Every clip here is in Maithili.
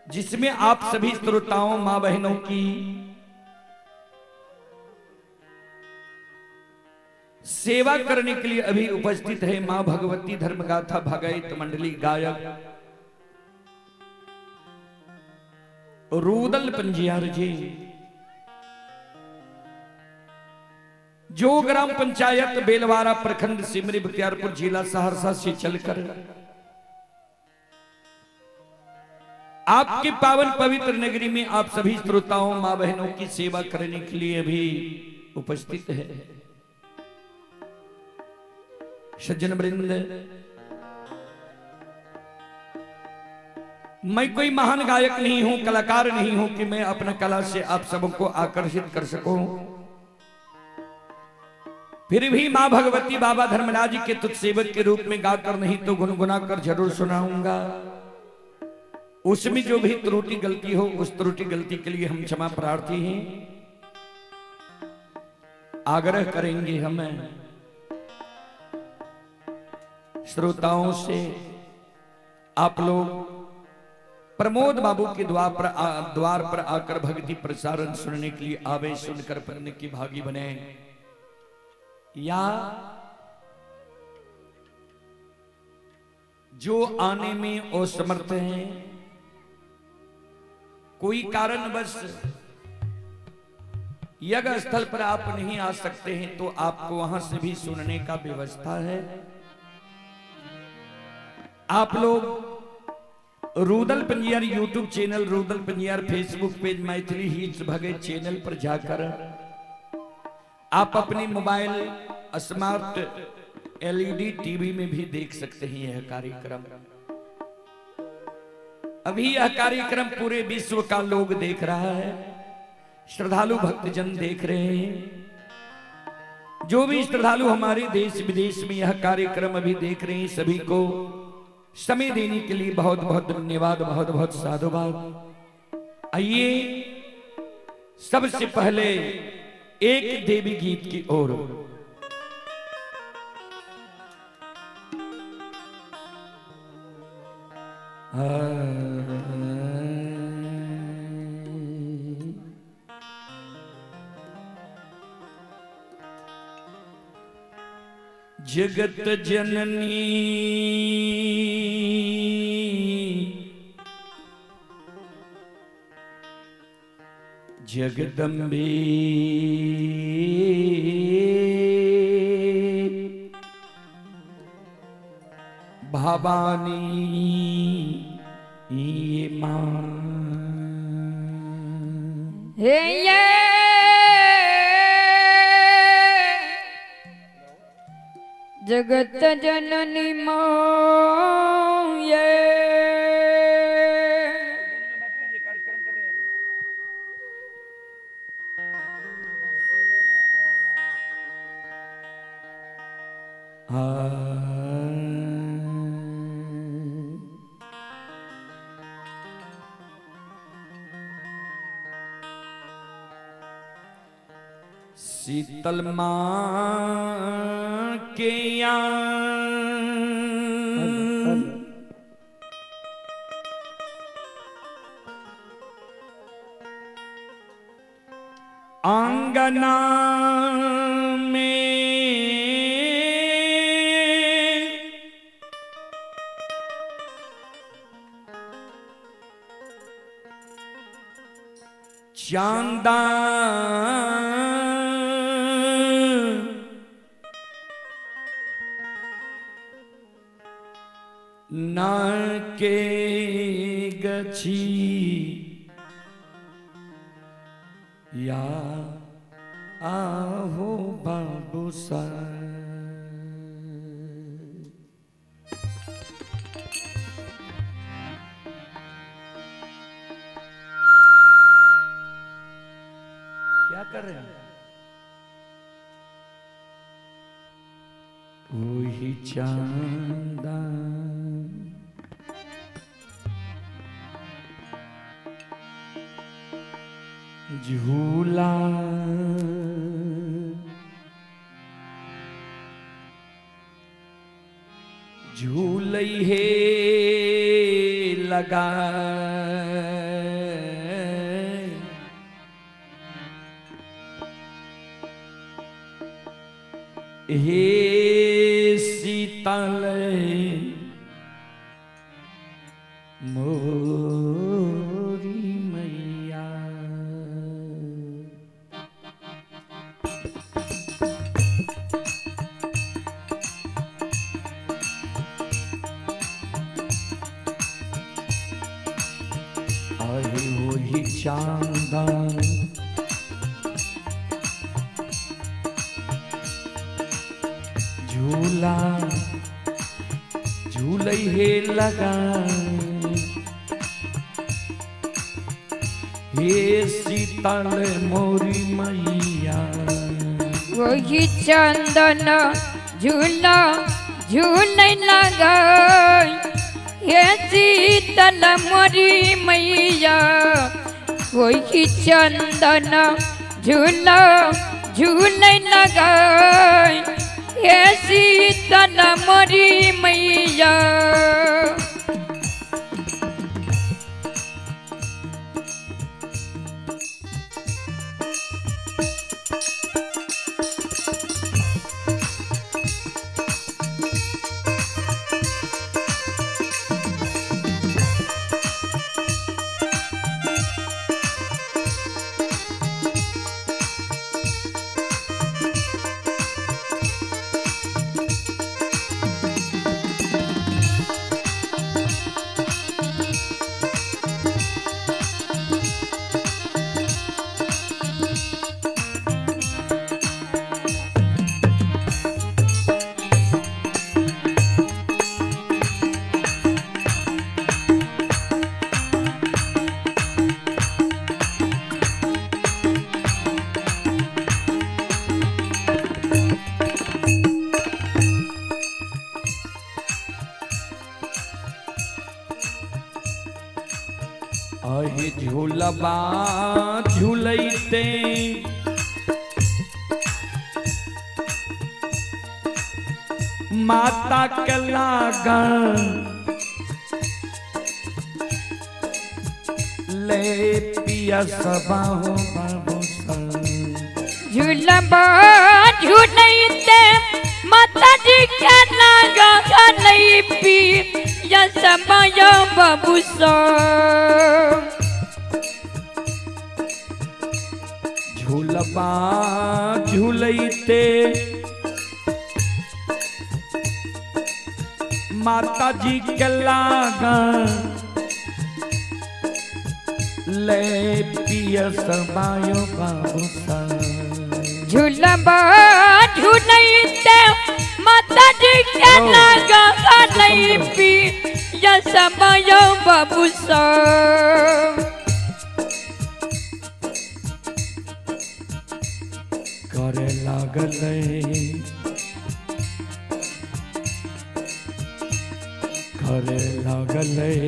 जिसमें आप सभी श्रोताओं मां बहनों की सेवा करने के लिए अभी उपस्थित है मां भगवती धर्मगाथा भगैत मंडली गायक रूदल पंजियार जी, जो ग्राम पंचायत बेलवारा प्रखंड सिमरी बख्तियारपुर जिला सहरसा से चलकर आपकी पावन पवित्र नगरी में आप सभी श्रोताओं मां बहनों की सेवा करने के लिए भी उपस्थित है। सज्जन वृंद, मैं कोई महान गायक नहीं हूं, कलाकार नहीं हूं कि मैं अपना कला से आप सबको आकर्षित कर सकूं। फिर भी मां भगवती बाबा धर्मराज के तुच्छ सेवक के रूप में गाकर नहीं तो गुनगुना कर जरूर सुनाऊंगा। उसमें जो भी त्रुटि गलती हो, उस त्रुटि गलती के लिए हम क्षमा प्रार्थी हैं। आग्रह करेंगे हमें श्रोताओं से, आप लोग प्रमोद बाबू के द्वार पर आकर भक्ति प्रसारण सुनने के लिए आवे, सुनकर पढ़ने की भागी बने, या जो आने में असमर्थ हैं, कोई कारणवश यज्ञ स्थल पर आप नहीं आ सकते हैं, तो आपको वहां से भी सुनने का व्यवस्था है। आप लोग Rudal Panjiyar YouTube channel, Rudal Panjiyar Facebook page, Maithili hits Bhagat channel पर जाकर आप अपने मोबाइल स्मार्ट एलईडी टीवी में भी देख सकते हैं यह कार्यक्रम। अभी यह कार्यक्रम पूरे विश्व का लोग देख रहा है, श्रद्धालु भक्तजन देख रहे हैं। जो भी श्रद्धालु हमारे देश विदेश में यह कार्यक्रम अभी देख रहे हैं, सभी को समय देने के लिए बहुत बहुत धन्यवाद, बहुत बहुत साधुवाद। आइए सबसे पहले एक देवी गीत की ओर। जगत जननी जगदम्बे, भवानी ये मां। हे ये जगत जननी माँ ये, शीतल मां के आंगना में चांदा ना के गछी या आहो बाबू सा। क्या कर रहे हैं? वही चांदा झूला झूलई है लगाई। हे शीतल मोरी मैया। आहे वही चांदन झूला झूलै हे लगा, हे शीतल मोरी मैया। वही चंदन झूला झूलै लगा, हे शीतल मोरी मैया। वही चंदन झूला झूलै लगा, हे शीतल मोरी मैया। अहि झूलबा झूलैते माता के लागल ले पिया सबा हो बाबू। झूलबा झूलैते माता जी के लागल पिया सबा बाबू। झूलबा झूलैते माता जी के लागल ले पिया समायो बाबू। झूलबा झूलैते माता जी के लागल पिया सबा बाबू। करे लागलै करे लागलै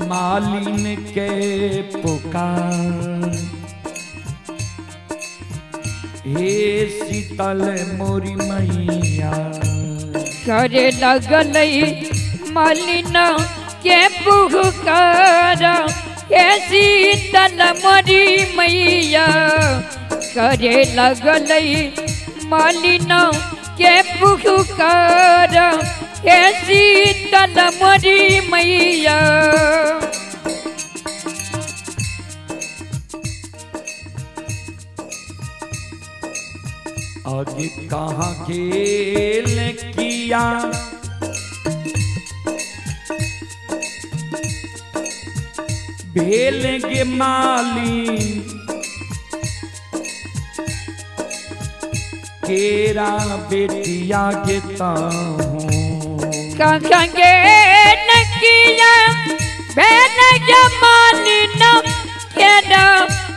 मालिन के पुकार, हे शीतल मोरी मैया। करे लगलै मालिन के पुकार, हे शीतल मोरी मैया। करे लगलै मालिन के पुकार, हे शीतल मोरी मैया। आगे कहाँ खेल किया भेल गे माली केरा बेटिया के ताहूं। कहाँ गेल किया भेल गे मालिन केरा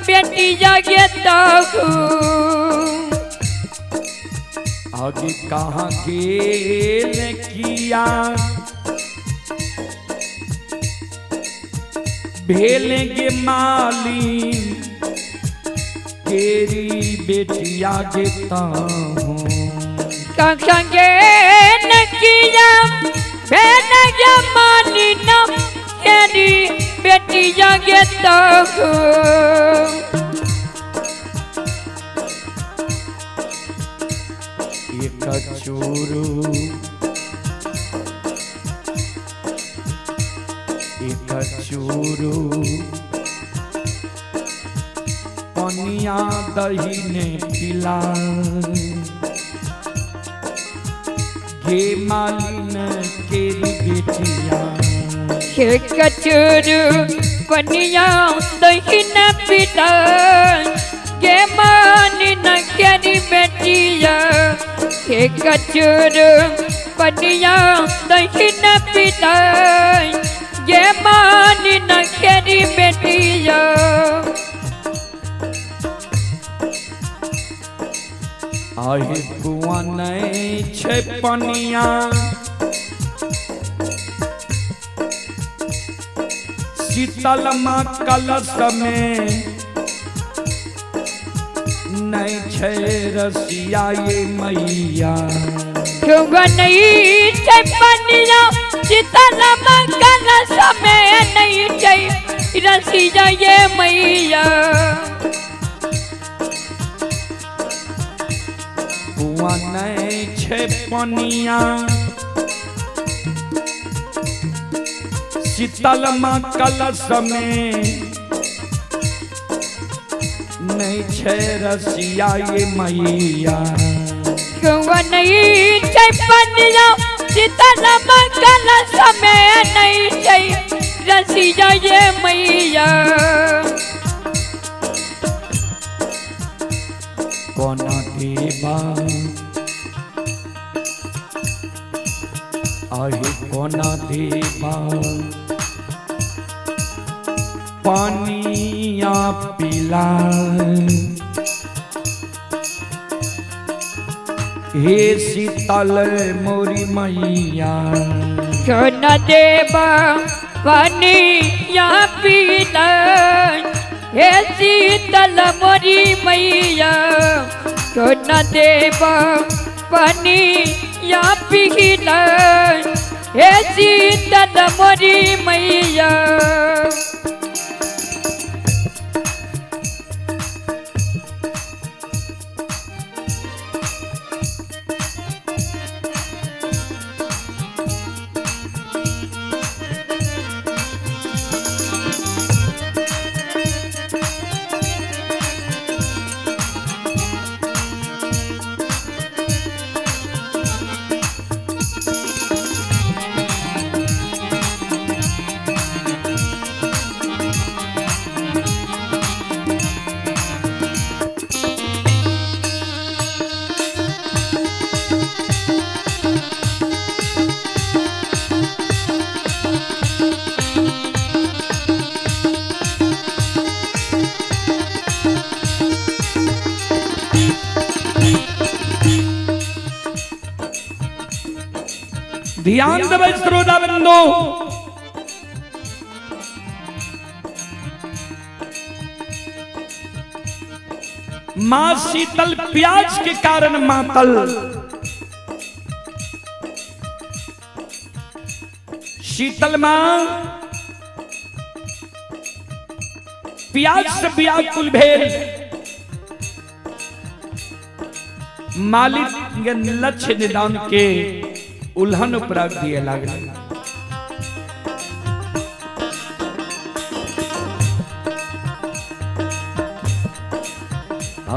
बेटिया के ताहू। आगे कहाँ गेल किया भेल गे माली तेरी बेटिया के ताहूं। कहाँ गेल किया भेल गे मालिन तेरी बेटिया के ताहू। एक चूरू पनिया दही ने पिला गे मालिन केरी बेटिया। हे कचूरू पनिया दही न पिला गे मालिन केरी बेटिया। हे कचूरू पनिया दही न पिला गे मालिन केरी बेटिया। आहे कुआं नहीं छे पनिया शीतल माँ कलश में नहीं छे रसिया ये मैया। कुआं नहीं छे पनिया शीतल माँ कलश में नहीं छे रसिया ये मैया। कुआं नहीं छे पनिया शीतल माँ कलश में नहीं छे रसिया ये मैया। कुआं नहीं छे पनिया शीतल माँ कलश में नहीं छे रसिया ये मैया। कोना देवा आहे कोना देवा पानिया पिला हे शीतल मोरी मैया। कोना देवा पानिया पिला हे शीतल मोरी मैया। कोना देवा पानिया पिला हे शीतल मोरी मैया। ध्यान देबै श्रोता बंधु, मां शीतल प्याज के कारण मातल शीतल मां प्याज से व्याकुल भेल मालिक के लक्ष्य निदान के उल्हन उपराग दिए लागल।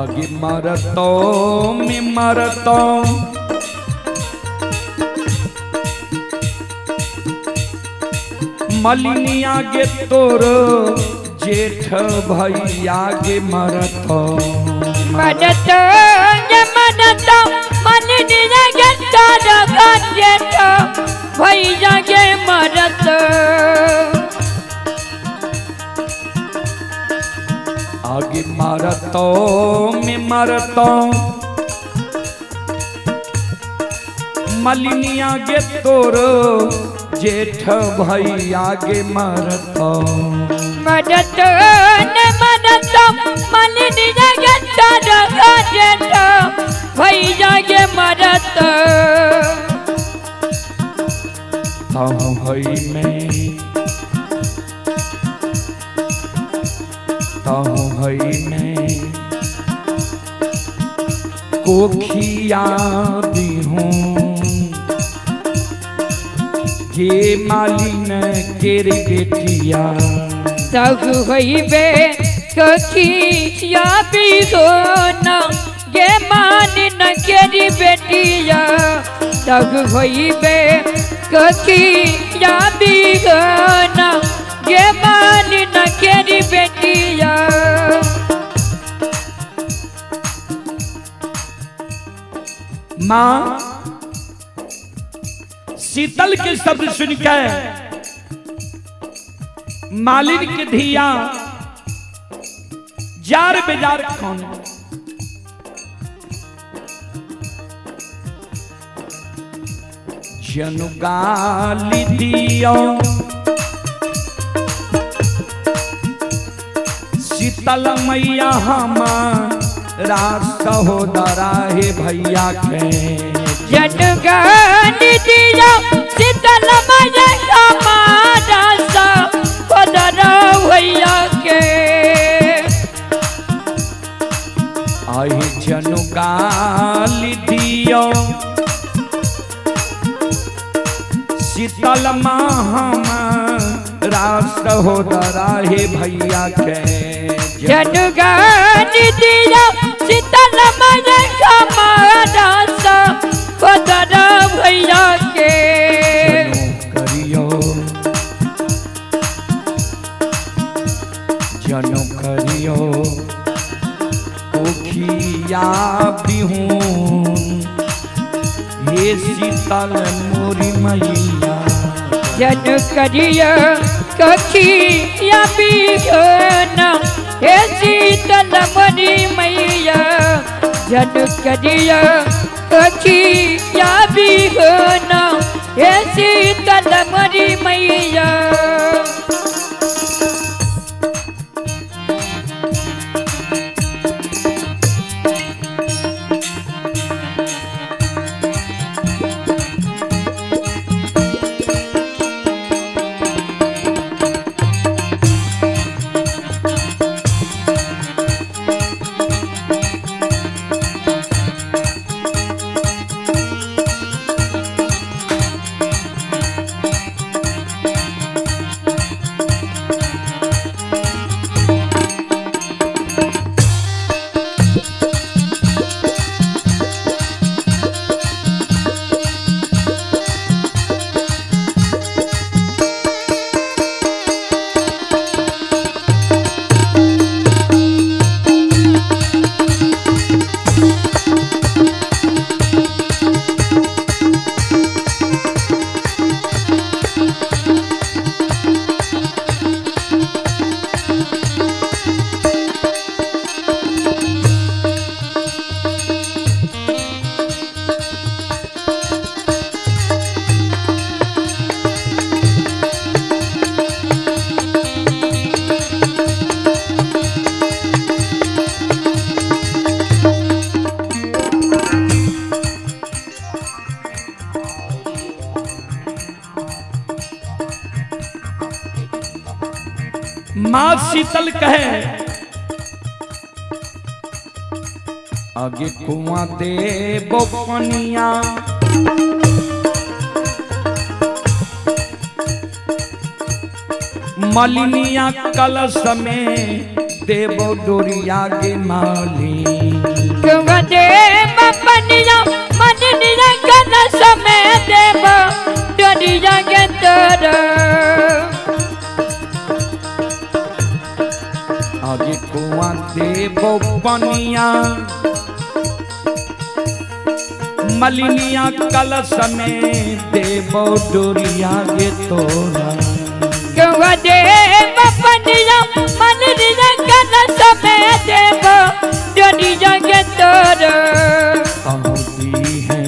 आगे मरतो में मरतो मलिनी आगे तोर जेठ भैया गे मरतो मरतो ये मरतो मलिनी आगे तोर जेठ भैया गे मरतो। आगे मरतो में मरतो मलिनी आगे तोर जेठ भैया गे मरतो मरतो ने मरतो मलिनी आगे तोर जेठ भैया गे मरतो। तहई में कोखिया दिहूं हे मालिन केर बेटिया। तब होइबे कखिया बिहोना गे मालिन केर बेटिया। तब होइबे कखिया बिहोना गे मालिन केर बेटिया। माँ शीतल के शब्द सुनकर मालिन के धिया जार बेजार कौन जनु गाली दियो शीतल मैया हमारा सहोदरा हे भैया के। जन गाली दियो शीतल मैया हमारा सहोदरा भैया के। आई जनु गाली दियो शीतल माँ हमारा सहोदरा हे भैया के। जन गाली दियो शीतल मैया हमारा सहोदरा भैया के। करियो जनु करियो कोखिया बिहून हे शीतल मोरी मैया। जन करियो कोखिया बिहोना हे शीतल मोरी मैया। जन करियो कोखिया बिहोना हे शीतल मोरी मैया। माँ शीतल कहे आगे कुआं दे पनिया मलिनिया कलश में देवो डोरिया के माली। कुआं देव पनिया मलिनिया कलश में देवो डोरिया के तोरा। आगे कुआं देवो पनिया मलिनिया कलश में देवो डोरिया के तोरा। कुआं देव पनिया मलिनिया कलश में देवो डोरिया के तोरा। तहोती है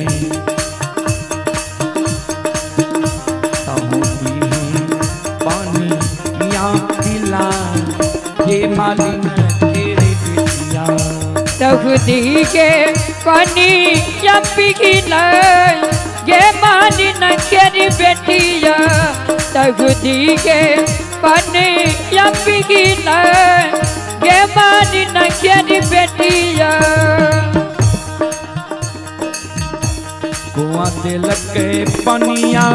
पानी या पिला के मालिन तेरे बिटिया। तहुदी के पानी या पिघला गे मालिन केरी बेटिया। तहुदी के पानी या पिघला गे मालिन केरी बेटिया। कुआं दिलक पनिया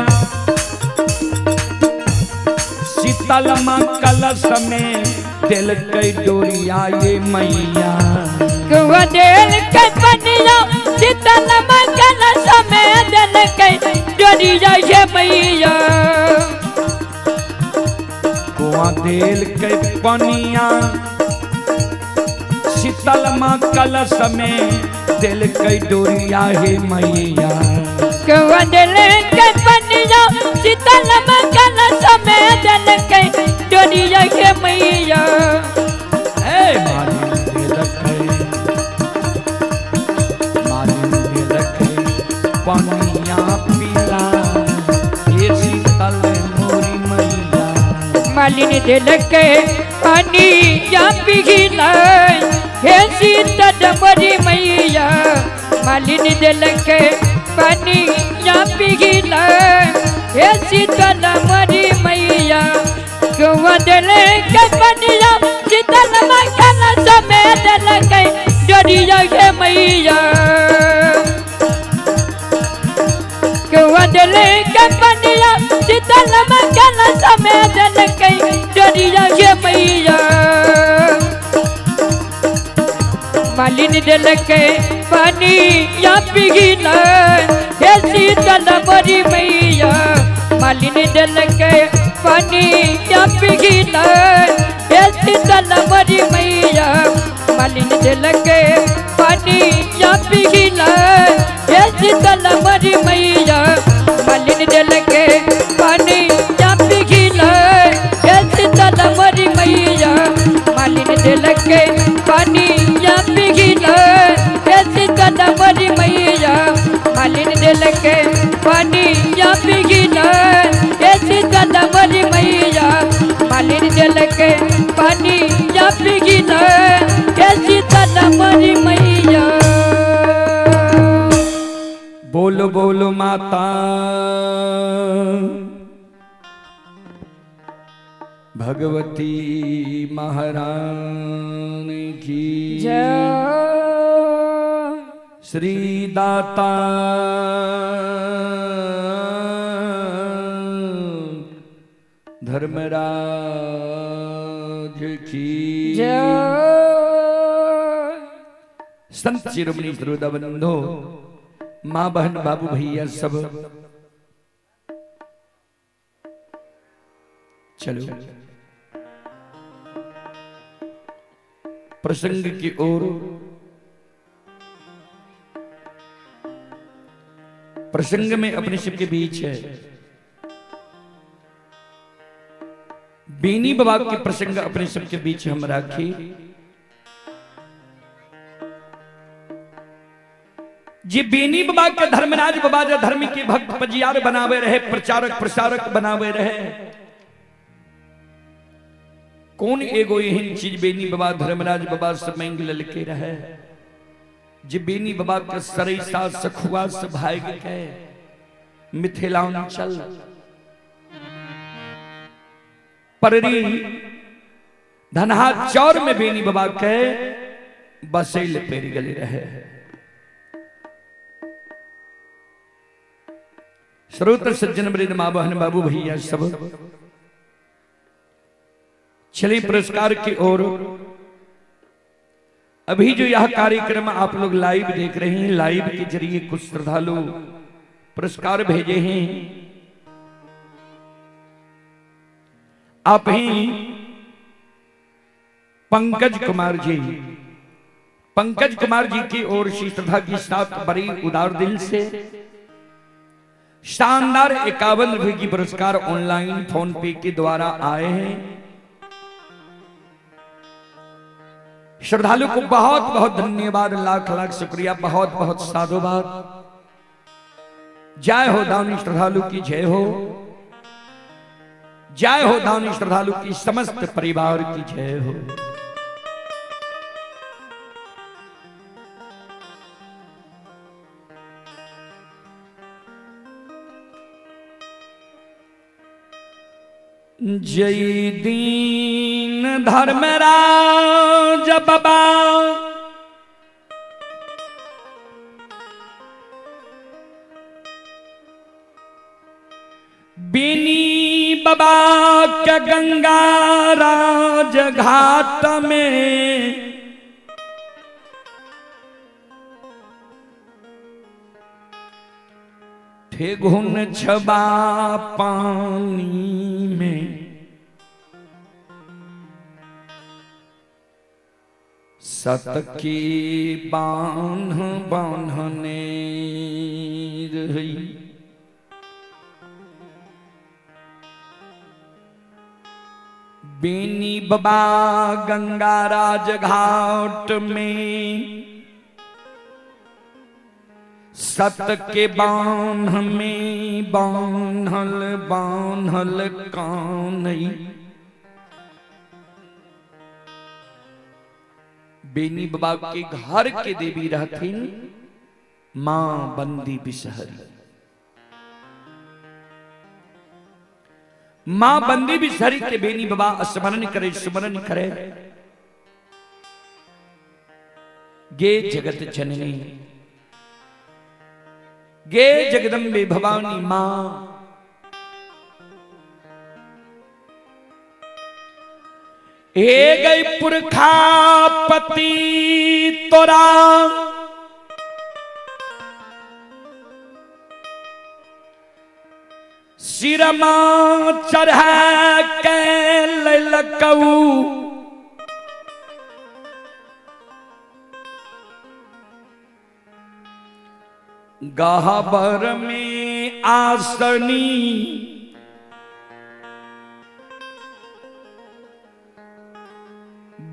शीतल माँ कलश में दिल के डोरिया ये मैया। कुआ दिल के पनिया शीतल माँ कलश में दिल के डोरिया ये मैया। कुआ दिल के पनिया शीतल माँ कलश में दिल के डोरिया हे मैया। कुआ दिल के पनिया शीतल माँ कलश में दिल के डोरिया हे मैया। ए मालिन दिल के, मालिन दिल के पनिया पीला ये शीतल मोरी मैया। मालिन दिल के पनिया पिघला हे शीतल मोरी मैया। मालिन दिल के पनिया पिघला हे शीतल मोरी मैया। कुआ दिल के पनिया शीतल माँ कलश में दिल के डोरिया हे मैया। कुआ दिल के पनिया शीतल माँ कलश में दिल के डोरिया हे मैया। मालिन दिल के पनिया पिघला हे शीतल मोरी मैया। मालिन दिल के पनिया पिघला हे शीतल मोरी मैया। मालिन दिल के पनिया पिघला हे शीतल मोरी मैया। मालिन दिल के पनिया पिघला हे शीतल मोरी मैया। मालिन दिल के पनिया पिघला हे शीतल मोरी मैया। मालिन दिल के पनिया पिघला हे शीतल मोरी मैया। मालिन दिल के पनिया पिघला हे शीतल मोरी मैया। बोलो बोलो माता भगवती महारानी की जय। श्री दाता धर्मराज की जय। संत शिरोमणि श्रोता बंधो, माँ बहन बाबू भैया सब, चलो प्रसंग की ओर। प्रसंग में अपने शिव के बीच है बेनी बाबा के प्रसंग अपने सबके बीच हम राखी। जे बेनी बाबा के धर्मराज बाबा जो धर्म के भक्त पजियार बनावे रहे, प्रचारक प्रसारक बनावे रहे, कौन एगो एहन चीज बेनी बाबा धर्मराज बाबा से मांग ललके रहे जे बेनी बाबा के सरैसा सखुआ से भाग के मिथिलांचल पररी धनहा चौर में बेनी बाबा के बसैल पेर गले रहे। श्रोत सज्जन वृंद माँ बहन बाबू भैया सब, चलिए पुरस्कार की ओर। अभी जो यह कार्यक्रम आप लोग लाइव देख रहे हैं, लाइव के जरिए कुछ श्रद्धालु पुरस्कार भेजे हैं। आप ही पंकज कुमार जी, पंकज कुमार जी की ओर से श्रद्धा की साथ बड़ी उदार दिल से शानदार 51 रुपए की पुरस्कार ऑनलाइन फोन पे के द्वारा आए हैं। श्रद्धालु को बहुत बहुत धन्यवाद, लाख लाख शुक्रिया, बहुत बहुत साधुवाद। जय हो दानी श्रद्धालु की जय हो, जय हो दानी श्रद्धालु की समस्त परिवार की जय हो। जय दीन धर्मराज बाबा बेनी बाबा के गंगा राज घाट में ठेगुन छबा पानी में सत की बांध बांधने रही। बेनी बाबा गंगा राज घाट में सत के बांध में बांधल बांधल कानई। बेनी बाबा के घर के देवी रहथिन मां बंदी बिसहरी। मां बंदी बिसहरी के बेनी बाबा स्मरण करे स्मरण करे। गे जगत जननी, गे जगदम्बे भवानी मां, हे गई पुरखा पति तोरा सिरमा चढ़ा के ललकऊ, गहबर में आसनी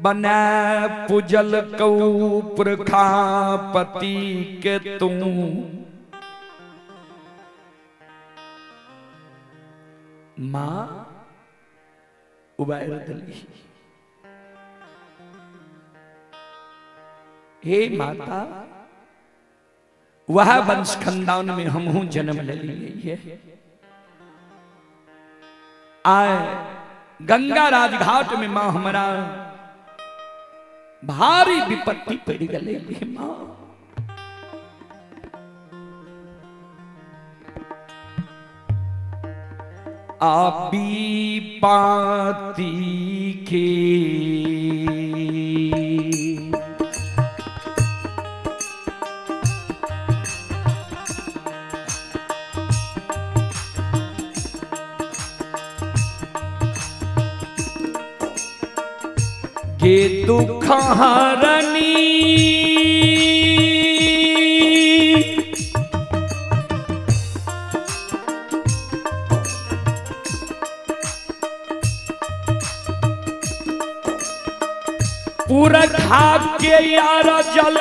बना पूजल कऊ पुरखापति के तू। मां उबार दिली। हे माता, वह वंश खानदान में हम हूं जन्म ले लिए। आए गंगा राजघाट में मां हमारा भारी विपत्ति पड़ गई मां। आपी पाती के गे दुख हरनी पुरखा के यार जल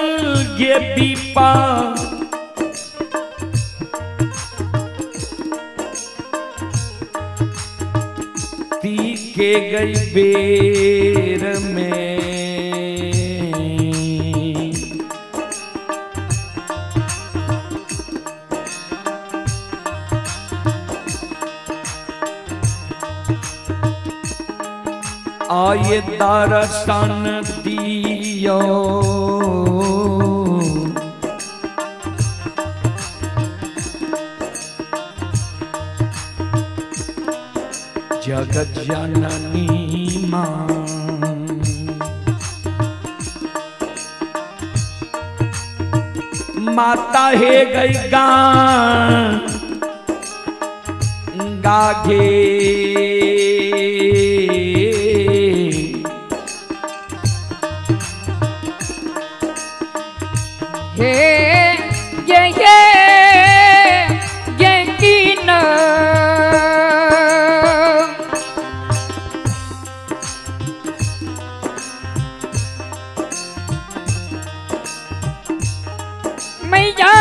गे पीपा ती के गई बेर में। आए दर्शन दियो जगत जननी मां। माता हे गई गान गाघे हे ये ये ये कीन मैया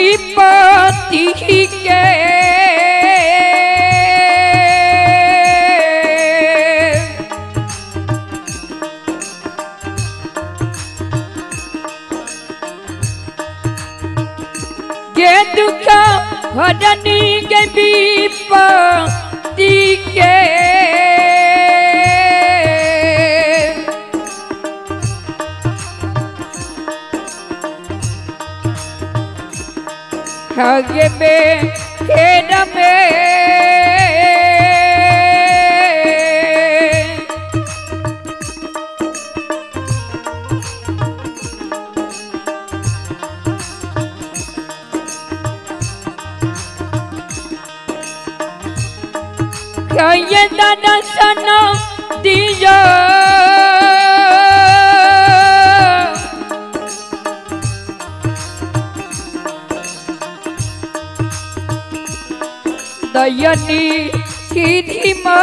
विपत्ति के। गे दुख हरनी गे विपत्ति के। हगे में खेर में ये दर्शन दियो। दयनी की धीमा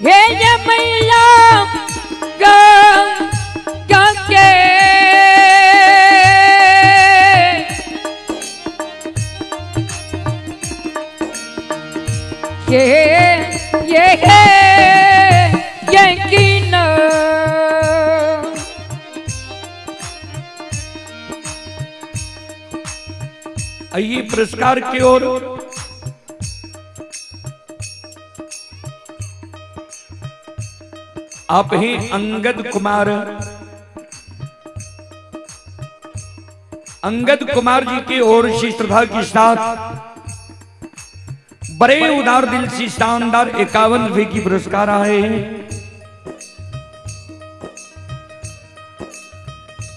हे ये मैया गंगा के ये है यकीन। आइए पुरस्कार की ओर। आप ही अंगद कुमार, अंगद कुमार जी की ओर से श्रद्धा के साथ बड़े उदार दिल से शानदार 51 रुपए की पुरस्कार आए हैं।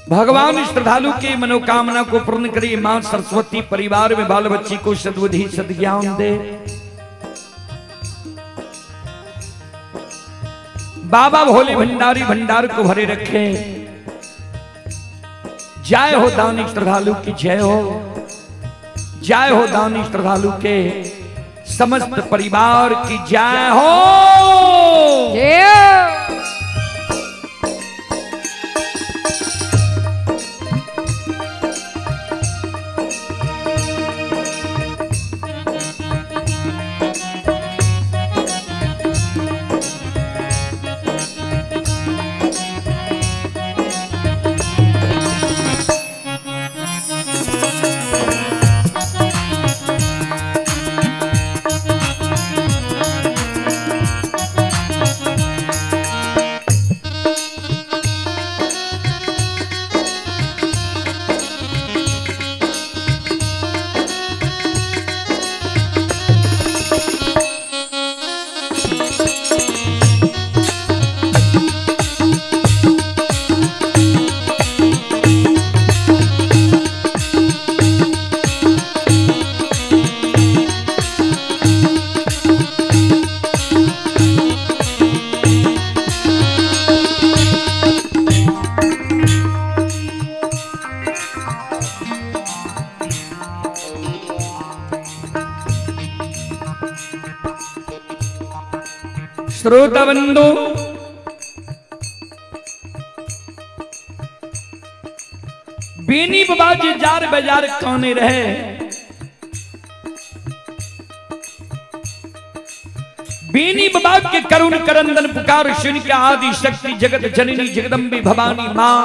भगवान श्रद्धालु की मनोकामना को पूर्ण करे। मां सरस्वती परिवार में बाल बच्ची को सद्बुद्धि सद्ज्ञान दे। बाबा भोले भंडारी भंडार को भरे रखे। जय हो दानी श्रद्धालु की जय हो। जय हो दानी श्रद्धालु के समस्त परिवार की जय हो। श्रोता बंधु, बीनी बाबा जी जार बाजार काने रहे। बीनी बाबा के करुण करंदन पुकार सुन के आदि शक्ति जगत जननी जगदम्बी भवानी मां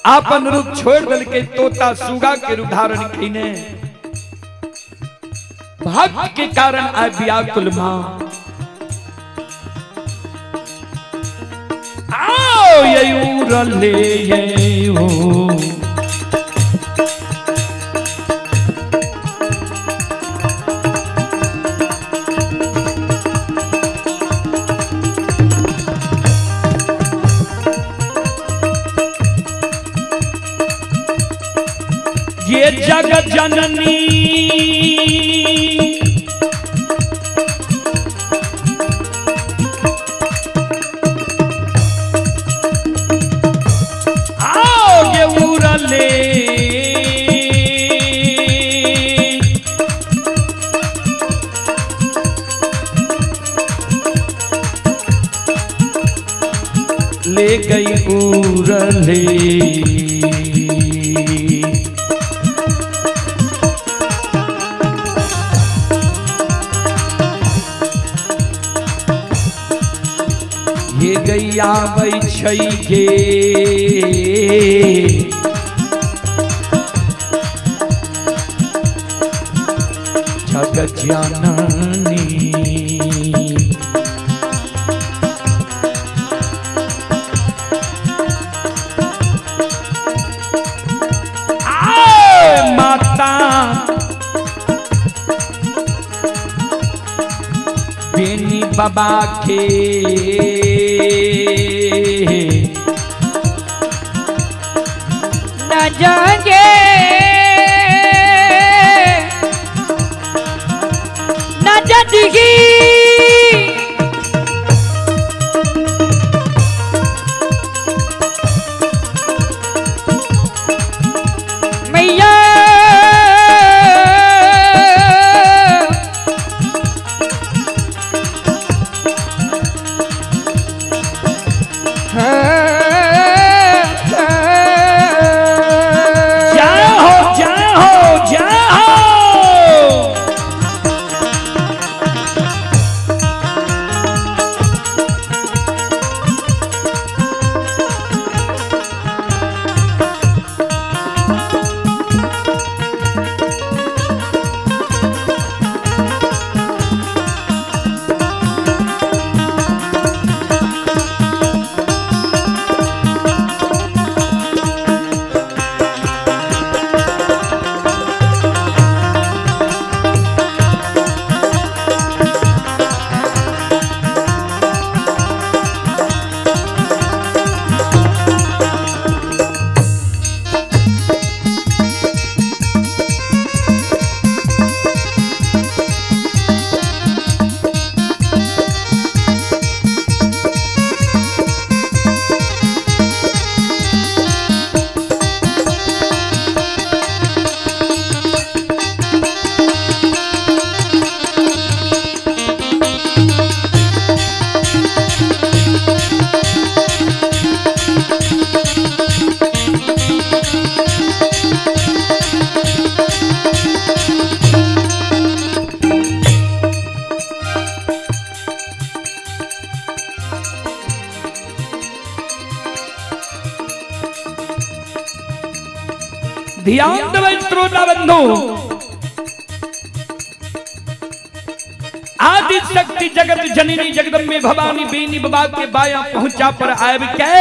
आपन रूप छोड़ दल के तोता सुगा के रूप धारण कीने। भक्त के कारण आए व्याकुल मां। आओ ये ले ये हो। ये जगत जननी आओ ये उरले ले गई उरले। ये गैया आबै छै गे जगत जननी। आए माता बेनी बाबा के न जागे न जदगी मैया जय हो जय हो जय हो। ध्यान देबै श्रोता बंधु, आदि शक्ति जगत जननी जगदम्बे भवानी बेनी बाबा के बाया पहुंचा पर आबि के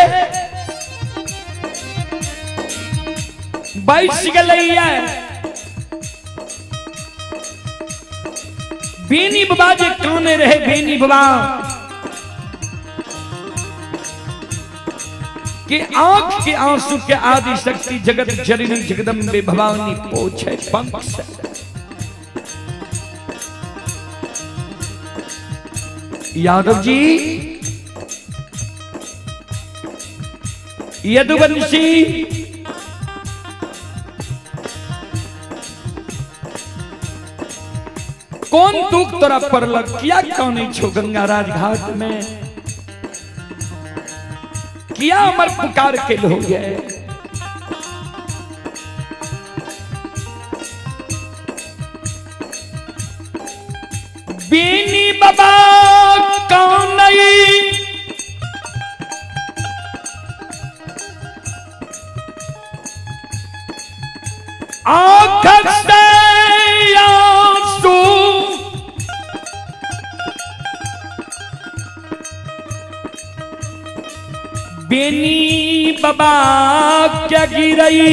बैस गेलैया। बेनी बाबा जे काने रहे, बेनी बाबा के आंख के आंसू के आदि शक्ति जगत जननी जगदम्बे भवानी पोछे पंख से। यादव जी यदुवंशी कौन दुख तोरा पड़लक, किया कानै छो गंगा राजघाट में, किया अमर पुकार के हो गए। बीनी बाबा कौन आंख से आंसू बेनी बाबा क्या गिरई।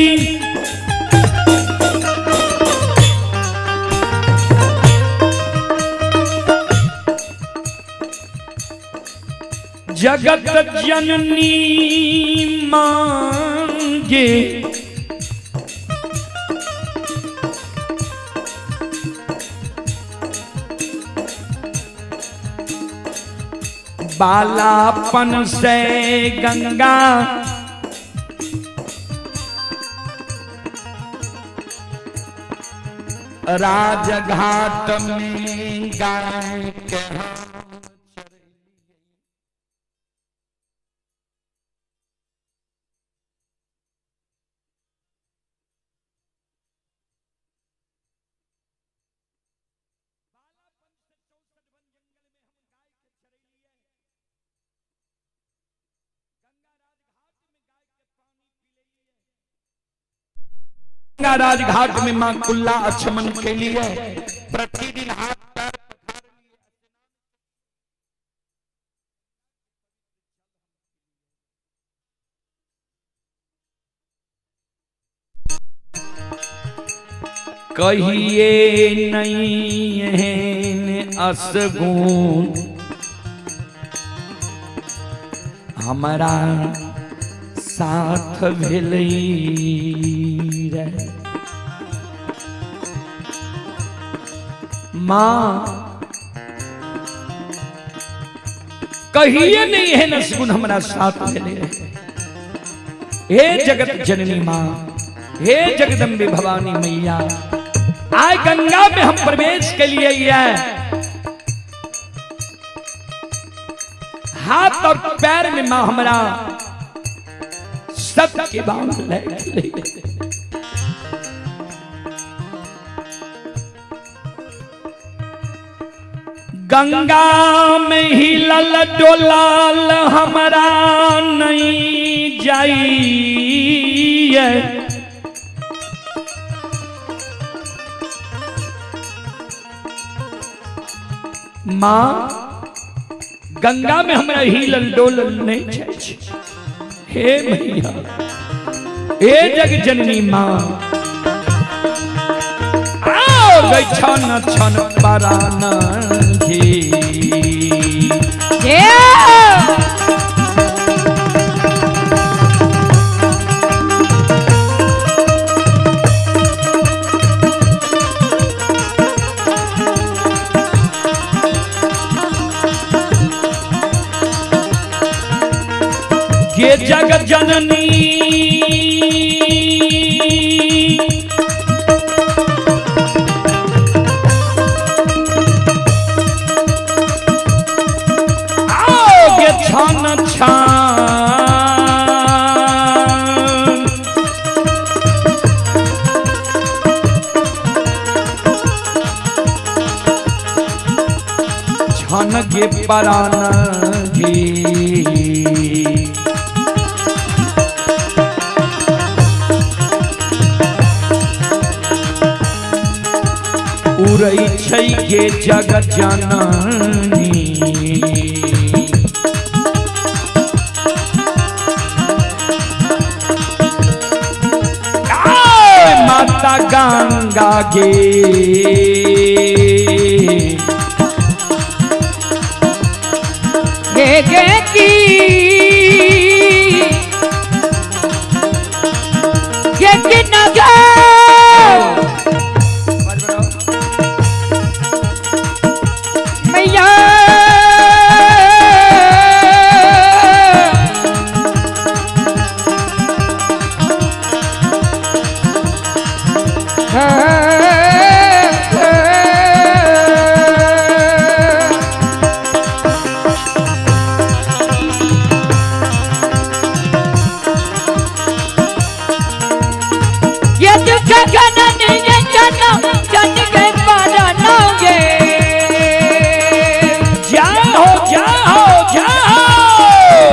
जगत जननी मांगे बालापन से गंगा राजघाट में गाय के गंगा राजघाट में माँ कुल्ला आचमन के लिए प्रतिदिन हाथ पैर कहिए नहीं एहन असगुण हमारा साथ भेलै रे। माँ कहिए नहीं एहन असगुण हमारा साथ भेलै रे। हे जगत जननी माँ, हे जगदम्बे भवानी मैया, आय गंगा में हम प्रवेश के लिए है। हाथ और पैर में मां हमारा सबके बांध ले। गंगा में हिलल डोलाल हमारा नहीं जाइए। माँ गंगा में हमरा हिलल डोलल नहीं जाय। हे मैया, हे जग जननी माँ, आओ गई छन छन परान जी। ये जग जननी आओ छन छन छन के परान जी। उड़ै छै गे जग जननी। माता गंगा गे गे गे की गे की नगा मैया। ये दुख जननी ये जन्म जन के परानोगे। जाओ जाओ जाओ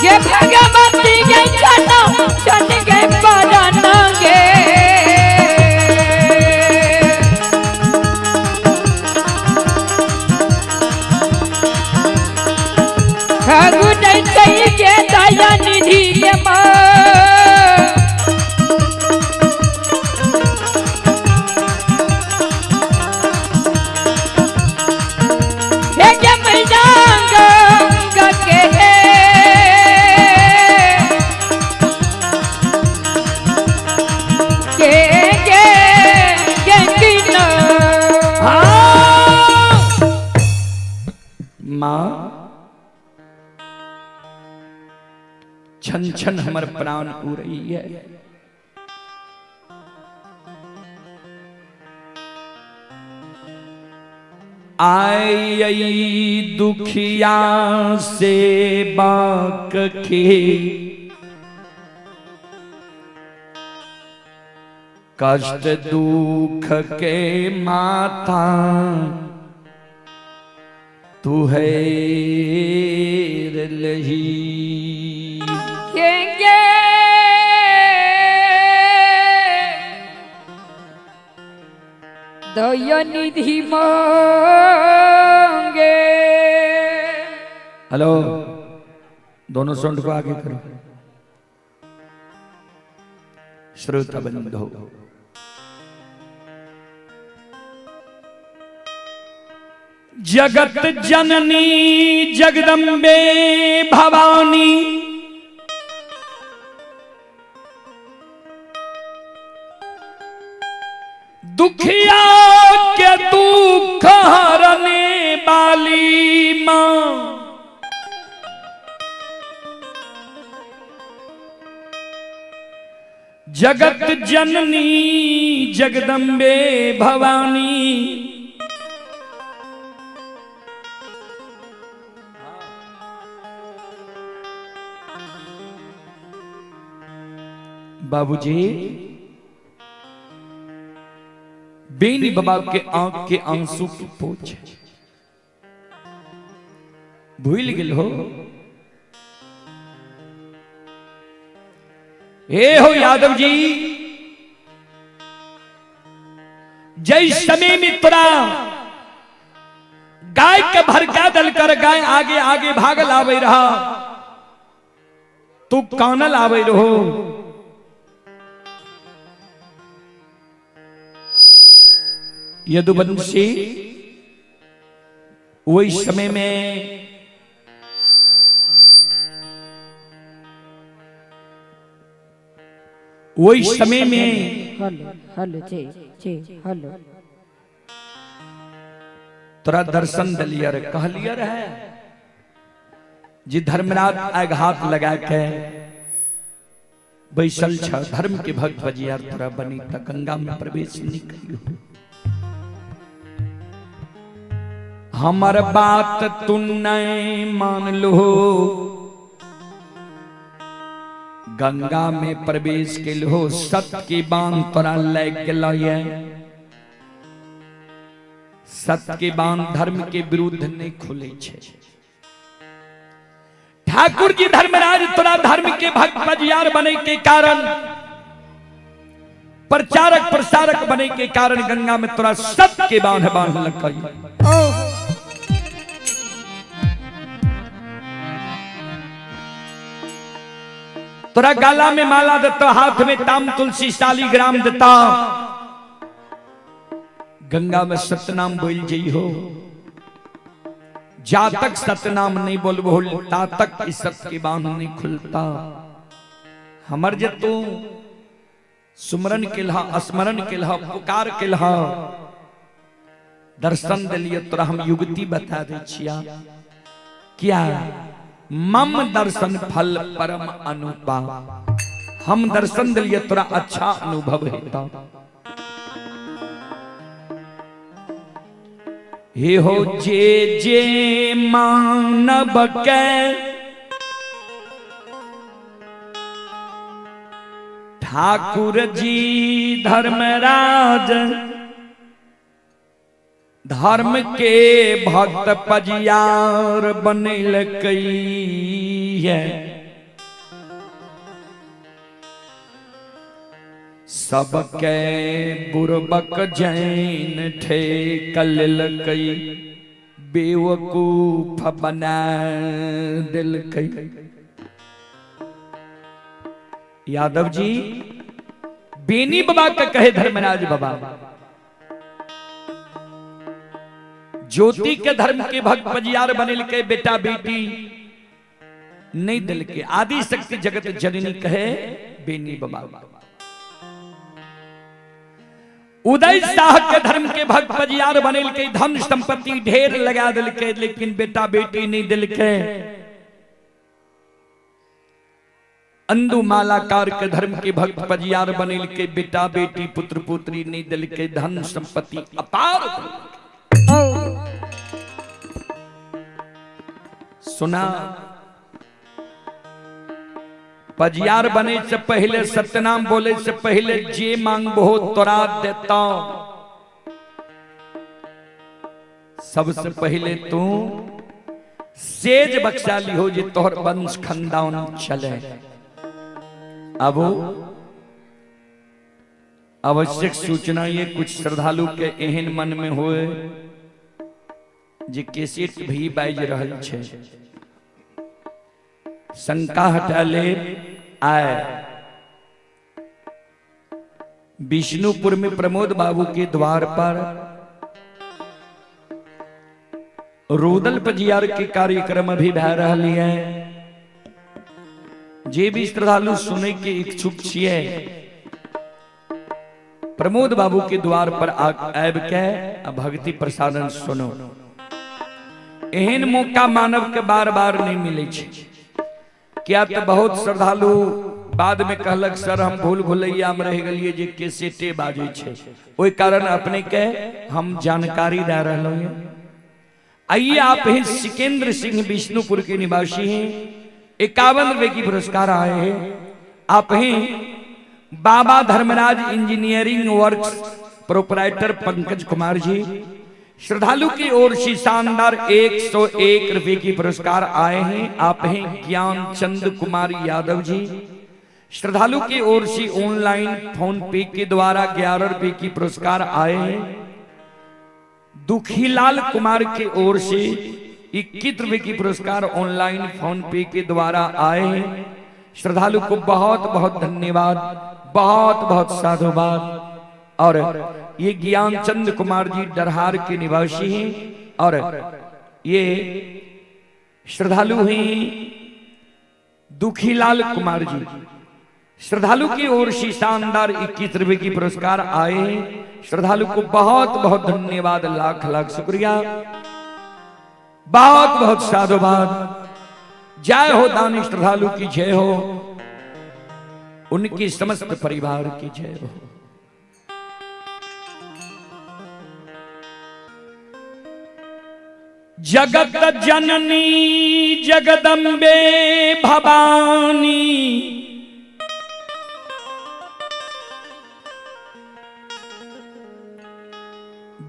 ये भगवती ये जन्म जन के परानोगे। दया निधि के माँ के के के के माँ छन छन हमर प्राण उड़ई है। आई दुखिया से बाक के कष्ट दुख के माता तू है लही। दयानिधि मांगे। हेलो, दोनों साउंड को आगे करो। श्रोता बंधु, जगत जननी जगदम्बे भवानी, दुखिया के दुख हरने वाली मां, जगत जननी जगदम्बे भवानी, बाबूजी बेनी बाबा के आंख के आंसू के पोछ भूल गेल हो। हे हो यादव जी, जय समय मित्रा गाय के भरका दल कर गाय आगे आगे भागल आवे रहा, तू कानल आवे रहो। यदुवंशी वही समय में वही समय में हेलो हेलो जी जी हेलो तोरा दर्शन दिलियर कहलियर है जी धर्मराज आघात लगा के बैसल छ धर्म के भक्त बजियार तोरा बनी त गंगा में प्रवेश नहीं करियो। हमर बात तू नहीं मान लो, गंगा में प्रवेश के लो, सत की बांध तोरा लग गेल। सत के बांध धर्म के विरुद्ध नहीं खुले छे। ठाकुर जी धर्मराज तोरा धर्म के भक्त बजियार बने के कारण, प्रचारक प्रसारक बने के कारण गंगा में तोरा सत के बांध बांध लग। तोरा गला में माला देता, हाथ में ताम तुलसी शालीग्राम देता, गंगा में सतनाम बोल जई हो। जा तक सतनाम नहीं बोलबो ता तक इस सत के बांध नहीं खुलता। हमर जे तू सुमरन केलहा, स्मरण केलहा, पुकार केलहा, दर्शन दिलिए तोरा हम युक्ति बता दे छिया। क्या मम दर्शन फल परम अनुपा, हम दर्शन दिलिए तोरा अच्छा अनुभव हेता। हे हो जे जे मानव के ठाकुर जी धर्मराज धर्म के भक्त पजियार बनेलकै है। सबके बुरबक जैन ठेकलकै, बेवकूफ बना दिलकै। यादव जी बेनी बाबा का कहे धर्मराज बाबा, ज्योति के धर्म के भक्त पजियार बनेलकै, बेटा बेटी नहीं दिलके। आदि शक्ति जगत जननी कहे बेनी बाबा। उदय शाह के धर्म के भक्त पजियार बनेलकै, धन संपत्ति ढेर लगा दिलके, लेकिन बेटा बेटी नहीं दिलके। अंदु मालाकार के धर्म के भक्त पजियार बनेलकै, बेटा बेटी पुत्र पुत्री नहीं दिलके, धन संपत्ति अपार। सुना, पजियार बने से पहले, सत्यनाम बोले से पहले जे मांगबो तोरा देता। सबसे पहले तू सेज बख्शा लिहो जे तोहर वंश खानदान चले। अब आवश्यक सूचना ये कुछ श्रद्धालु के एहन मन में होए जे कैसेट भी बाजि रहल छै, शंका हटा ले आए विष्णुपुर में प्रमोद बाबू के द्वार पर रोदल पजियार के कार्यक्रम अभी भै रहल है। जे भी श्रद्धालु सुने के इच्छुक छिए प्रमोद बाबू के द्वार पर आबि के आ भक्ति प्रसादन सुनो। एहन मौका मानव के बार बार नहीं मिले छै। क्या तो बहुत श्रद्धालु बाद में कहलक सर हम भूल भुलैया में रह गेलिए जे कैसेटे बाजै छै, ओहि कारण अपने के हम जानकारी दे रहलहुँ हैं। आइए आप हैं सिकेंद्र सिंह विष्णुपुर के निवासी हैं, 51 रुपए की पुरस्कार आए हैं। आप हैं Baba Dharmaraj engineering works proprietor Pankaj Kumar ji, श्रद्धालु की ओर से शानदार 101 रुपए की पुरस्कार आए हैं। आप हैं ज्ञानचंद कुमार यादव जी, श्रद्धालु की ओर से ऑनलाइन फोन पे के द्वारा 11 रुपए की पुरस्कार आए हैं। दुखीलाल कुमार की ओर से 21 रुपए की पुरस्कार ऑनलाइन फोन पे के द्वारा आए हैं। श्रद्धालु को बहुत बहुत धन्यवाद, बहुत बहुत साधुवाद। और ये ज्ञानचंद कुमार जी डरहार के निवासी हैं और ये श्रद्धालु हैं दुखीलाल कुमार जी, श्रद्धालु की ओर से शानदार 21 रुपए की पुरस्कार आए हैं। श्रद्धालु को बहुत बहुत धन्यवाद, लाख लाख शुक्रिया, बहुत बहुत साधुवाद। जय हो दानी श्रद्धालु की जय हो, उनकी समस्त परिवार की जय हो। जगत जननी जगदम्बे भवानी,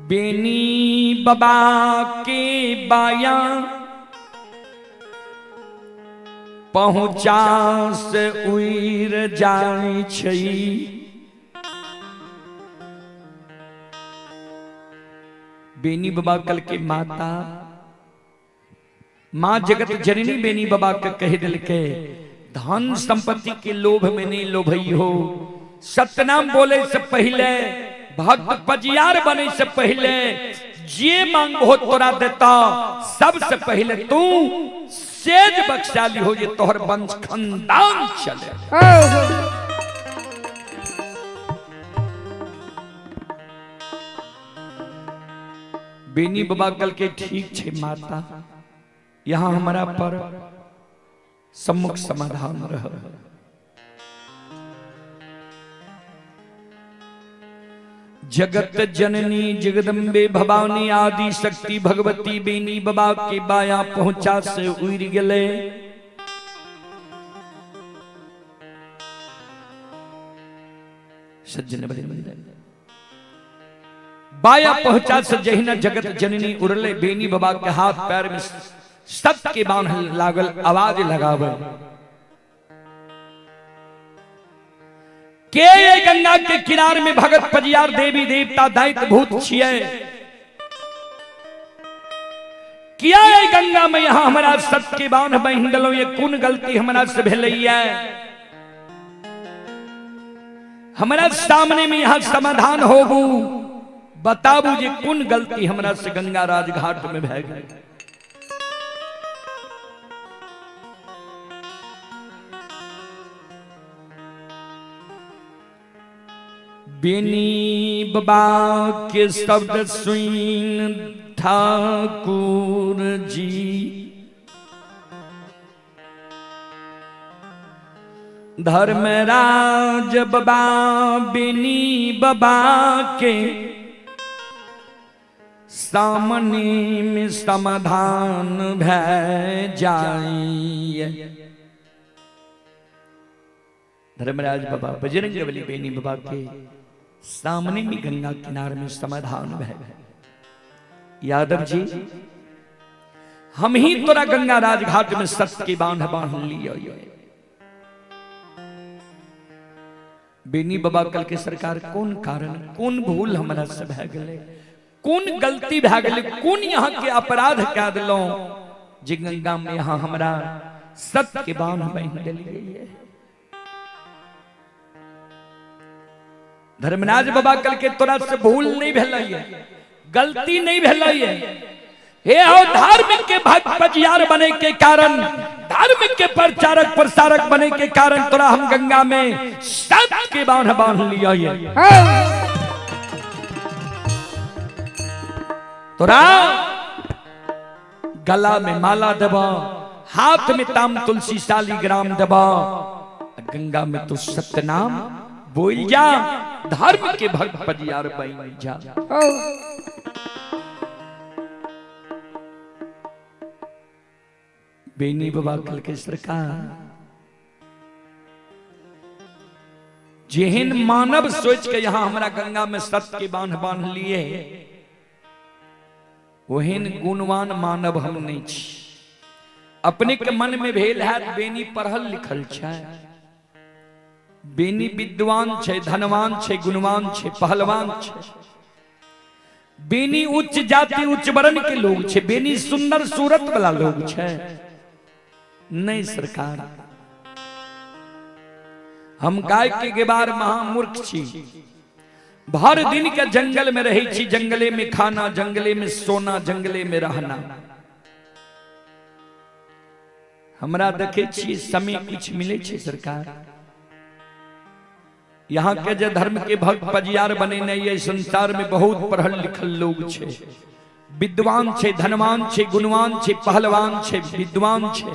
बेनी बाबा के बाया पहुंचा से उड़ जाय छै। बेनी बाबा कल के माता मां जगत जननी बेनी बाबा के कह दिल के धन संपत्ति के लोभ में नहीं लोभई हो। सतनाम बोले से पहले, भक्त पजियार बने से पहले, जे मांगो तोरा देता, सबसे पहले तू सेज बख्शाली हो जे तोहर वंश खानदान चले। बेनी बाबा कल के ठीक छे माता, यहाँ हमारा पर सम्मुख समाधान रह। जगत जननी जगदम्बे भवानी आदि शक्ति भगवती बेनी बाबा के बाया पहुंचा से उड़ गए। सज्जन बाया पहुंचा से जहिना जगत जननी उड़ले, बेनी बाबा के हाथ पैर में सत के बांध लागल, आवाज लगावे के ये गंगा के किनार में भगत पजियार देवी देवता दैत्य भूत छिए, किया ये गंगा में यहाँ हमारा सत के बांध बहिन दलो, ये कौन गलती हमारा से भेलैया, हमारा सामने में यहाँ समाधान होबू, बताबू जे कौन गलती हमारा से गंगा राजघाट में भय गई। बेनी बाबा के शब्द सुन ठाकुर जी, धर्मराज बाबा बेनी बाबा के सामने में समाधान भय जाए। धर्मराज बाबा बजरंग बली बेनी बाबा के सामने में गंगा किनारे में समाधान भय। यादव जी, हम ही तोरा गंगा राजघाट में सत्य के बांध बांध लियो। बेनी बाबा कल के सरकार कौन कारण, कौन भूल हमरा से भए गेलै, कोन गलती भए गेलै, कोन यहाँ के अपराध कए देलहुँ जे गंगा में यहाँ हमरा सत्य के बांध बांध देलियै। धर्मराज बाबा कल के तोरा से भूल नहीं भेलै, गलती नहीं भेलै। हे हो धर्म के भक्त पजियार बने के कारण, धर्म के प्रचारक प्रसारक बने के कारण तोरा हम गंगा में सत्य के बांध बांध लिया। तोरा गला में माला देबा, हाथ में ताम तुलसी शालिग्राम देबा, गंगा में तो सत्यनाम बोल जा, धर्म के भक्त पजियार बन जा। बेनी बाबा कल के सरकार जेहन मानव सोच के यहाँ हमरा गंगा में सत्य के बांध बांध लिए, ओहन गुणवान मानव हम नहीं छी। अपने के मन में भेल है बेनी पढ़ल लिखल छै, बेनी विद्वान छै, धनवान छै, गुणवान छै, पहलवान छै, बेनी उच्च जाति उच्च वर्ण के लोग छै, बेनी सुंदर सूरत वाला लोग छै। नहीं सरकार, हम गाय के गेबार महामूर्ख छी, भर दिन के जंगल में रहे छी, जंगले में खाना, जंगले में सोना, जंगले में रहना। हमरा देखे छी समय कुछ मिले छै सरकार। यहाँ के जे धर्म के भक्त पजियार बने नहीं है, संसार में बहुत पढ़ल लिखल लोग छे, विद्वान छे, धनवान छे, गुणवान छे, पहलवान छे, विद्वान छे,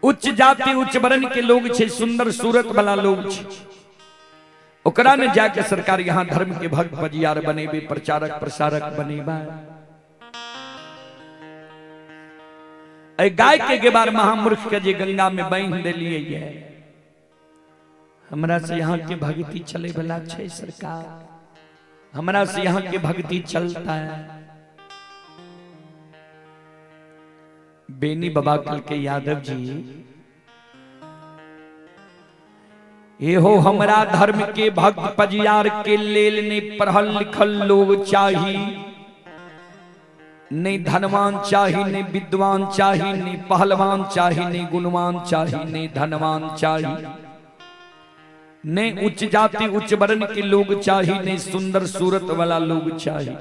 उच्च जाति उच्च वर्ण के लोग छे, सुंदर सूरत वाला लोग छे। ओकरा में जाके सरकार यहाँ धर्म के भक्त पजियार बनेबे, प्रचारक प्रसारक बनेबा। गाय के गेबार महामूर्ख के जे गंगा में बांध देलिए है, हमरा से यहाँ के भक्ति चले वाला छे सरकार, हमरा से यहाँ के भक्ति चलता है। बेनी बाबा कल के यादव जी, ये हो हमरा धर्म के भक्त पजियार के लेल ने पढ़ल लिखल लोग चाही, नहीं धनवान चाही, नहीं विद्वान चाही, नहीं पहलवान चाही, नहीं गुणवान चाही, नहीं धनवान चाही, नहीं उच्च जाति उच्च वर्ण के लोग चाही, नहीं सुंदर सूरत वाला लोग चाही।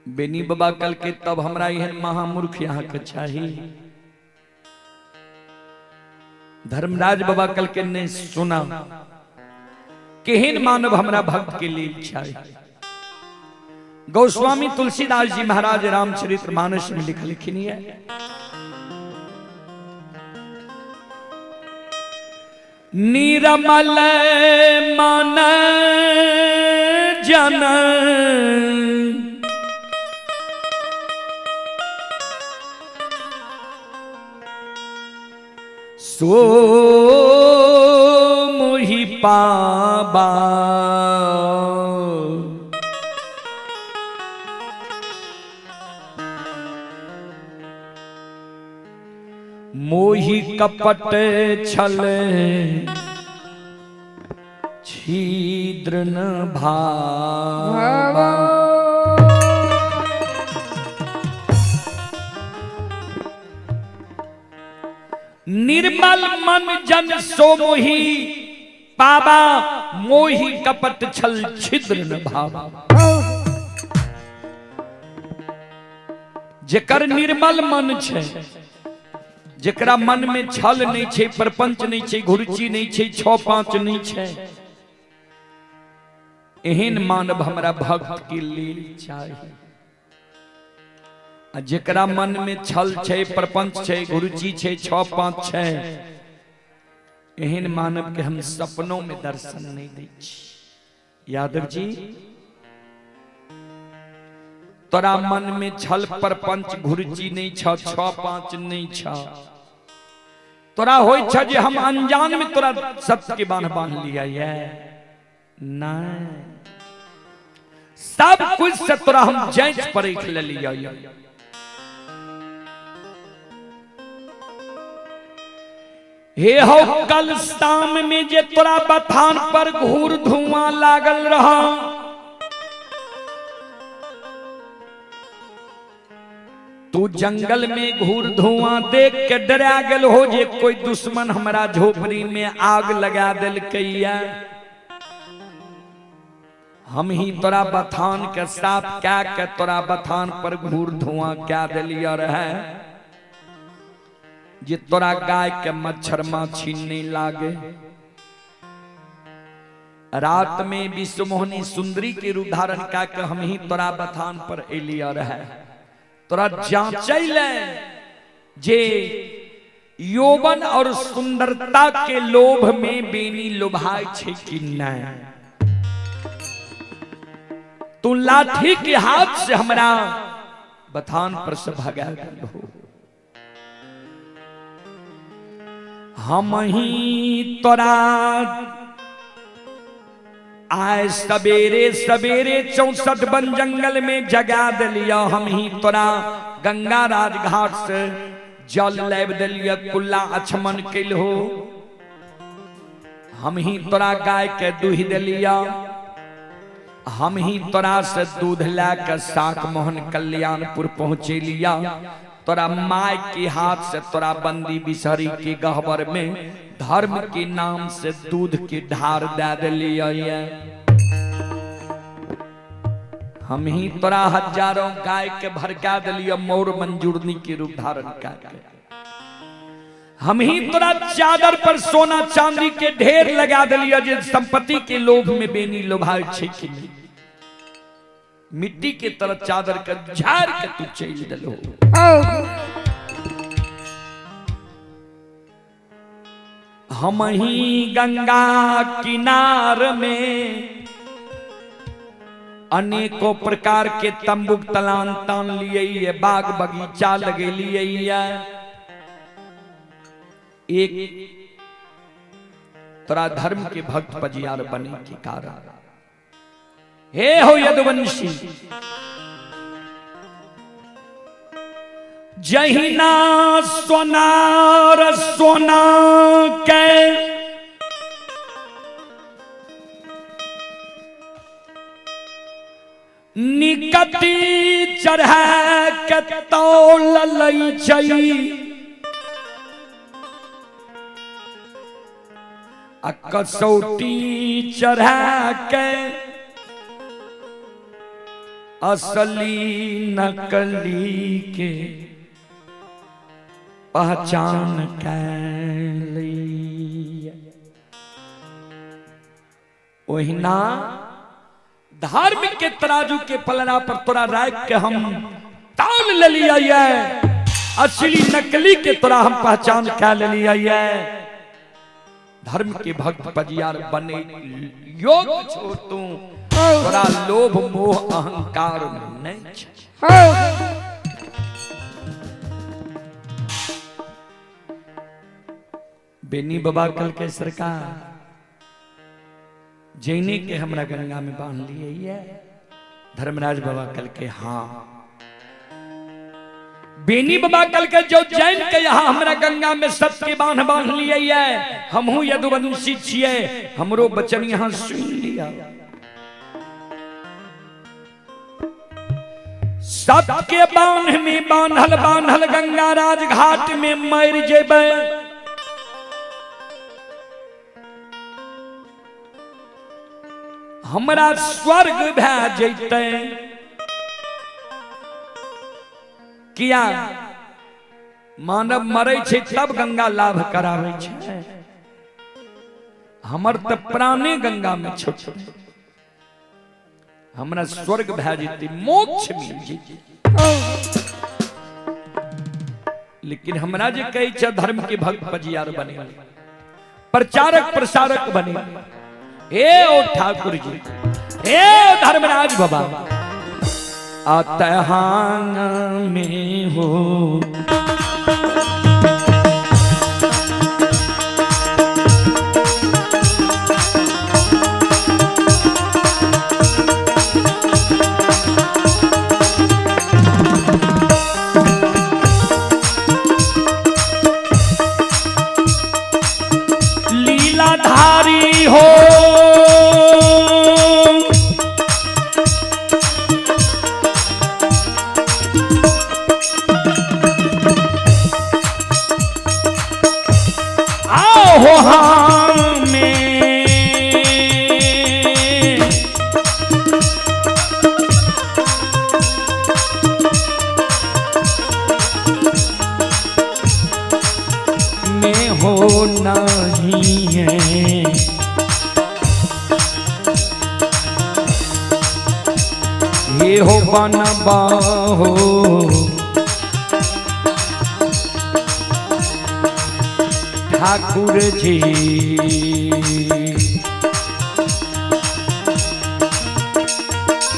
बेनी बाबा कल के तब हमरा एहन महामूर्ख यहाँ के चाही। धर्मराज बाबा कल के ने सुना केहन मानव हमरा भक्त के लिए चाही। गोस्वामी तुलसीदास जी महाराज रामचरित मानस में लिखलखिन है, निरमल मन जन सो मोहि पाबा, मोहि कपट छल छिद्र न भावा। निर्मल मन जन सो मोहि पाबा, मोहि कपट छल छिद्र न भावा। जेकर निर्मल मन छे, जेकरा मन में छल नहीं छे, प्रपंच नहीं छे, घुरची नहीं छे, छो पांच नहीं छे, एहन मानव हमरा भक्त के लेल चाही। आ जेकरा मन में छल छे, प्रपंच छे, घुरची छे, छो पांच छे, एहन मानव के हम सपनों में दर्शन नहीं दै छी। यादव जी, तोरा मन में छल प्रपंच घुरची नहीं छ, छो पांच नहीं छ, तोरा होई छ जे हम अनजान में तोरा सत्य के बांध बांध लिया है। नहीं, सब कुछ से तोरा हम जांच परख लेलियै। हे हो कल शाम में जे तोरा बथान पर घूर धुआं लागल रहा, तू जंगल में घूर धुआं देख के डरा गेल हो जे कोई दुश्मन हमरा झोपड़ी में आग लगा देलकैया। हम ही तोरा बथान के साफ क्या के तोरा बथान पर घूर धुआं क्या दिलिया रहे जे तोरा गाय के मच्छर माछी नहीं लागे। रात में विश्वमोहिनी सुंदरी के रूप धारण क्या के हम ही तोरा बथान पर एलिया रहे, तोरा जांचै ले जे यौवन और सुंदरता के लोभ में बेनी लोभाय छै कि नहीं। तू लाठी के हाथ से हमरा बथान पर से भगा हो। हम ही तोरा आए सवेरे सवेरे 64 वन जंगल में जगा दिलिया, हम ही तोरा गंगा राज घाट से जल लाब दिलिया, कुल्ला अछमन कैल हो। हम ही तोरा गाय के दूहि दिलिया, हम ही तोरा से दूध ला के साक मोहन कल्याणपुर पहुँचे लिया। तोरा my के हाथ से तोरा बंदी बिसहरी के गहबर में धर्म के नाम से दूध के ढार दे दिलिया। हम ही तोरा हजारों गाय के भड़का दिलिया मोर मंजूरनी के रूप धारण करके। हम ही तोरा चादर पर सोना चांदी के ढेर लगा दिलिया जे संपत्ति के लोभ में बेनी लोभाय छै कि नहीं। मिट्टी के तरह चादर के झाड़ के तू चल दिलो। हम ही गंगा किनार में अनेकों प्रकार के तंबुक तलान तान लिए, बाग बगीचा लगे लिए। एक तोरा धर्म के भक्त पजियार बने के कारण हे हो यदुवंशी जहिना सोनार सोना के निकटी चढ़ा के तौल लै छै आ कसौटी चढ़ा के असली नकली के पहचान कैली। ओहिना धर्म के तराजू के पलड़ा पर तोरा राख के हम ताल ले लिया, असली नकली के तोरा हम पहचान कै लिया। धर्म के भक्त पजियार बने योग्य छो तू, तोरा लोभ मोह अहंकार नहीं छे। बेनी बाबा कल के सरकार जैने के हमरा गंगा में बांध लिए। धर्मराज बाबा कल के हाँ बेनी बाबा कल के जो जैन के यहाँ हमरा गंगा में सबके बांध बांध लिए, हमहू यदुवंशी छिए, हमरो बचन यहाँ सुन लिया। सबके बांध में बांधल बांधल गंगा राज घाट में मर जेबै। हमरा स्वर्ग भै जैतै। किया मानव मरै छै तब गंगा लाभ कराबै छै, हमर त प्राणे गंगा में छुट, हमरा स्वर्ग भै जैतै, मोक्ष मिल जैतै। लेकिन हमरा जे कहै छै धर्म के भक्त पजियार बने, प्रचारक प्रसारक बने, हे ओ ठाकुर जी, हे धर्मराज बाबा, अतहान में हो हे हो बनबा हो ठाकुर जी।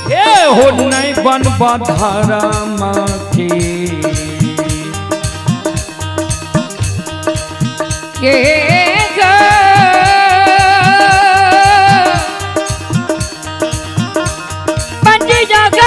हे हो नहीं बनबा धर्म के के ग पंडिया ग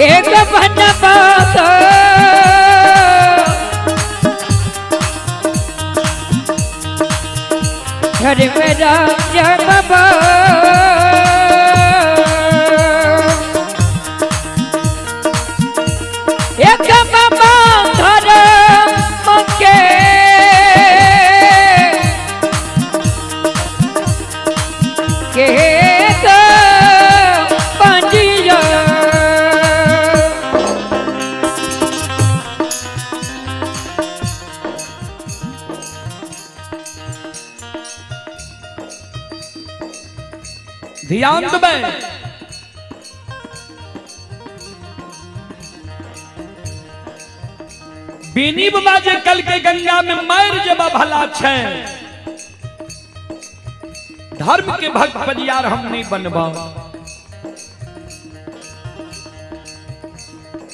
एक बनबास घर मेरा जय बाबा एक बाबा धर्म के के पंजिया। ध्यान देबै बेनी बाबा जे कल के गंगा में मर जबा भला छै, धर्म के भक्त परियार हम नहीं बनबा।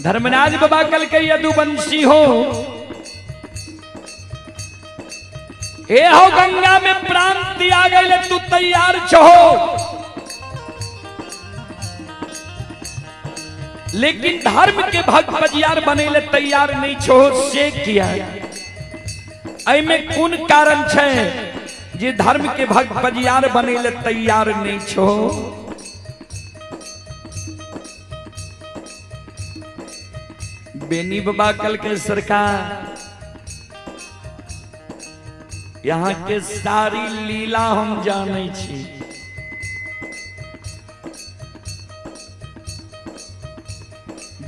धर्मराज बाबा कल के यदुवंशी हो, ए हो गंगा में प्राण दिया गए तू तैयार छो, लेकिन धर्म के भक्त बजियार बने ले तैयार नहीं छो, से किया? एमे कोन कारण छै जे धर्म के भक्त बजियार बने ले तैयार नहीं छो? बेनी बाबा कल के सरकार यहाँ के सारी लीला हम जाने छी।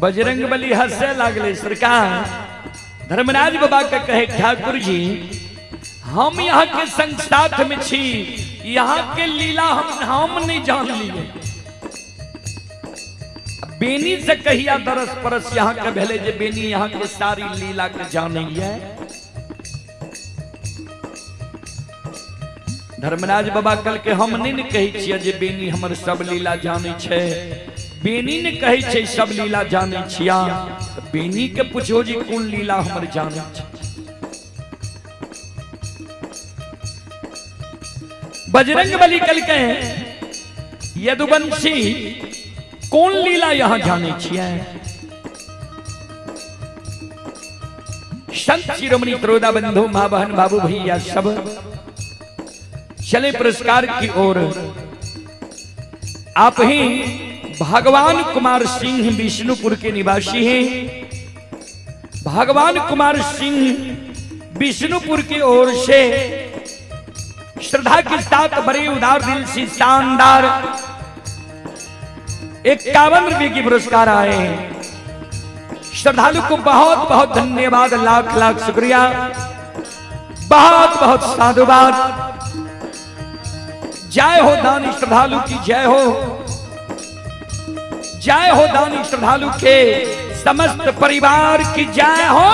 बजरंग बली हंसे लागले सरकार। धर्मराज बाबा के कहे ठाकुर जी हम यहाँ के संग साथ में छी, यहाँ के लीला हम नहीं जान लिए। बेनी से कहिया दरस परस यहाँ के भेले जे बेनी यहाँ के सारी लीला के जाने। धर्मराज बाबा कल के हम नहीं ने कहै छियै जे बेनी हमर सब लीला जानै छै, बेनी ने कहै छै सब लीला जानै छिया, बेनी के पूछो जे कोन लीला हमर जानै छै। बजरंग बली कल के यदुवंशी कोन लीला यहाँ जानै छियै? संत शिरोमणि त्रोदा बंधु माँ बहन बाबू भैया सब चले पुरस्कार की ओर। आप ही भगवान कुमार सिंह विष्णुपुर के निवासी हैं। भगवान कुमार सिंह विष्णुपुर की ओर से श्रद्धा के साथ बड़े उदार दिल से शानदार 51 रुपए की पुरस्कार आए हैं। श्रद्धालु को बहुत बहुत धन्यवाद, लाख लाख शुक्रिया, बहुत बहुत साधुवाद। जय हो दानी श्रद्धालु की जय हो, जय हो दानी श्रद्धालु के समस्त परिवार की जय हो।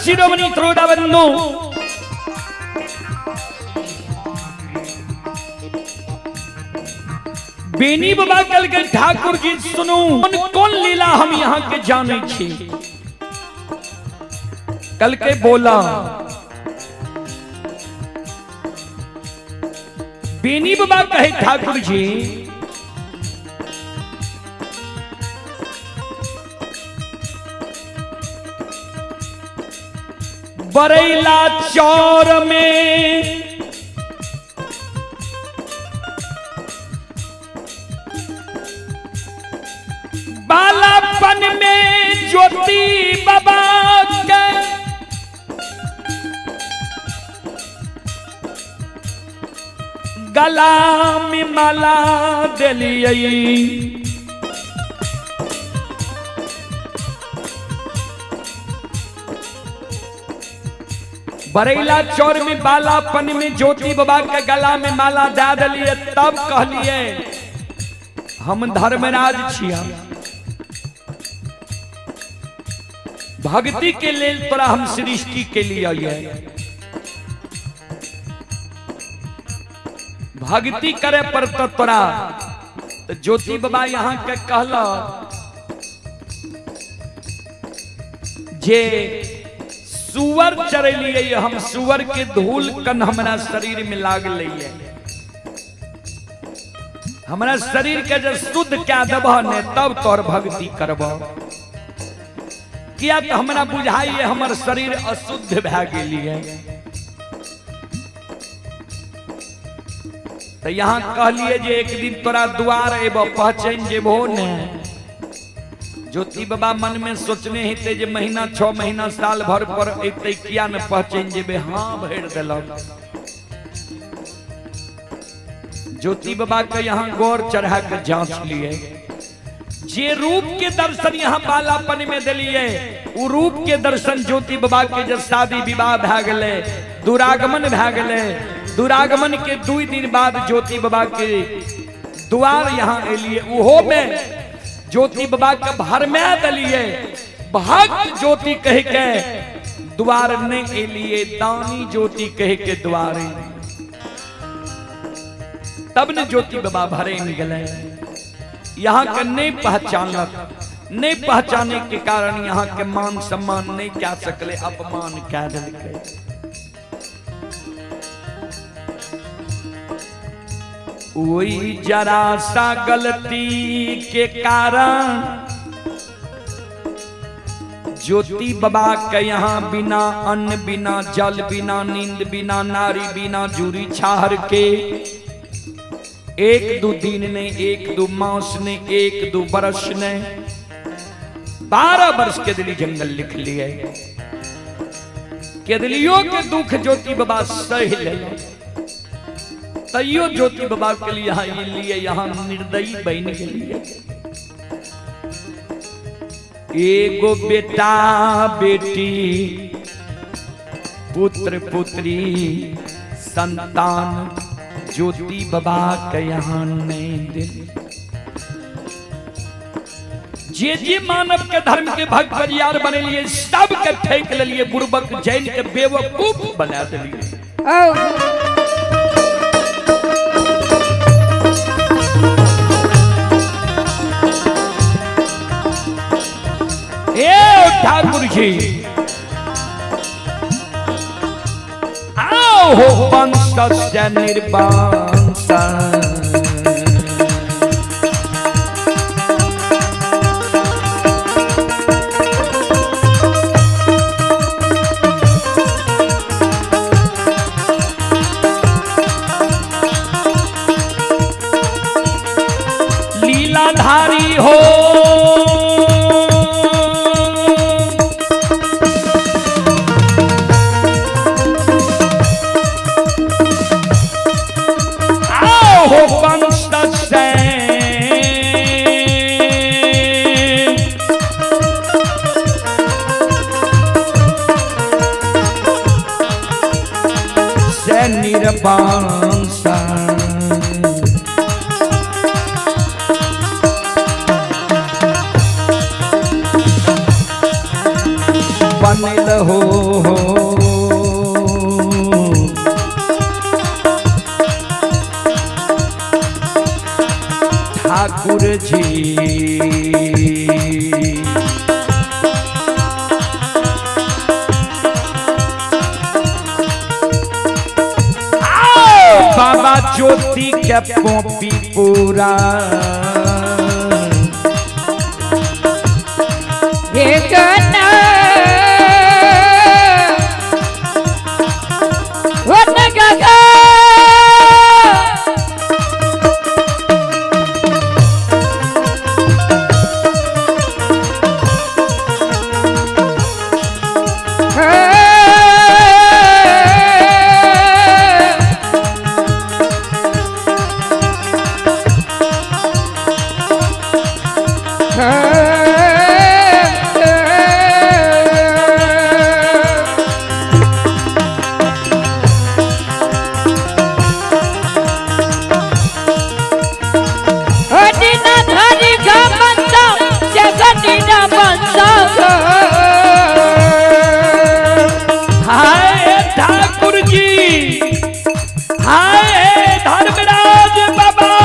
शिरोमणि श्रोता बंधु, बेनी बाबा कल के ठाकुर जी सुनू, कौन कौन लीला हम यहाँ के जाने छी। कल के बोला बेनी बाबा कहे ठाकुर जी, बरैला चौर में बालापन में ज्योति बाबा के गला में माला दिलियै। बरैला चौर में बालापन में ज्योति बाबा के गला में माला दे दिलियै, तब कहलिए हम धर्मराज छिया, भक्ति के लेल तोरा हम सृष्टि के लिए भक्ति करे पर तो तोरा। तो ज्योति बाबा यहाँ के कहला जे सुअर चरेलिए हम, सुअर के धूल कन हमरा शरीर में लागल है, हमरा शरीर के जब शुद्ध क्या देबह ने तब तोर भक्ति करबह। किया तो हमरा बुझाइए हमर शरीर अशुद्ध भए गेलिए। तो यहाँ कहलिए जे एक दिन तोरा द्वार एबो पहचान जेबो ने। ज्योति बाबा मन में सोचने हेते जे महीना 6 महीना साल भर पर एते किया ने पहचान जेबे, हाँ भरि देलक। ज्योति बाबा के यहाँ गौर चढ़ा के जांच लिए, जे रूप के दर्शन यहाँ बालापन में दिलिए उ रूप के दर्शन ज्योति बाबा के जब शादी विवाह भए गेलै, दुरागमन भए गेलै, दुरागमन के 2 दिन बाद ज्योति बाबा के द्वार यहाँ एलिए, उहो में ज्योति बाबा के भरमे दिलिए, भक्त ज्योति कह के द्वार नहीं एलिए, दानी ज्योति कह के द्वार। तब ने ज्योति बाबा भरे गए। यहाँ के नहीं पहचानक, नहीं पहचाने के कारण यहाँ के मान सम्मान नहीं क्या सकले, अपमान क्या दिलके। वही जरा सा गलती के कारण ज्योति बाबा के यहाँ बिना अन्न बिना जल बिना नींद बिना नारी बिना जूरी छाहर के 1-2 दिन ने 1-2 मास ने 1-2 बरस ने 12 वर्ष के दिली जंगल लिख लिए। केदलियों के दुख ज्योति बाबा सह ले, तैयो ज्योति बाबा के लिए यहाँ लिए यहाँ निर्दयी बन के लिए। एगो बेटा बेटी पुत्र पुत्री संतान ज्योति बाबा के यहाँ नहीं दिल। जे जे मानव के धर्म के भक्त परियार बने लिए सब के फेंक लिए, बुर्बक जैन के बेवकूफ बना दिए। ए ठाकुर जी आओ हो वंश से निर्वंश, लीलाधारी हो निर्वंश। बनल हो ठाकुर जी। बाबा ज्योति के पोपी पूरा हाय ठाकुर जी, हाय धर्मराज बाबा।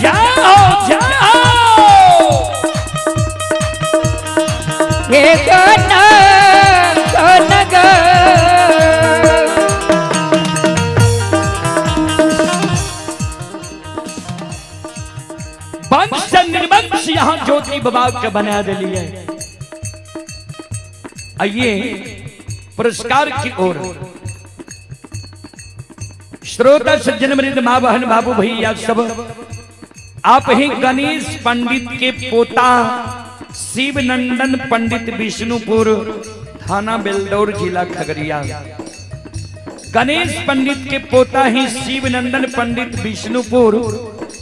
जाओ जाओ। वंश निर्वंश यहाँ ज्योति बाबा के बना दिए। आइए पुरस्कार की ओर। श्रोता सज्जन मृद माँ बहन बाबू भैया सब, आप ही गणेश पंडित के पोता शिवनंदन पंडित विष्णुपुर थाना बेलदौर जिला खगड़िया। गणेश पंडित के पोता ही शिवनंदन पंडित विष्णुपुर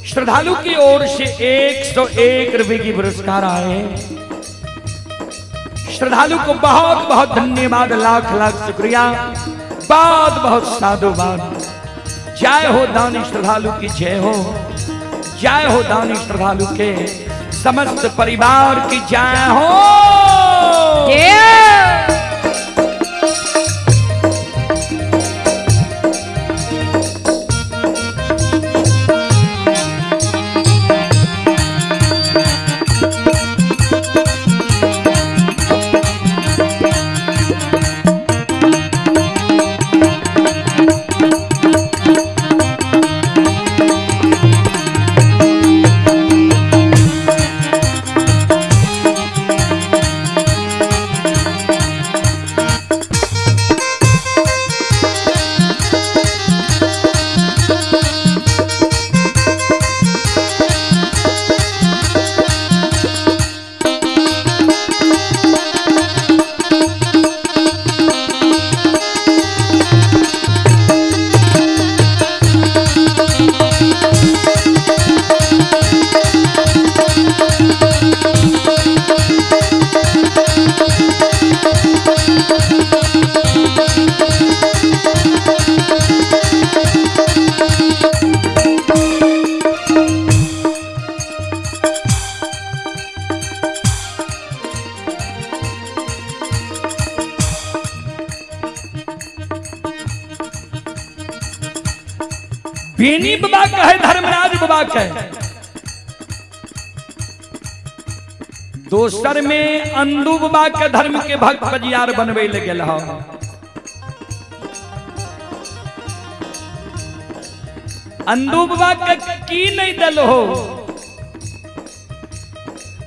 श्रद्धालु की ओर से 101 रुपए की पुरस्कार आए। श्रद्धालु को बहुत बहुत धन्यवाद, लाख लाख शुक्रिया, बहुत बहुत साधुवाद। जय हो दानी श्रद्धालु की जय हो, जय हो दानी श्रद्धालु के समस्त परिवार की जय हो। बेनी बाबा कहे, धर्मराज बाबा कहे। दोसर में अंदू बाबा के धर्म के भक्त पजियार बनवे ले गेल। अंदू बाबा के की नहीं दल हो।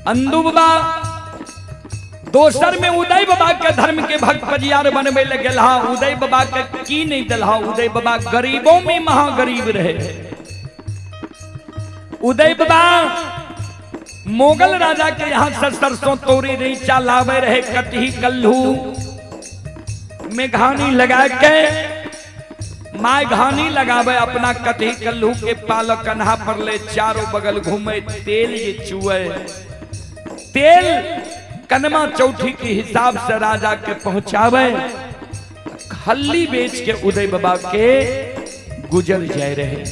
अंदू बाबा दोसर में उदय बाबा के धर्म के भक्त पजियार बनवे ले गेल। उदय बाबा के की नहीं दल। उदय बाबा गरीबों में महागरीब रहे। उदय बाबा मुगल राजा के यहाँ से सरसों तोरी रीचा लावे रहे, कटही कल्लू मेघानी लगा के My घानी लगावे अपना कटही कल्लू के पालक कन्हा पर ले चारों बगल घूमे, तेल ये चुए, तेल कनमा चौथी के हिसाब से राजा के पहुंचावे, खल्ली बेच के उदय बाबा के गुजर जाए रहे।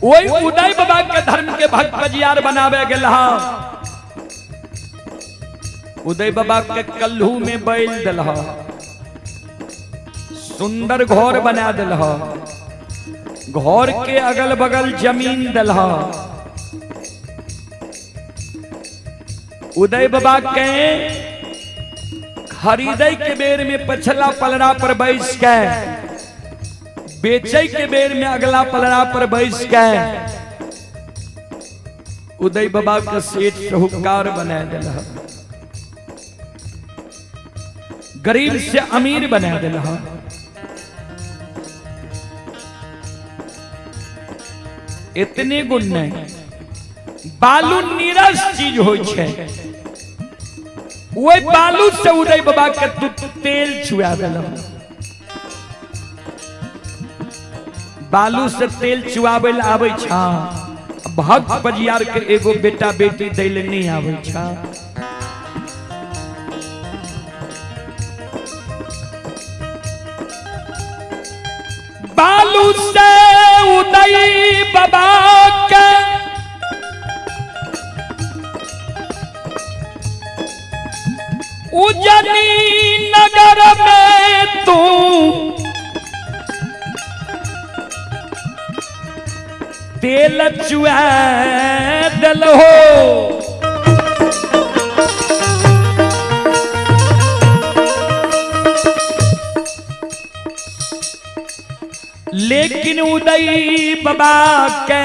वही उदय बाबा के धर्म के भक्त बजियार बनावे गेल। उदय बाबा के कल्हू में बैल दिल, सुंदर घर बना दिल, घर के अगल बगल जमीन दिल। उदय बाबा के खरीदे के बेर में पछला पलड़ा पर बैस के, बेचे के बेर में अगला पलड़ा पर बैस के उदय बाबा के सेठ साहूकार बना दिल, गरीब से अमीर बना दिल। इतने गुण नहीं, बालू नीरस चीज हो छे, वही बालू से उदय बाबा के तू तेल छुआ दिल। बालू से तेल चुआवे ला आवे छा, भक्त बजियार के एगो बेटा बेटी दैले नहीं आवे छा। बालू से उदय बाबा के उजनी नगर में तू तेल चुआ दिल हो। लेकिन उदय बाबा के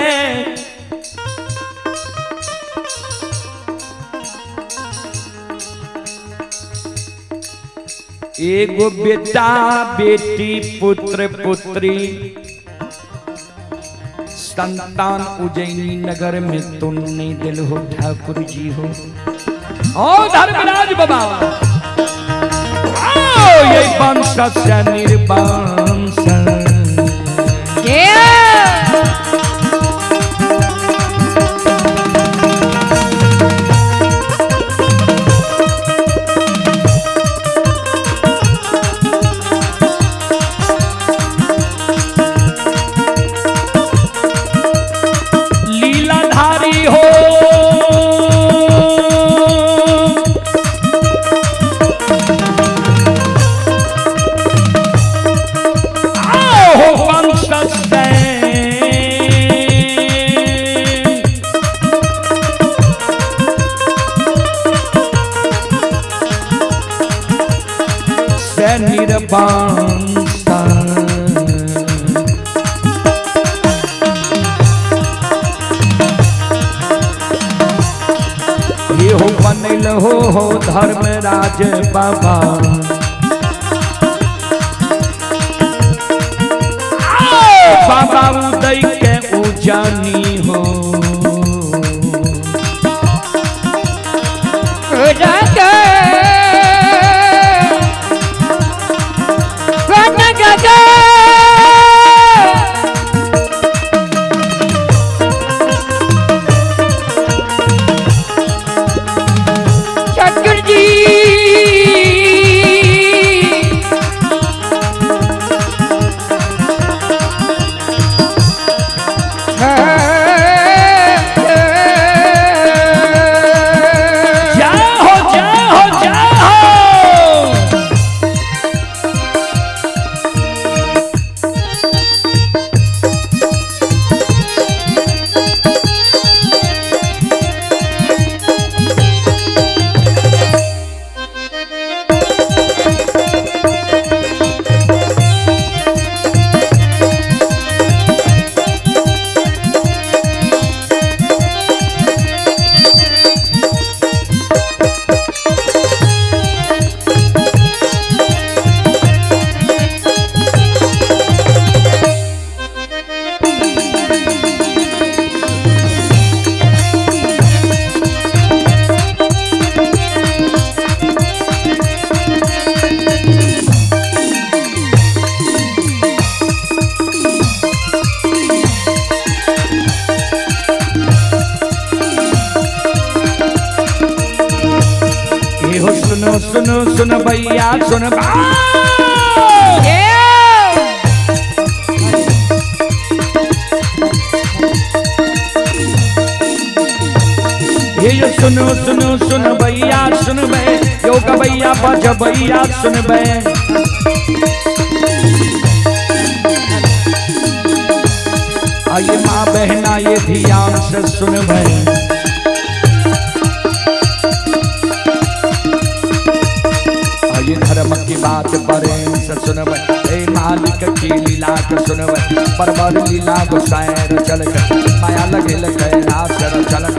एगो बेटा बेटी पुत्र पुत्री संतान उज्जैनी नगर में तुम नहीं दिल हो ठाकुर जी हो। ओ धर्मराज बाबा आओ ये वंश से निर्वंश लीलाधारी हो। आओ वंश से से निर्वंश ये हो बनल हो धर्मराज बाबा। बाबा उदय के उजानी हो। ठाकुर जी सुनो सुनो सुन भैया सुन। ये सुनो सुनो सुन भैया सुन बे, योग भैया बज भैया सुन बे। आइए माँ बहना ये ध्यान से सुन बे। आइए धर्म की बात प्रेम से सुन बे, हे मालिक की लीला के सुन बे। परवर लीला गोसाई चल के माया लगे कैलाश चल।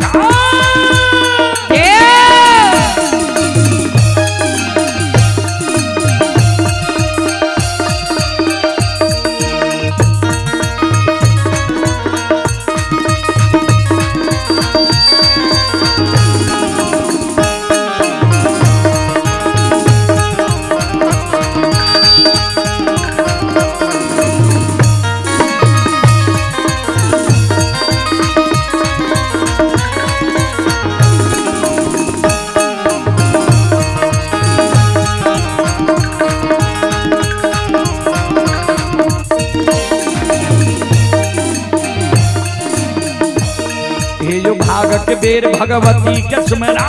भागक बेर भगवती के सुमरा।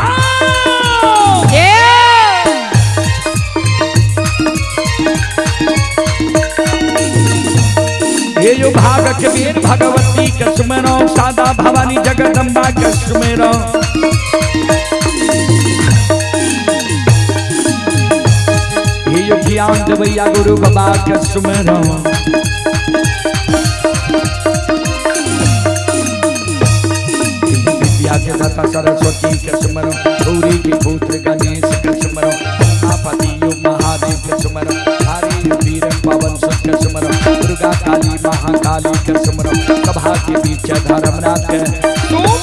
हे यो भागक बेर भगवती के सुमरो, सादा भवानी जगदम्बा के सुमरो। हे यो ज्ञान देवैया गुरु बाबा के सुमरो। दाता सरस्वती के सुमरो, गौरी के पुत्र गणेश के सुमरो, उमापति यो महादेव के सुमरो, हरि वीर पवन सुत के सुमरो, दुर्गा काली महाकाली के सुमरो, सभा के बीच धर्मराज के सुमरो।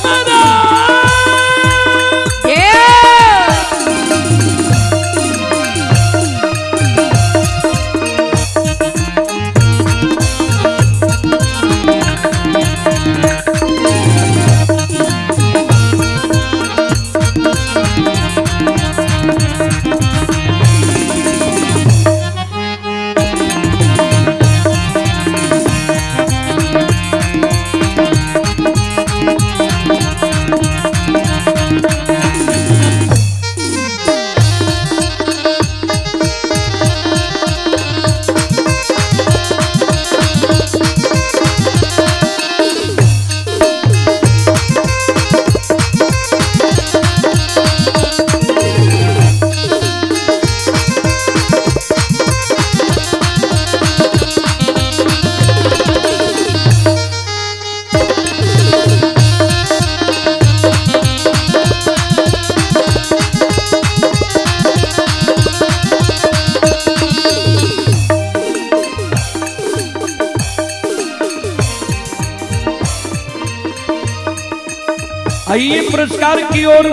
आइए पुरस्कार की ओर।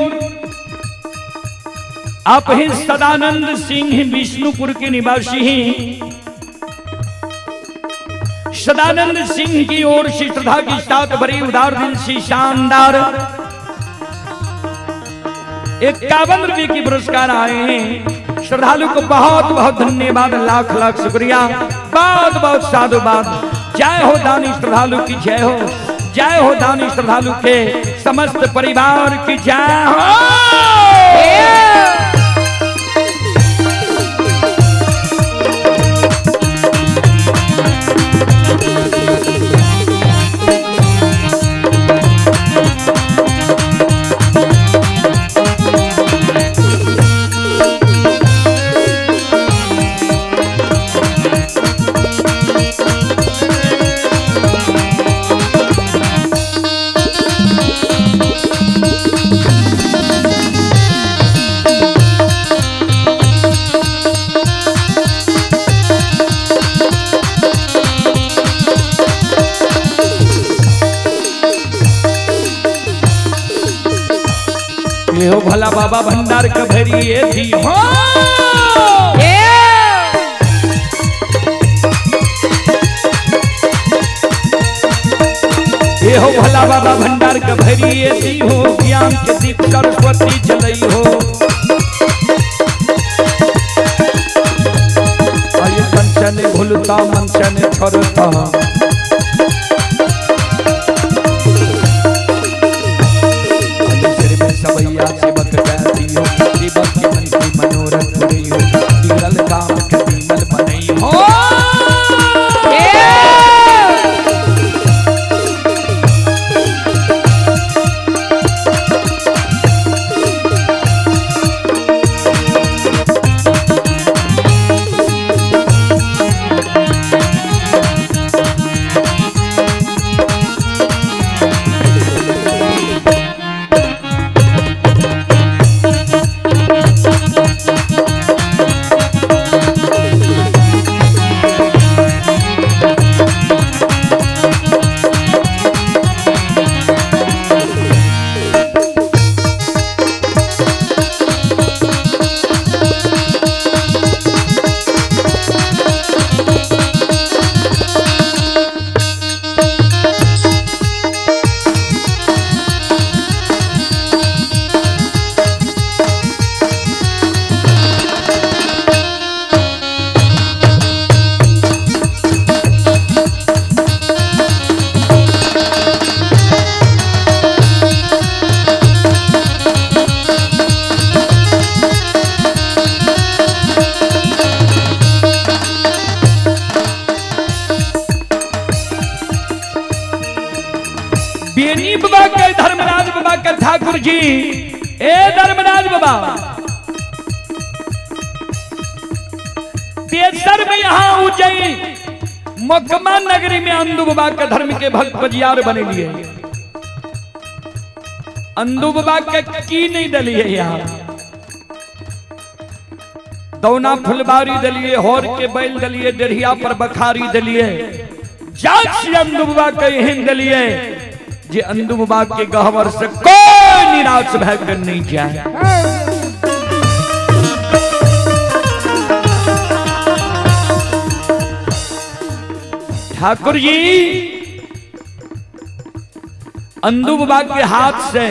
आप हैं सदानंद सिंह, विष्णुपुर के निवासी हैं। सदानंद सिंह की ओर से श्रद्धा के साथ भरी उदार दिल से शानदार 51 रुपए की पुरस्कार आए हैं। श्रद्धालु को बहुत बहुत धन्यवाद, लाख लाख शुक्रिया, बहुत बहुत साधुवाद। जय हो दानी श्रद्धालु की जय हो, जय हो दानी श्रद्धालु के समस्त परिवार की जय हो। हो भला बाबा भंडार कभरिए थी हो। ये हो भला बाबा भंडार कभरिए थी हो, ज्ञान के दीप सरस्वती जलई हो। भूलता मन से नहीं छोड़ता। सिर में सबैया सेवक कह दियो, सेवक के मन की मनोरथ पुरैयो, बिगड़ल काम के बीमल बनैयो। बेनी बाबा के धर्मराज बाबा के ठाकुर जी, ए धर्मराज बाबा तेसर में यहाँ उज्जैन मकमा नगरी में अंदू बाबा के धर्म के भक्त बजियार बने लिए। अंदू बाबा के की नहीं दलिए यहाँ दौना फुलबारी दलिए, होर के बैल दलिए, डेढ़िया पर बखारी दलिए, जाग अंदू बाबा के एहन दलिए जे अंदू बाबा के गहवर से कोई निराश भय नहीं जाए। ठाकुर जी अंदू बाबा के हाथ से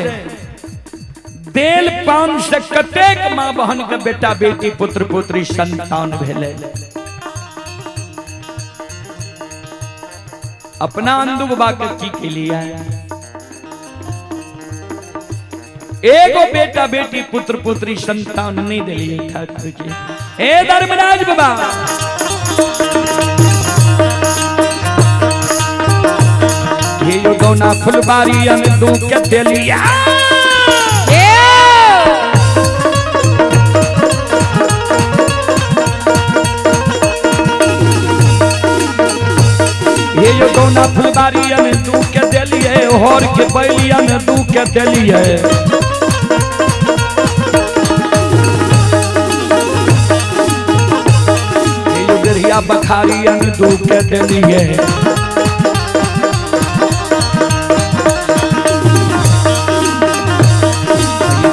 देल पान से कतेक मां बहन के बेटा बेटी पुत्र पुत्री संतान भेले। अपना अंदू बाबा के की के लिए एगो बेटा बेटी पुत्र पुत्री संतान नहीं दिलिए ठाकुर जी। हे धर्मराज बाबा ये यो दौना फुलबारी अंदू के दिलिया। ये यो दौना फुलबारी अंदू के दिलिए, होर के बैलिया अंदू के दिलिए। बखारी अंदू के दिलिए।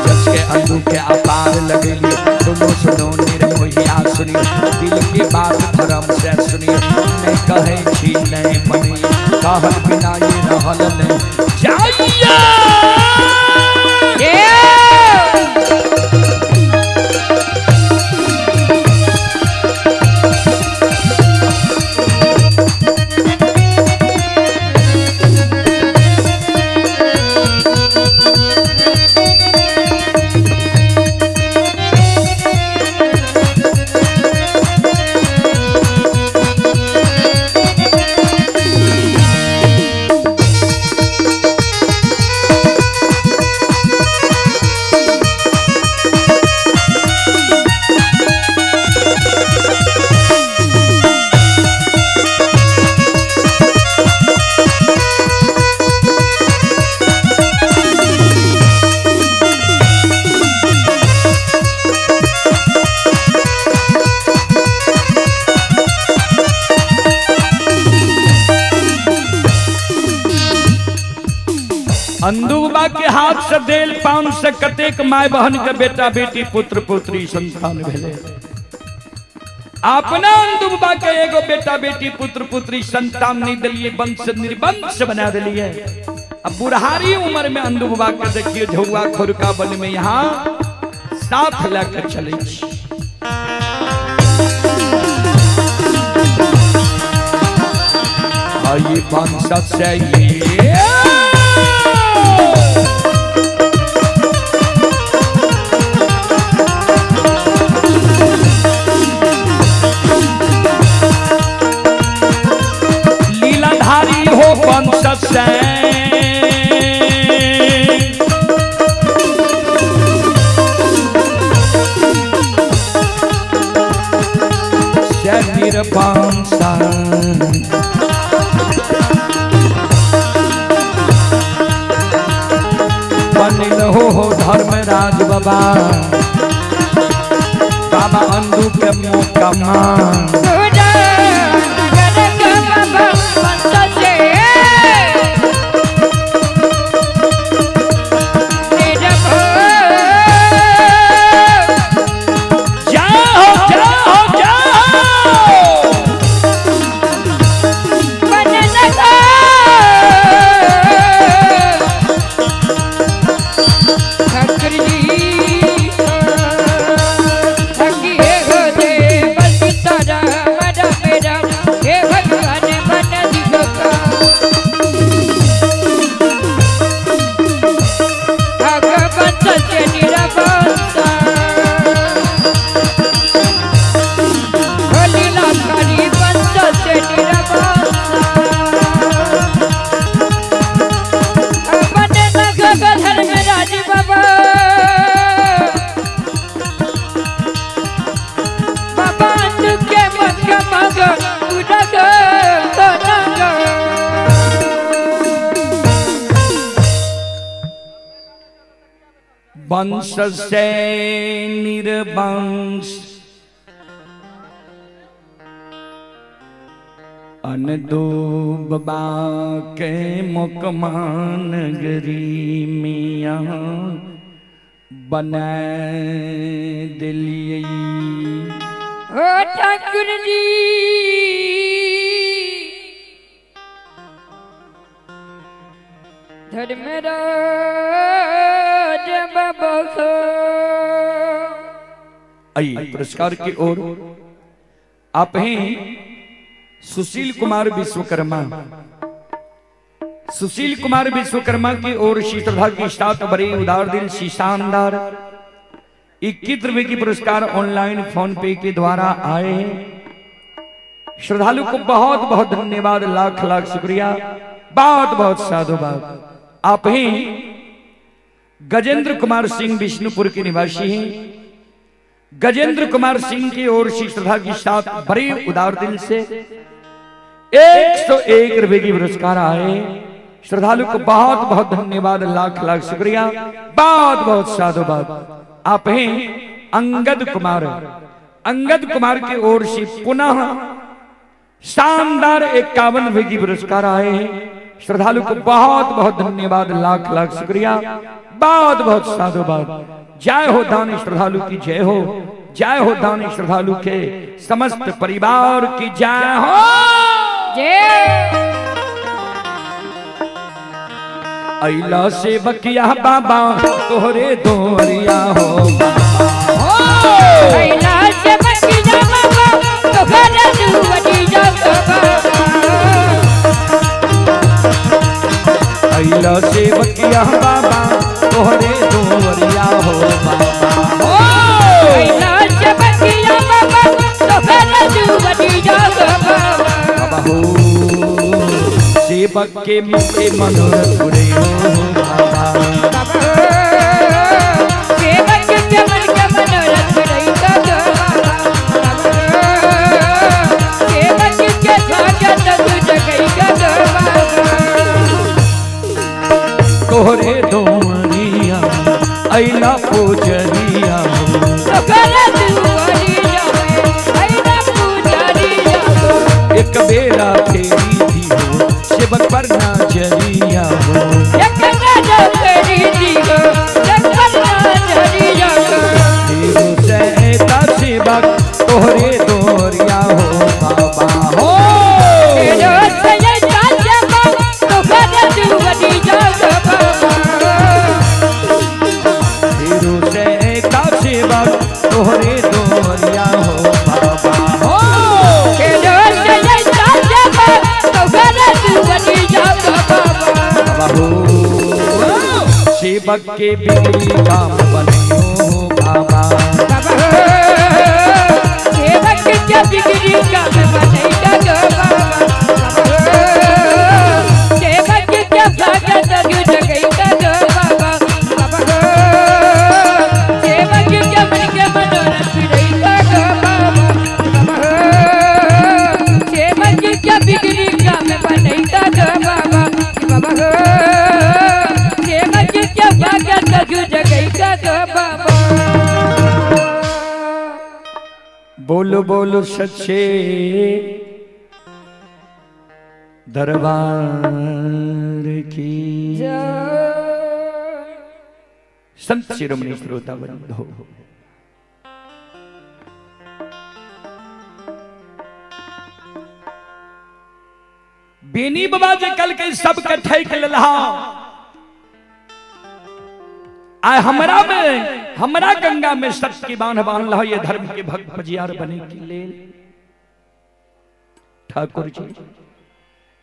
जस के अंदू के अपार लगेली, सुनो सुनो निर्मोहिया सुनियो, दिल की बात धर्म से सुनियो, नहीं कहे छी नहीं मनी, कहल बिना ये रहल नहीं जाइए। अंदू बाबा के हाथ से देल पान से कतेक my बहन के बेटा बेटी पुत्र पुत्री संतान भेले। अपना अंदू बाबा के एगो बेटा बेटी पुत्र पुत्री संतान नहीं दिलिए, वंश निर्वंश बना दिलिए। अब बुढ़ारी उम्र में अंदू बाबा के देखिए झौआ खुरका बन में यहाँ साथ लेकर चले। आई वंश से ये लीलाधारी हो वंश से निरपांसा बनिल हो धर्मराज बाबा बाबा अंधू के मोकमा जाओ जाओ जाओ वंश से निर्वंश अनदो बाबा के मुकमान नगरी मिया बना दिलियै। ओ ठाकुर जी धर्मराज बाबा को आइए पुरस्कार की ओर आप हैं सुशील कुमार विश्वकर्मा। सुशील कुमार विश्वकर्मा की ओर श्रद्धा की साथ बड़े उदार दिल शीशानदार 21 रुपए की पुरस्कार ऑनलाइन फोन पे के द्वारा आए हैं। श्रद्धालु को बहुत बहुत धन्यवाद, लाख लाख शुक्रिया, बहुत बहुत साधुवाद। आप हैं गजेंद्र कुमार सिंह विष्णुपुर के निवासी हैं। गजेंद्र कुमार सिंह की ओर से श्रद्धा के साथ बड़े उदार दिल से 101 रुपए की पुरस्कार आए। श्रद्धालु को बहुत बहुत धन्यवाद, लाख लाख शुक्रिया, बहुत बहुत साधुवाद। आप हैं अंगद कुमार। अंगद कुमार की ओर से पुनः शानदार 51 रुपए की पुरस्कार आए हैं। श्रद्धालु को बहुत बहुत धन्यवाद, लाख लाख शुक्रिया, बहुत बहुत साधुवाद। जय हो दान श्रद्धालु की जय हो, जय हो दान श्रद्धालु के समस्त परिवार की जय हो। जय अइला से बकिया बाबा तोहरे दोरिया हो अइला से बकिया बाबा तोहरे दुआरिया बाबा। अइला से बकिया बाबा तोहरे दोरिया हो बाबा। अइला से बकिया बाबा तोहरे दुआरिया बाबा। बाबा हो सेवक के मुखे मनोरथ पुरे हो बाबा। सेवक के मन के मनोरथ पुरे बाबा। सेवक के भाग्य तू जगई बाबा। तोहरे दोरिया अइला पूजरिया तोहरे दुआरिया अइला पूजरिया। एक बेरा फेरी दी हो सेवक पर नाचरिया हो। एक बेरा फेरी दी हो सेवक पर नाचरिया हो। देव सहता सेवक तोहरे दोरिया हो बाबा हो। देव सहता सेवक तोहरे दुआरिया बाबा। देव सहता सेवक तोहरे दोरिया हो बाबा हो। देव सहता सेवक तोहरे सेवक के बिगड़ी काम बनो बाबा। सेवक के बिगड़ी काम बनैता गो बाबा। सेवक के भगत जगैता गो बाबा। सेवक के मन के मनोरथ पुरैता गो बाबा। सेवक के बिगड़ी काम बनैता गो बाबा। बाबा सेवक के भगत जगैता गो बाबा। बोलो बोलो सच्चे दरबार की जय। संत शिरोमणि श्रोता बंधो, बेनी बाबा जे कल के सबके ठैक लेलहा, आय हमरा में हमरा गंगा में सत्य की बांध बांध लहा, ये धर्म के भक्त पजियार बने के लेल। ठाकुर जी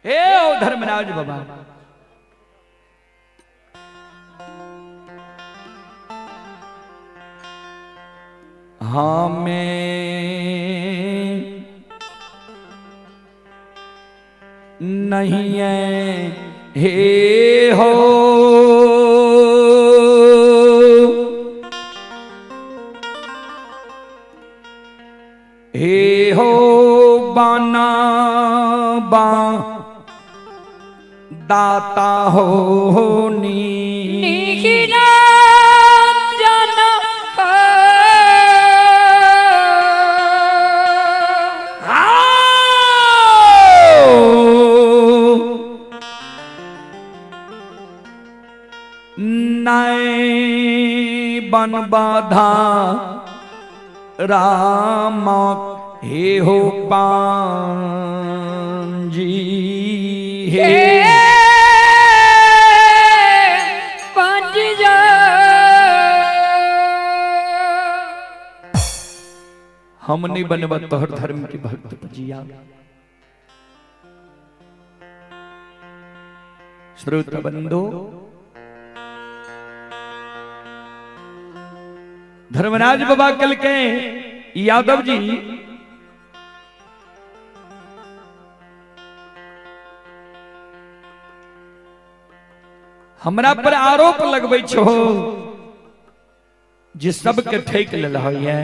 हे ओ धर्मराज बाबा, हमें नहीं है हे हो हे हो बाना बा दाता हो नी निखिला जाना नए बन बाधा राम हे हो पांजी हे पंज जा। हम नहीं बनबा तोहर धर्म के भक्त पजिया। श्रोत बंधु, धर्मराज बाबा कल के यादव जी हमरा पर आरोप लगबै छो जे सबके ठेक लेल है।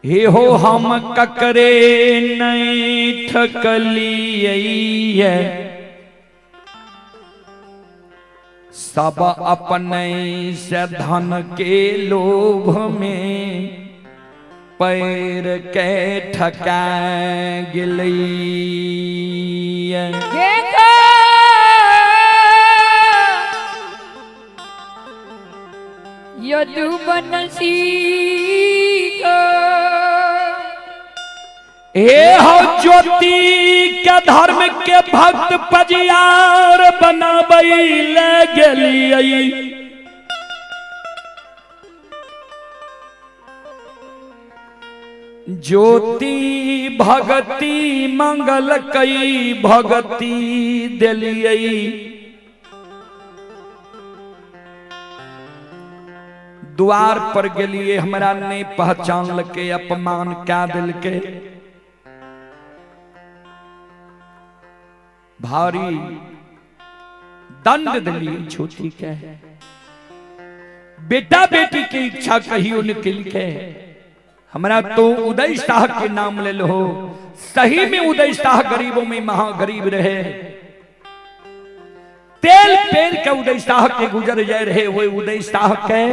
हे हो हम ककरे नहीं ठकलियै, सब अपने से धन के लोभ में पैर के ठका गेलै। यदुवंशी हे हो ज्योति के धर्म के भक्त पजियार बनाबै ले गेलियै, ज्योति भगति मंगल कई भगति देलियै, द्वार पर गेलिए हमरा नहीं पहचान लके अपमान क्या दिलके, भारी दंड दिलिए छोटी के। बेटा बेटी की इच्छा कही निकल के हमरा तो उदय शाह के नाम ले लो। सही में उदय शाह गरीबों में महागरीब रहे, तेल पेल के उदय शाह के गुजर जाए रहे, वही उदय शाह के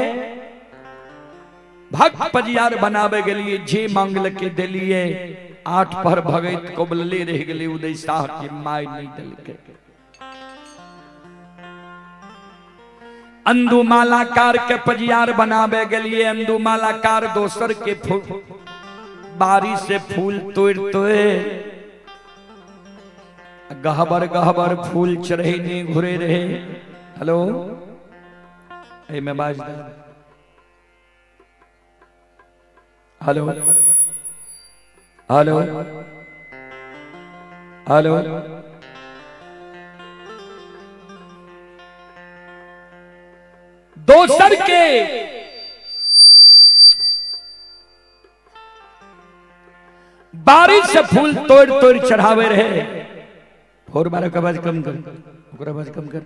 भक्त पजियार बनावे के लिए जे मांगल के दिलिए, आठ पर भगत कोबलले रह गए उदय शाह के my नहीं दिल के। अंदू मालाकार के पजियार बनावे के लिए अंदू मालाकार दोसर के बारी से फूल तोड़ तोड़ गहबर गहबर फूल चढ़े घुरे रहे। हेलो ए में बाज हेलो हेलो हेलो दोसर के बारिश से फूल तोड़ तोड़ चढ़ावे रहे। फोर बारह के आवाज कम कर, ओकर आवाज कम कर।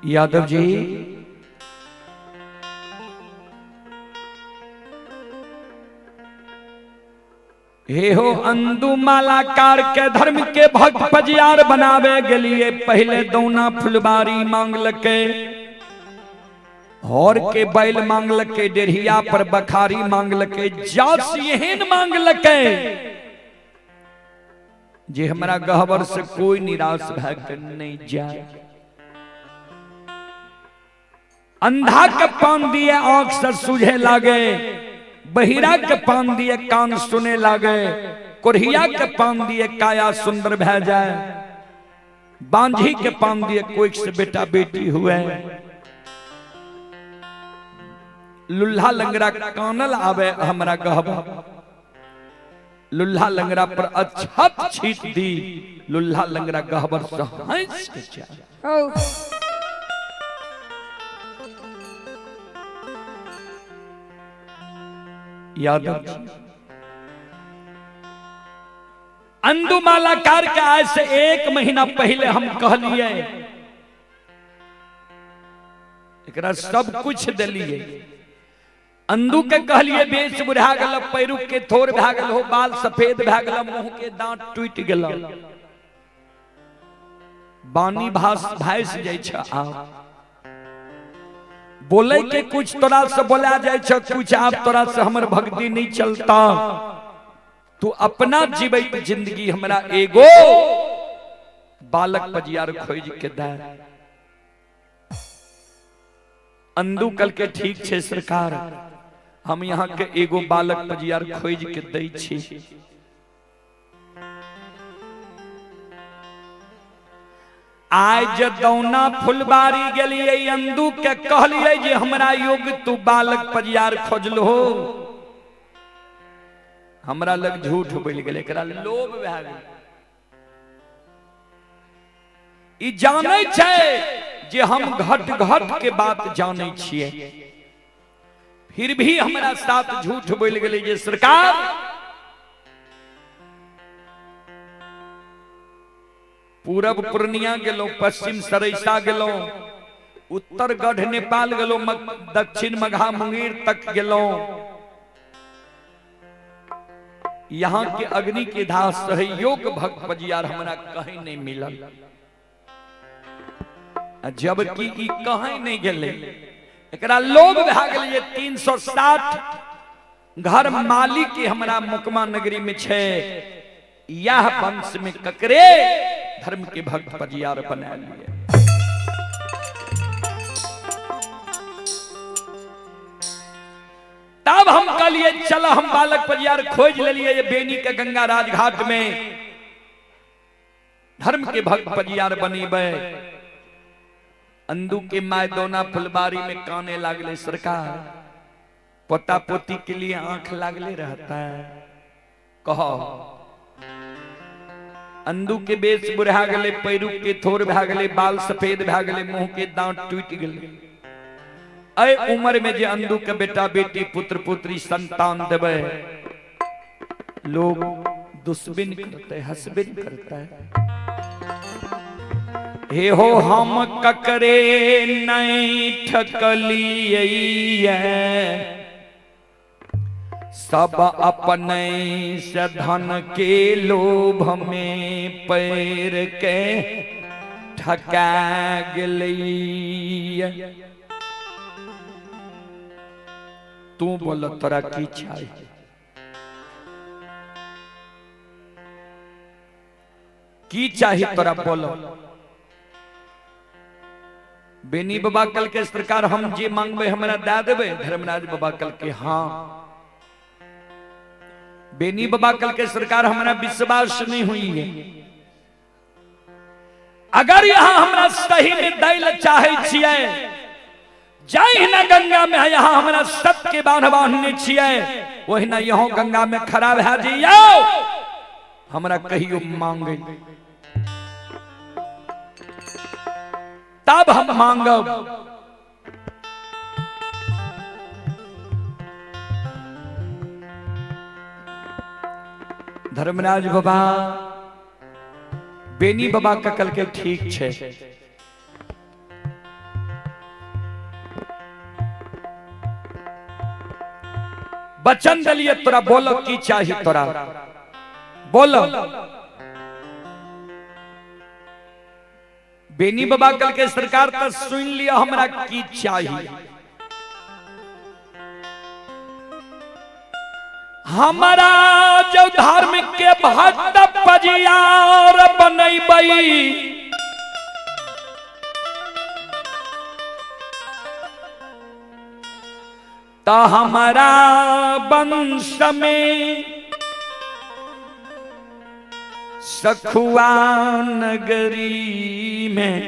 यादव जी हे हो अंदू मालाकार के धर्म के भक्त पजियार बनावे के लिए पहले दौना फुलबारी मांगलके, और के बैल मांगलके, डेढ़िया पर बखारी मांगलके, जास एहन मांगलके जे हमरा गहबर से कोई निराश भए के नहीं जाए। अंधा के पान दिए आंख से सूझे लागे, बहिरा के पान दिए कान सुने लागे, कोढ़िया के पान दिए काया सुंदर भए जाए, बांझी के पान दिए कोई से बेटा बेटी हुए, लुल्हा लंगड़ा कानल आवे हमरा गहबर, लुल्हा लंगड़ा पर अक्षत छीट दी, लुल्हा लंगड़ा गहबर से हंस के जाए। यादव जी अंदू मालाकार के आय से 1 महीना पहले हम कहलिए एकरा सब कुछ दिलिए। अंदू के कहलिए बेच बुढ़ा गेल, पैरू के थोर भए गेल हो, बाल सफेद भए गेल, मुंह के दांत टूटि गेल, बानी भास भास जाइ छ, आब बोले के कुछ तोरा से बोला जाय छ, कुछ आब तोरा से हमर भक्ति नहीं चलता, तू अपना जीवित जिंदगी हमरा एगो बालक पजियार खोज के दे। अंदू कल के ठीक छे सरकार, हम यहाँ के एगो बालक पजियार खोज के दै छी। आज दौना फुलबारी गेलिए अंदू के कहलिए जे हमरा योग्य तू बालक पजियार खोजलो, हमरा लग झूठ बोल गेलै, एकरा लोभ भए गेल। ई जानै छै जे हम घट घट के बात जानै छियै, फिर भी हमरा साथ झूठ बोल गेलै जे सरकार पूरब पूर्णिया गेलहुं, पश्चिम सरैसा गेलहुं, उत्तर गढ़ नेपाल गेलहुं, दक्षिण मघा मुंगेर तक गेलहुं, यहाँ के अग्नि के धास सहयोग भक्त पजियार हमरा कहीं नहीं मिलल, जबकि ई कहीं नहीं गेलै। एकरा लोभ भए गेलै जे 360 घर मालिक के हमरा मुकमा नगरी में छै, यह वंश में ककरे धर्म के भक्त पजियार बना लिए। तब हम कहलिए चलो हम बालक पजियार खोज लेलिए ये बेनी के गंगा राजघाट में धर्म के भक्त पजियार बनेबै। अंदू के my दौना फुलबारी में काने लागले, सरकार पोता पोती के लिए आंख लागले रहता है। कहो अंदू के बेच बुढ़ा गले, पैरू के थोर भए गेलै, बाल सफेद भए गेलै, मुंह के दांत टूटि गेलै। ऐ उम्र में जे अंदू के बेटा बेटी पुत्र पुत्री संतान देबै, लोग दुश्मन करते, हसबिन करता है। हे हो हम ककरे नहीं ठकलिए, सब अपने से धन के लोभ में पैर के ठका गेलिए। तू बोल तोरा की चाही? की चाही तोरा बोलो। बेनी बाबा कल के सरकार हम जे मांगबे हमरा दे देबे? धर्मराज बाबा कल के हाँ। बेनी बाबा कल के सरकार हमरा विश्वास नहीं हुई है, अगर यहां हमरा सही में दैल चाहे छियै, जहिना गंगा में यहाँ हमरा सबके बान्ह बान्हने छियै, ओहिना यहाँ गंगा में खड़ा भए जइयौ, हमरा कहियो मांगे तब हम मांगब। धर्मराज बाबा बेनी बाबा का कल के ठीक छे। वचन दिलिए तोरा, बोलो की चाही तोरा, बोलो। बेनी बाबा कल के सरकार तो सुन लिया हमरा की चाही। हमारा जो धर्म के भक्त पजियार बनैबई, तो हमारा वंश में सखुआ नगरी में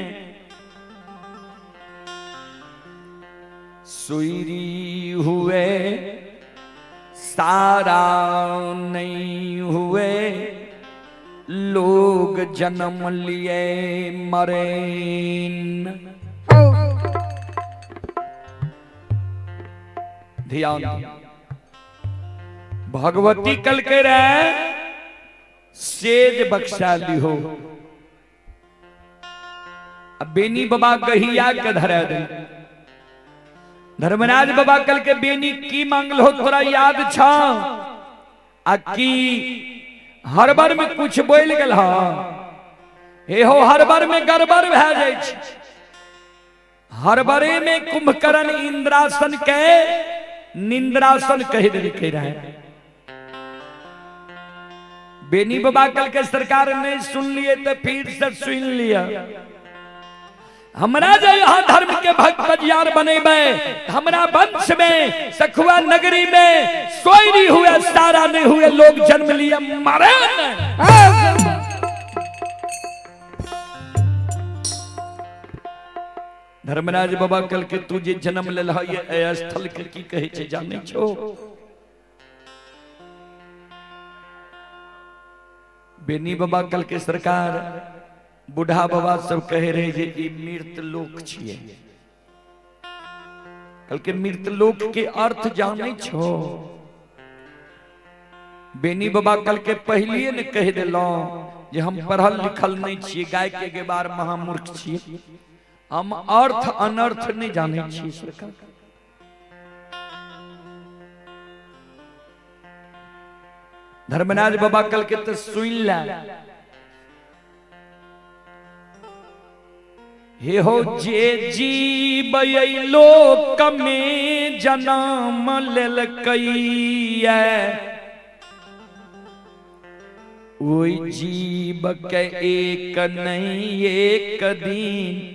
सुईरी हुए सारा नहीं हुए, लोग जन्म लिए मरेन। ध्यान, भगवती कल के रहे सेज बख्शा लिहो। अब बेनी बाबा गहिया के धरा दे। धर्मराज बाबा कल के बेनी की मांगल हो तोरा याद छ? आ की हर बार में कुछ बोल गल? हे हो, हर बार में गड़बड़ भए जाइ छै। हर बारे में कुंभकर्ण इंद्रासन के निंद्रासन कह देलकै रहे। बेनी बाबा कल के सरकार नहीं सुन लिए तो फिर से सुन लिया। हमरा जे यहाँ धर्म के भक्त बजियार बनेबै, हमरा वंश में सखुआ नगरी में सोई हुए सारा नहीं हुए, लोग जन्म लिए मरे। धर्मराज बाबा कल के तू जे जन्म लेल ये स्थल के की कहे छे जाने छो? बेनी बाबा कल के सरकार बूढ़ा बाबा सब कहे रहे जे ई मृत लोक छिए। कल के मृत लोक के अर्थ जाने छो? बेनी बाबा कल के पहलिए ने कह देलौं जे हम पढ़ल लिखल नहीं छिए, गाय के गेबार महामूर्ख छिए, हम अर्थ अनर्थ नहीं जाने छिए सरकार। धर्मराज बाबा कल के तो सुन ला। हे हो, जे जीव लोक में जन्म लेलकैया, ओहि जीव के एक नहीं एक दिन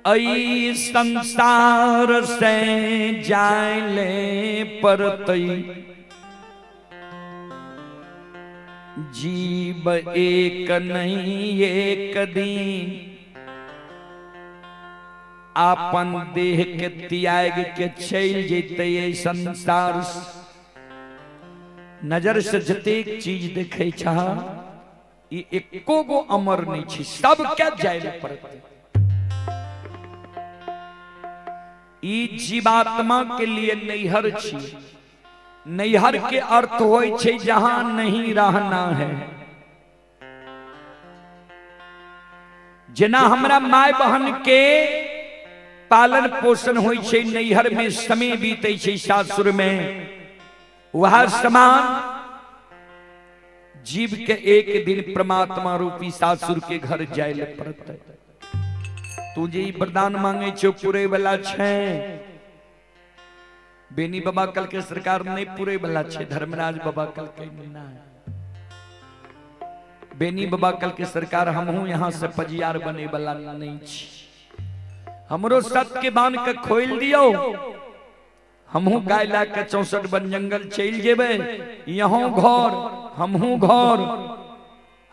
ऐ संसार से जाए पड़तई। जीव एक नहीं एक दिन आपन देह के त्याग के चल जैते संसार। नजर से जतेक चीज देखे छा, ई एको गो अमर नहीं छी, सबके जाय पड़तै। ई जीवात्मा के लिए नैहर छी। नैहर के अर्थ होय छै जहां नहीं रहना है। जेना हमरा my बहन के पालन पोषण होय छै नैहर में, समय बीते छै सासुर में, वह समान जीव के एक दिन परमात्मा रूपी सासुर के घर जाय ले पड़तै। तू जे ई वरदान मांगे छो पूरे वाला छै? बेनी बाबा कल के सरकार नहीं पूरे वाला छै। धर्मराज बाबा कल के नहीं। बेनी बाबा कल के सरकार हमहू यहाँ से पजियार बने वाला नहीं छी। हमरो सत के बांध के खोल दियो, हमहू गाय ला के 64 वन जंगल चल जेबे, यहाँ घर हमहू घर,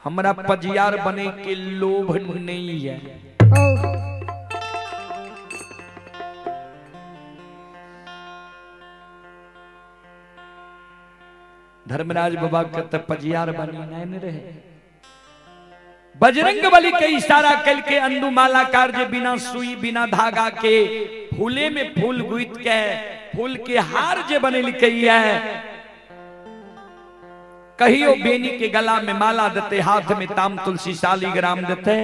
हमरा पजियार बने के लोभ नहीं है। धर्मराज बाबा के त पजियार बनी नहीं रहे। बजरंग बली के इशारा कल के अंडू मालाकार जे बिना सुई बिना धागा के फूले में फूल गुथ के फूल के हार जे बनेलकै है, कहियो बेनी के गला में माला देते, हाथ में ताम तुलसी शालिग्राम देते,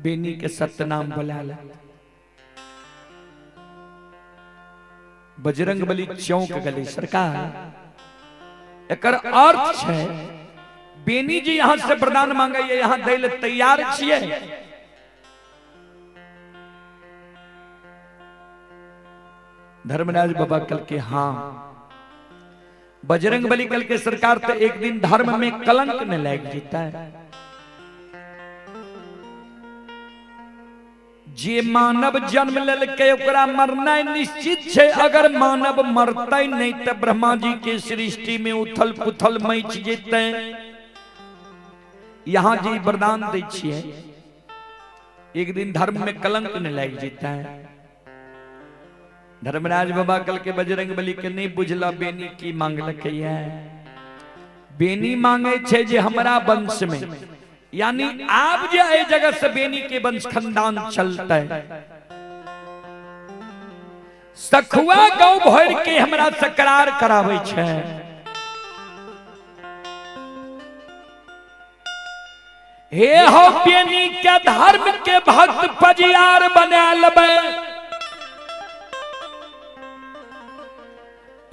बेनी के सत्यनाम बोला ले। बजरंग बली चौंक गले, सरकार एकर अर्थ है बेनी जी यहां से वरदान मांगे, यहां दै ले तैयार छियै। धर्मराज बाबा कल के हाँ। बजरंग बली कल के सरकार तो एक दिन धर्म में कलंक न लग जीता है। जे मानव जन्म लेलकै ओकरा मरना निश्चित छै, अगर मानव मरतै नहीं तो ब्रह्मा जी के सृष्टि में उथल पुथल मच जेतै। यहाँ जी वरदान दै छियै, एक दिन धर्म में कलंक न लागि जेतै। धर्मराज बाबा कल के बजरंग बली के नहीं बुझला बेनी की मांगलकै है। बेनी मांगे छे जे हमरा वंश में, यानी आप जे एहि जगह से बेनी के वंश खानदान चलते, सखुआ गाँव भर के हमरा से करार करावे छे। हे हो बेनी के धर्म के भक्त पजियार बना लेबै,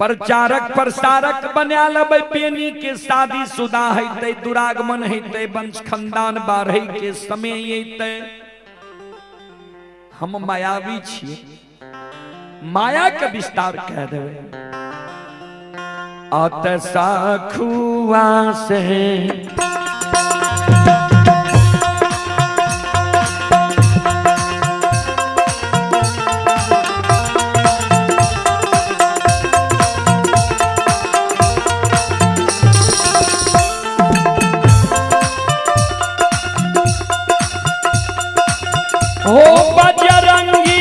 प्रचारक प्रसारक बना लेबै, बेनी के शादी शुदा हेतै, दुरागमन हेतै, वंश खानदान बाढ़ै के समय अयतै। हम मायावी छियै, माया के विस्तार कह देबै। अत सखुआ से हो बजरंगी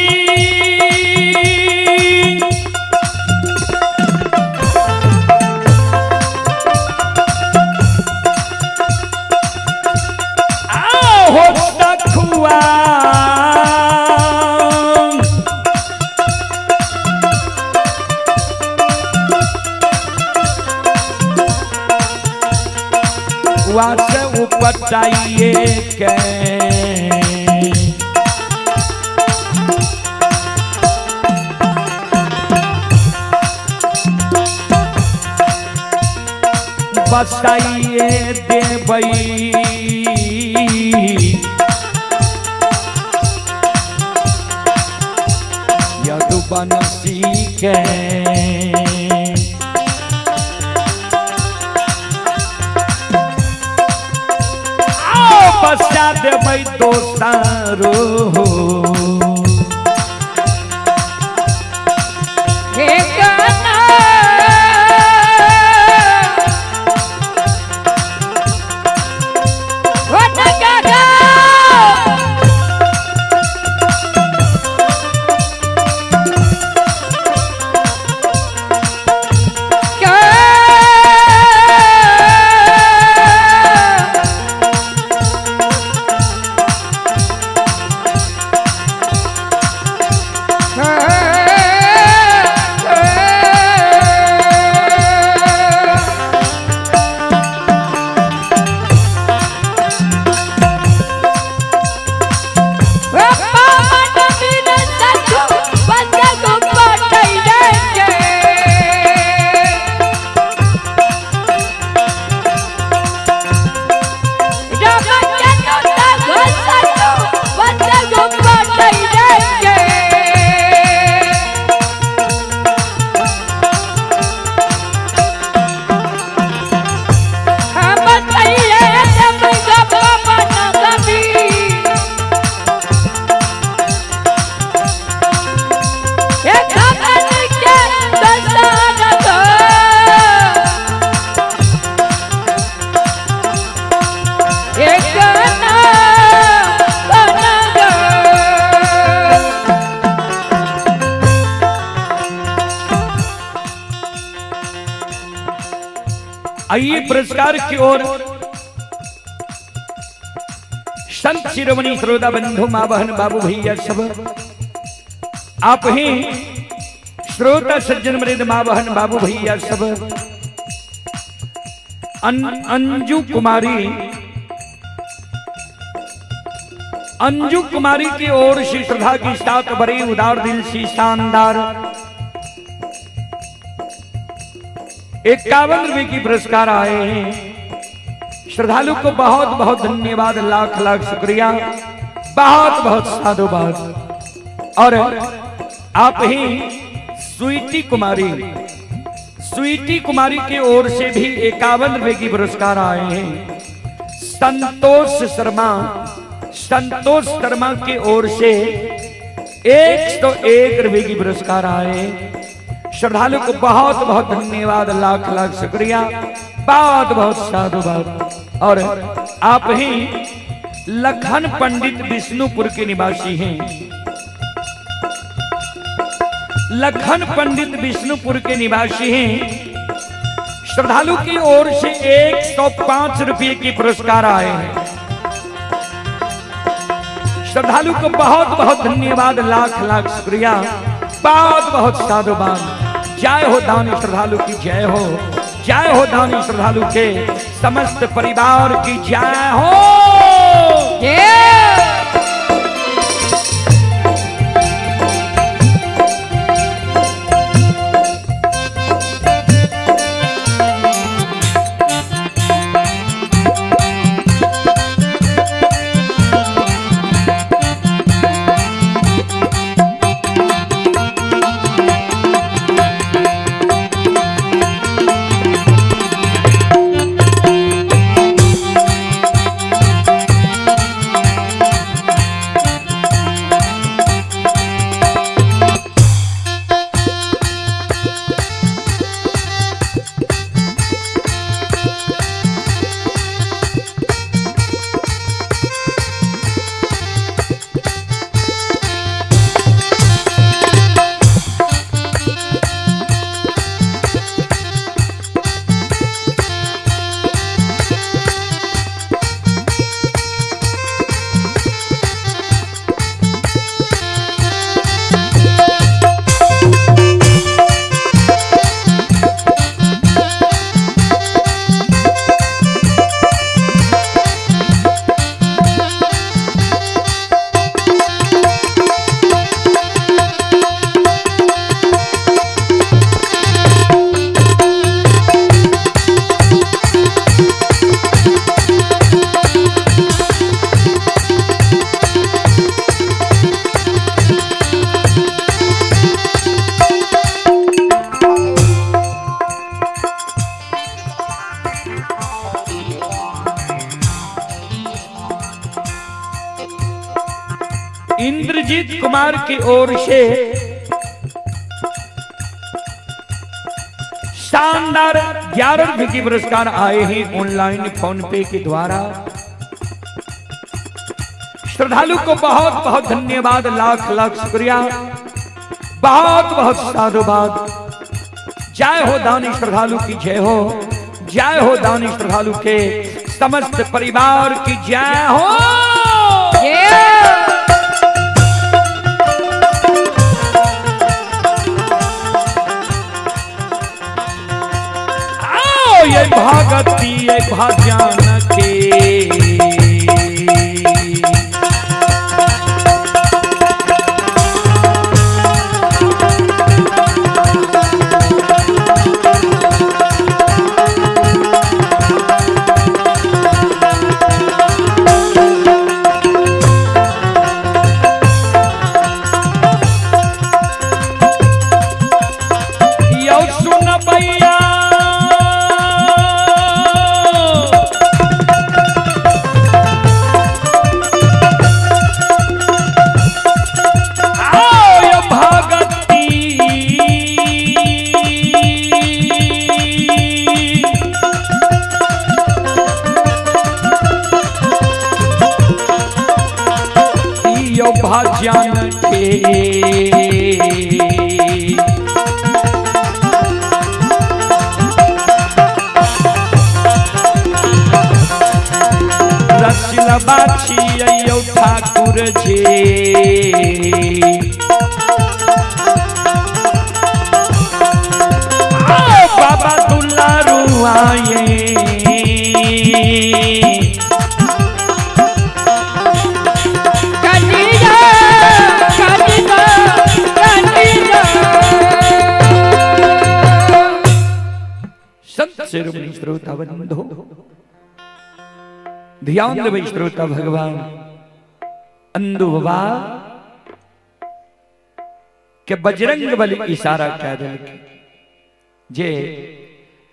आओ सखुआ वास उपटाइए के बसाइए देवई। यदुवंशी के आओ बसा देवई दोसारो। आइए पुरस्कार की ओर संत शिरोमणि श्रोता बंधु माँ बहन बाबू भैया सब, आप ही श्रोता सज्जन मृद माँ बहन बाबू भैया सब, अंजू कुमारी, अंजू कुमारी की ओर से श्रद्धा की साथ बड़ी उदार दिल सी शानदार 51 रुपए की पुरस्कार आए हैं। श्रद्धालु को बहुत बहुत धन्यवाद, लाख लाख शुक्रिया, बहुत बहुत साधुवाद। और आप ही स्वीटी कुमारी, स्वीटी कुमारी की ओर से भी 51 रुपए की पुरस्कार आए हैं। संतोष शर्मा, संतोष शर्मा की ओर से 101 रुपए की पुरस्कार आए। श्रद्धालु को बहुत बहुत धन्यवाद, लाख लाख शुक्रिया, बहुत बहुत साधुवाद। और आप ही लखन पंडित विष्णुपुर के निवासी हैं, लखन पंडित विष्णुपुर के निवासी हैं। श्रद्धालु की ओर से 105 रुपए की पुरस्कार आए हैं। श्रद्धालु को बहुत बहुत धन्यवाद, लाख लाख शुक्रिया, बहुत बहुत साधुवाद। जय हो दानी श्रद्धालु की जय हो, जय हो दानी श्रद्धालु के समस्त परिवार की जय हो। इंद्रजीत कुमार की ओर से शानदार 11 रुपए की पुरस्कार आए हैं ऑनलाइन फोन पे के द्वारा। श्रद्धालु को बहुत बहुत धन्यवाद, लाख लाख शुक्रिया, बहुत बहुत साधुवाद। जय हो दानी श्रद्धालु की जय हो, जय हो दानी श्रद्धालु के समस्त परिवार की जय हो। आओ ये भगती ये भजन के, यो सुन भैया आओ ये भगती यो भजन के, बाछी अइयौ ठाकुर जी। बाबा दुलारू आए। कनिया कनिया कनिया। संत शिरोमणि श्रोता बंधो, ध्यान देवे श्रोता भगवान अंदु बाबा के बजरंग बली इशारा कह देलकै जे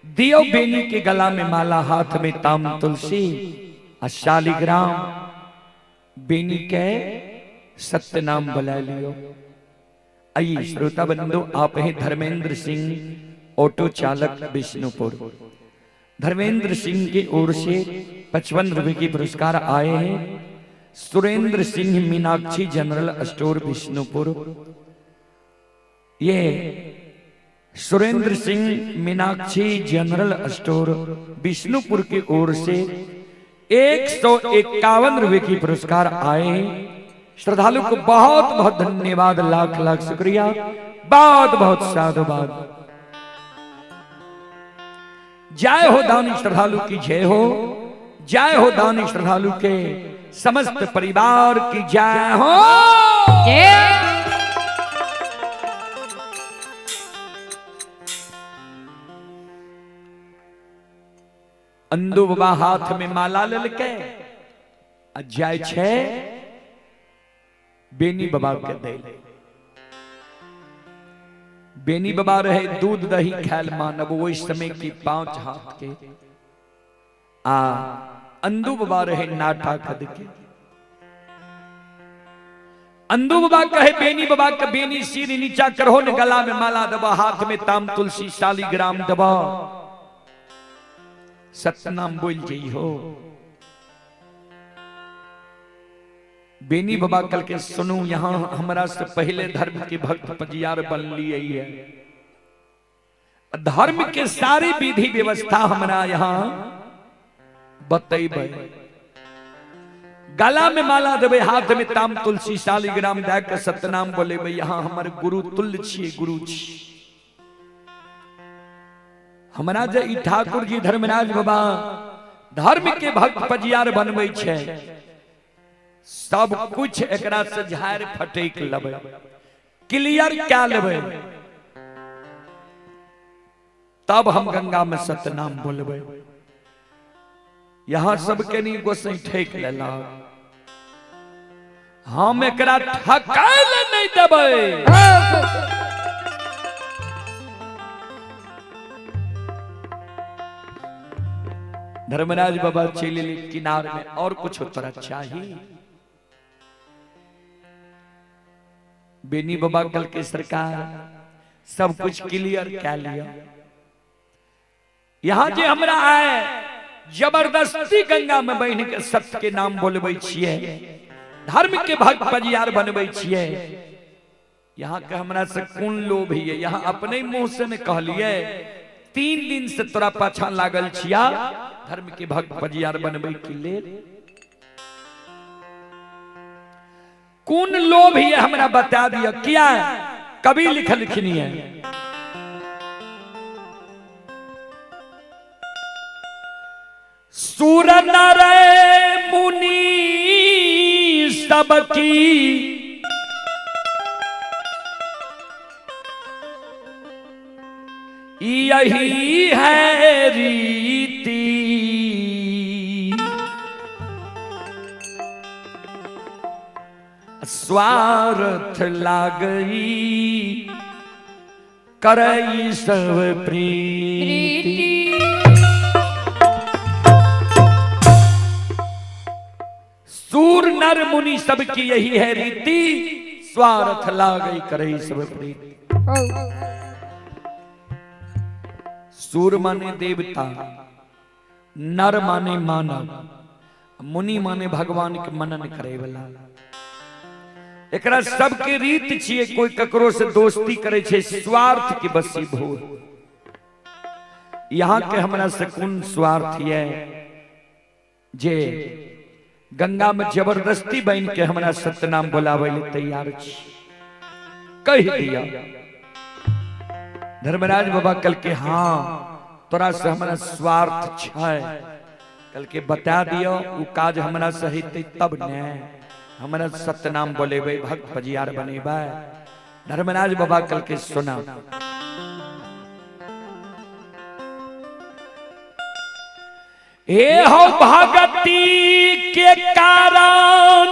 दियो बेनी के गला में माला, हाथ में ताम तुलसी आ शालिग्राम, बेनी के सत्य नाम बुला लियो। आई श्रोता बंधु, आप हैं धर्मेंद्र सिंह ऑटो चालक विष्णुपुर। धर्मेंद्र सिंह की ओर से 55 रुपए की पुरस्कार आए हैं। सुरेंद्र सिंह मीनाक्षी जनरल स्टोर विष्णुपुर, ये सुरेंद्र सिंह मीनाक्षी जनरल स्टोर विष्णुपुर की ओर से 151 रुपए की पुरस्कार आए हैं। श्रद्धालु को बहुत बहुत धन्यवाद, लाख लाख शुक्रिया, बहुत बहुत साधुवाद। जय हो दानी श्रद्धालु की जय हो, जय हो दानी श्रद्धालु के समस्त परिवार की जय हो। जय। अंदू बाबा हाथ में माला ललके आ जाय छे बेनी बाबा के दे। बेनी बाबा रहे दूध दही खायल मानव ओहि समय की 5 हाथ के, आ अंदू बाबा रहे नाटा खद के। अंदू बाबा कहे बेनी बाबा के बेनी सिर नीचा करहो न गला में माला दबा, हाथ में ताम तुलसी शालिग्राम दबा, सतनाम बोल जई हो। बेनी बाबा कल के सुनू, यहाँ हमरा से पहले धर्म के भक्त पजियार बन लिए है, धर्म के सारी विधि व्यवस्था हमरा यहाँ बतेबै। गला में माला देबै, हाथ में ताम तुलसी शालिग्राम दए के सतनाम बोलेबै, यहाँ हमर गुरु तुल्य छियै, गुरु छी हमरा। जे ई ठाकुर जी धर्मराज बाबा धर्म के भक्त पजियार बनबै छै, सब कुछ एकरा से झाड़ फटेक लेबै, क्लियर क्या लेबै, तब हम गंगा में सतनाम बोलबै। यहाँ सबके नहीं गोसाई ठेक लेला, हम एकरा ठकाय ले नहीं देबै। धर्मराज बाबा चले किनार में, और कुछ तोरा चाहिए? बेनी बाबा कल के सरकार सब कुछ क्लियर क्या लिया। यहाँ जे हमरा आए जबरदस्ती गंगा में बहन के सत्य के नाम बोलबै छियै, धर्म के भक्त पजियार बनबै छियै, यहाँ के हमरा से कोन लोभ है? यहाँ अपने मुंह से ने कहलिए 3 दिन से तोरा पाछा लागल छिया धर्म के भक्त पजियार बनबै के लेल, कोन लोभ है हमरा बता दिया। क्या कभी लिखल लिखनी है? सूर नर मुनि सबकी यही है रीति, स्वार्थ लागई करई सब प्रीति। सूर नर मुनि सबकी यही है रीति, स्वार्थ लागई करई सब प्रीति। सूर माने देवता, नर माने मानव, मुनि माने भगवान के मनन करे वाला। एकरा सबके रीत छिए, कोई ककरो से दोस्ती करे छे स्वार्थ के बसी भूल। यहाँ के हमरा से कोन स्वार्थ ये जे गंगा में जबरदस्ती बन के हमरा सत्यनाम बोलाबै ले तैयार छी। कह दिया धर्मराज बाबा कल के हाँ तोरा से हमरा स्वार्थ छै, कल के बता दियो उ काज हमरा से हेतै तब ने हमरा सत्यनाम बोलेबै, भक्त पजियार बनेबै। धर्मराज बाबा कल के सुना, हे हो भगती के कारण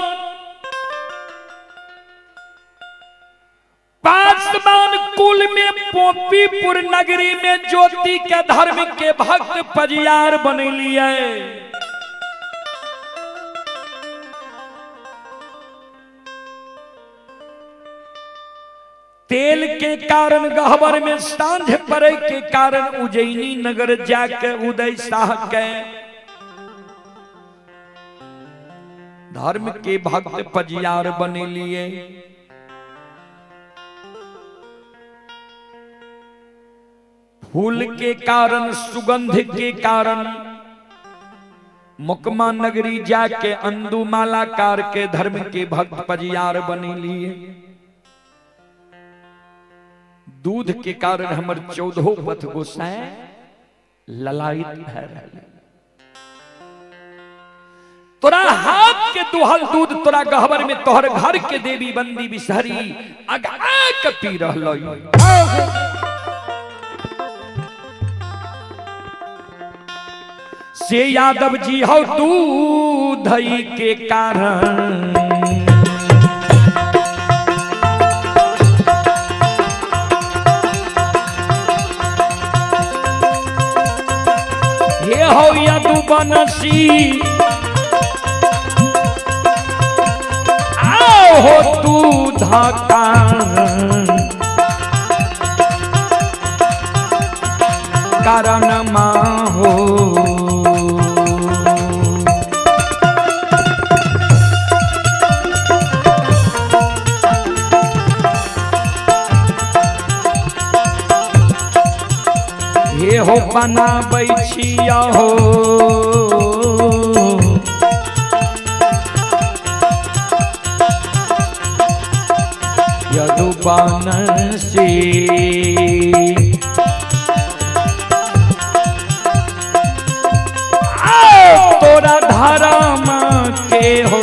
पासवान कुल में पोपीपुर नगरी में ज्योति के धर्म के भक्त पजियार बनेलिए। तेल के कारण गहबर में सांझ पड़े के कारण उज्जैनी नगर जाके उदय शाह के धर्म के भक्त पजियार बनेलिए। फूल के कारण सुगंध के कारण मुकमा नगरी जाके अंदू मालाकार के धर्म के भक्त पजियार बनेलिए। दूध के कारण हमर 14 पथ गोसाई ललायित भय रहल। तोरा हाथ के दुहल दूध तोरा गहबर में तोहर घर के देवी बंदी बिसहरी अगा के पी रहल। से यादव जी हो दूध के कारण हे हो यदु बनसी आओ हो दूध कारण माँ हो। हे हो बनाबै छिया हो यदु बनसी तोरा धर्म के हो।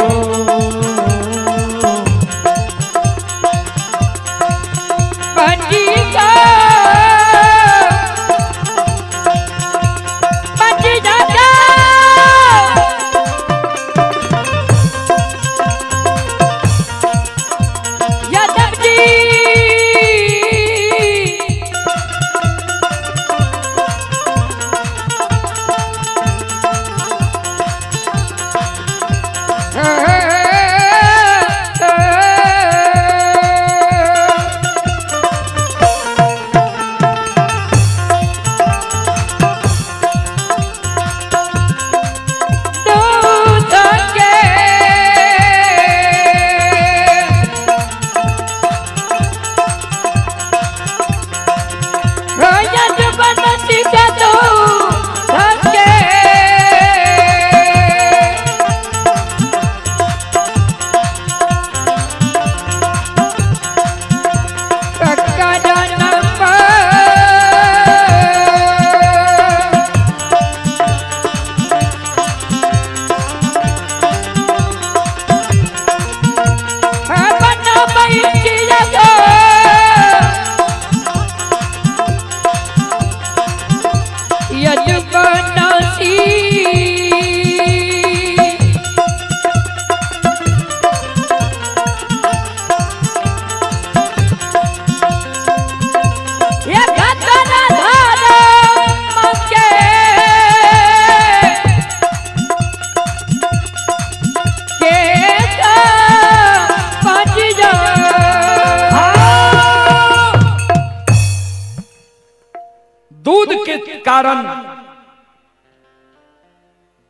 दूध के कारण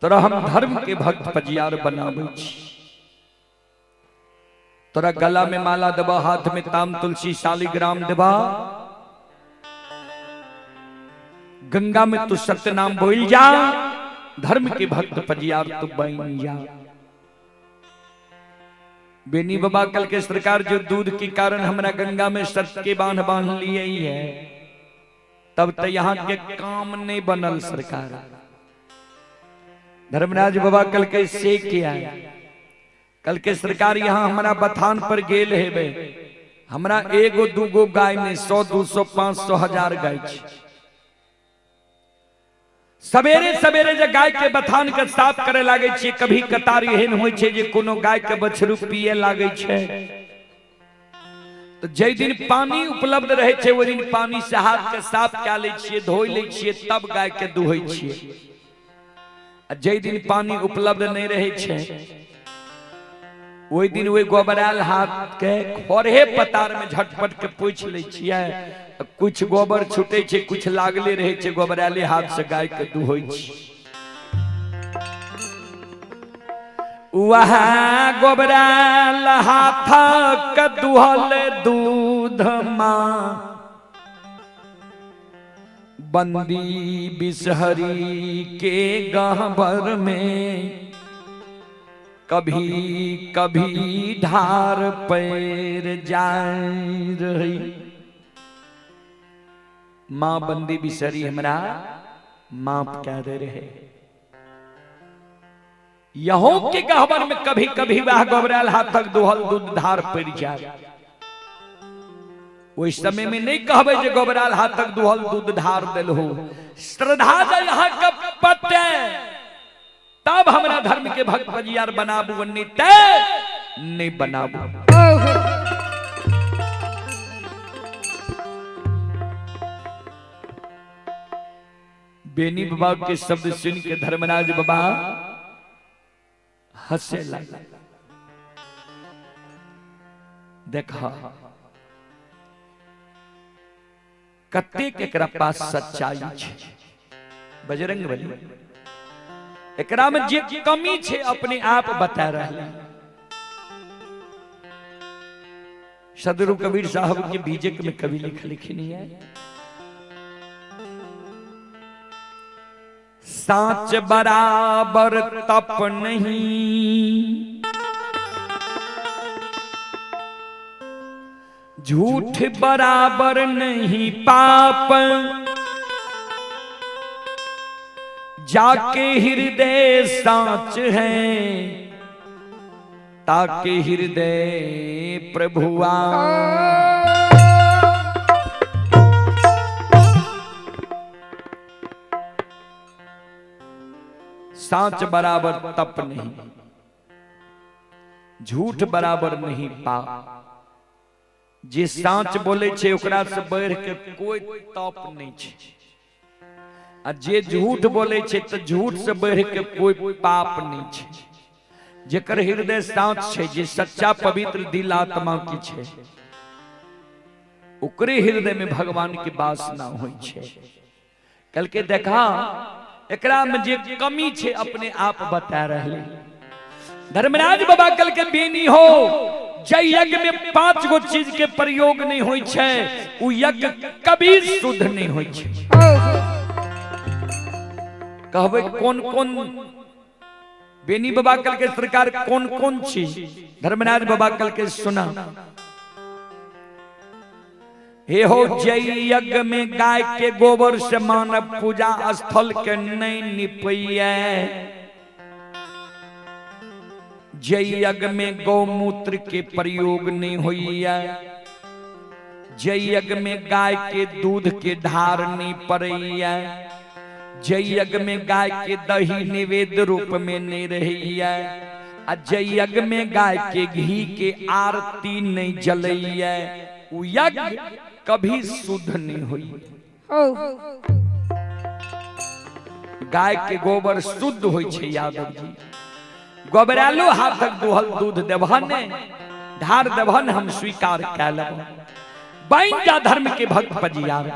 तोरा हम धर्म के भक्त पजियार बनाबै छी। तोरा गला में माला देबा, हाथ में ताम तुलसी शालिग्राम देबा, गंगा में तू सत्य नाम बोल जा, धर्म के भक्त पजियार तू बन जा। बेनी बाबा कल के सरकार जो दूध के कारण हमरा गंगा में सत के बांध बांध लिए ही है, तब तो यहाँ के काम नहीं बनल सरकार। धर्मराज बाबा कल के से किया, कल के सरकार यहाँ हमारा बथान पर गेल हेबे, हमरा एगो दूगो गाय नहीं, 100 200 500 1000 गाय छै। सवेरे सवेरे जे गाय के बथान के साफ करे लागे छियै, कभी कतार एहन होइ छै जे कोनो गाय के बछरू पिए लागे छै, तो जै दिन पानी उपलब्ध रहे छै ओहि दिन पानी से हाथ के साफ कए लै छियै, धोइ लै छियै, तब गाय के दुहै छियै। आ जै दिन पानी उपलब्ध नहीं रहे छै ओहि दिन ओहि गोबरायल हाथ के खरहे पतार में झटपट के पोछि लै छियै, कुछ गोबर छूटे छै, कुछ लागले रहे छै, गोबरायले हाथ से गाय के दुहै छी। वह गोबरायल हाथ के दुहल दूध माँ बंदी बिसहरी के गहबर में कभी कभी ढार पैर जाय रही। माँ बंदी बिसहरी हमरा माफ कह दे रहे। यहो के गहबर में कभी कभी वह गोबरायल हाथक दुहल दूध धार पड़ जाए। ओहि समय में नहीं कहबे जे गोबरायल हाथक दुहल दूध धार दिल हो। श्रद्धा जे यहाँ के पते तब हमरा धर्म के भक्त बजियार बनाबू, नहीं ते नहीं बनाबू। बेनी बाबा के शब्द सुन के धर्मराज बाबा हंसे लगा। देखा कतेक एकरा पास सच्चाई छै। बजरंग बली एकरा में जे कमी छै अपने आप बता रहा। सदगुरु कबीर साहब के बीजक में कवि लिख लिखनी है, साँच बराबर तप नहीं, झूठ बराबर नहीं पाप, जाके हृदय साँच है ताके हृदय प्रभुआ। साँच बराबर तप नहीं, झूठ बराबर नहीं पाप। जे साँच बोले छे ओकरा से बढ़ के कोई तप नहीं छे, आ जे झूठ बोले छे तो झूठ से बढ़ के कोई पाप नहीं छे। जेकर हृदय साँच छे, जे सच्चा पवित्र दिल आत्मा की छे, ओकरे हृदय में भगवान के वास ना होई छे। कल के देखा एकरा में जे कमी छे अपने आप बता रहे। धर्मराज बाबा कल के बेनी हो, जय यज्ञ में 5 गो चीज के प्रयोग नहीं होई छे उ यज्ञ कभी शुद्ध नहीं होई छे। कहबे कौन कौन बेनी बाबा कल के सरकार कौन कौन चीज? धर्मराज बाबा कल के सुना, हे हो जय यज्ञ में गाय के गोबर से मानव पूजा स्थल के नहीं निपैये, जय यज्ञ में गौमूत्र के प्रयोग नहीं होइए, जय यज्ञ में गाय के दूध के धार नहीं पड़ैया, जय यज्ञ में गाय के दही निवेद्य रूप में नहीं रहिए, आ जय यज्ञ में गाय के घी के आरती नहीं जलैया, उ यज्ञ कभी शुद्ध नहीं होई। गाय के गोबर शुद्ध होई छे यादव जी, गोबरालो हाथक दुहल दूध देबहन धार देबहन हम स्वीकार कै लेब, बन जा धर्म के भक्त पजियार।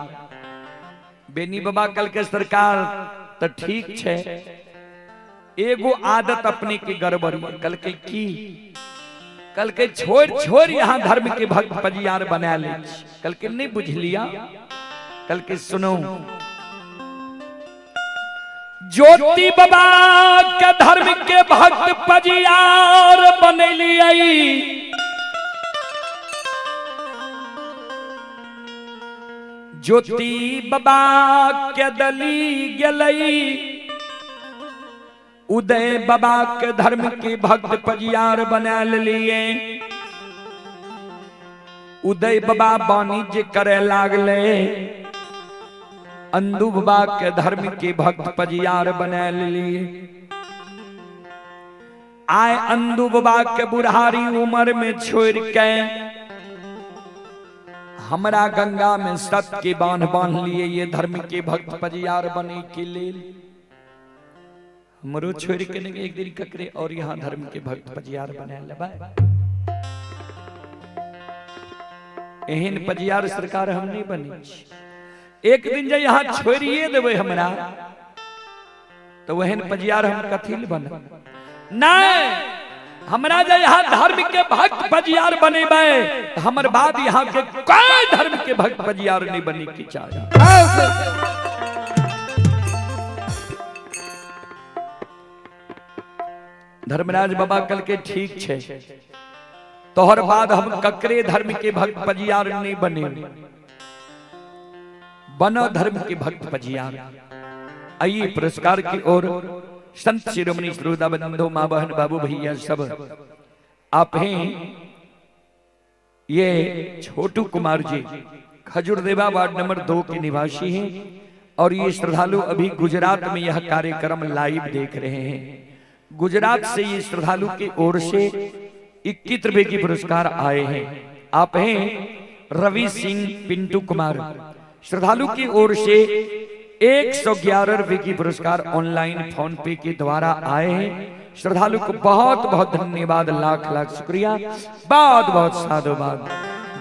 बेनी बाबा कल के सरकार तो ठीक छे, एगो आदत अपने के गड़बड़ कल के की, कल के छोड़ छोड़ यहाँ धर्म के भक्त पजियार बना ले। कल के नहीं बुझ लिया, कल के सुनो, ज्योति बाबा के धर्म के भक्त पजियार बनेलियै। ज्योति बाबा के दली गेलई, उदय बाबा के धर्म के भक्त पजियार बना लिए। उदय बाबा वाणिज्य करे लागले, अंदू बाबा के धर्म के भक्त पजियार बना लिए। आए अंदू बाबा के बुढ़ारी उम्र में छोड़ के हमरा गंगा में सत के बांध बांध लिए ये धर्म के भक्त पजियार बने के लेल। हमरो छोड़ के नहीं एक दिन ककरे और यहाँ धर्म के भक्त पजियार बना लेबै। एहन पजियार सरकार हम नहीं बने। एक दिन जे यहाँ छोड़िए देबै हमरा तो वहन पजियार हम कथी ले बनब? नहीं, हमरा जे यहाँ धर्म के भक्त पजियार बनेबै तो हमर बाद यहाँ के कोई धर्म के भक्त पजियार नहीं बने के चाही। धर्मराज बाबा कल के ठीक छे, तोहर बाद हम ककरे धर्म के भक्त पजियार नहीं बने, बनो धर्म के भक्त पजियार। आइए पुरस्कार की ओर संत शिरोमणि श्रोता बंधु माँ बहन बाबू भैया सब आप हैं। ये छोटू कुमार जी खजुरदेवा वार्ड नंबर 2 के निवासी हैं और ये श्रद्धालु अभी गुजरात में यह कार्यक्रम लाइव देख रहे हैं। गुजरात से ये श्रद्धालु की ओर से 21 रुपए की पुरस्कार आए हैं। आप हैं रवि सिंह पिंटू कुमार, श्रद्धालु की ओर से 111 रुपए की पुरस्कार ऑनलाइन फोन पे के द्वारा आए हैं। श्रद्धालु को बहुत बहुत धन्यवाद, लाख लाख शुक्रिया, बहुत बहुत साधुवाद।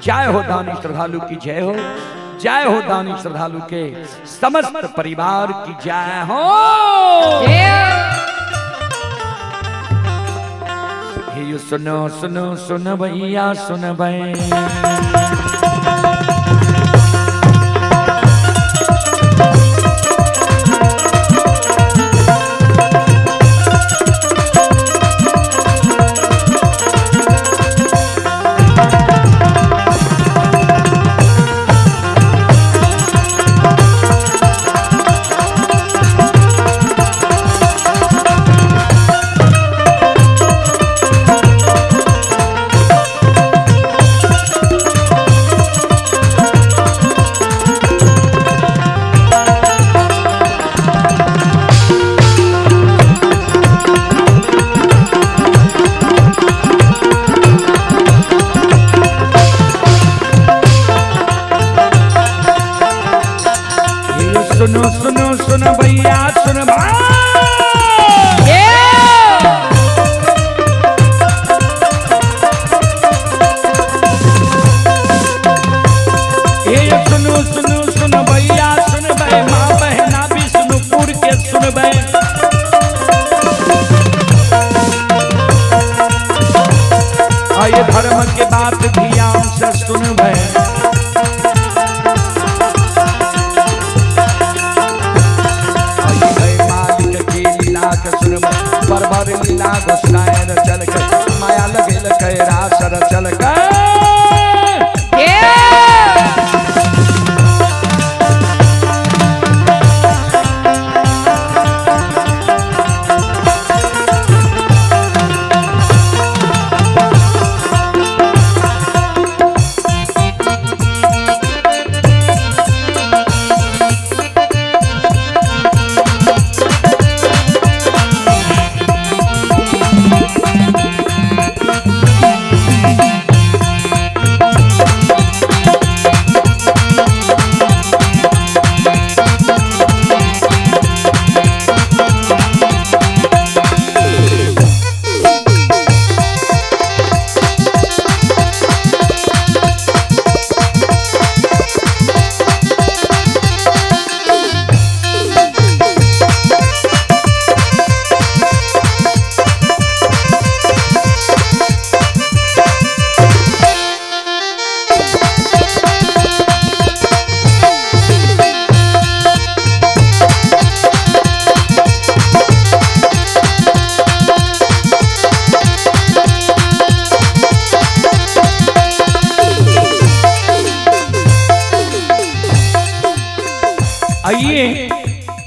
जय हो दानी श्रद्धालु की जय हो, जय हो दानी श्रद्धालु के समस्त परिवार की जय हो। हे सुनो सुनो सुन भैया सुन भैया,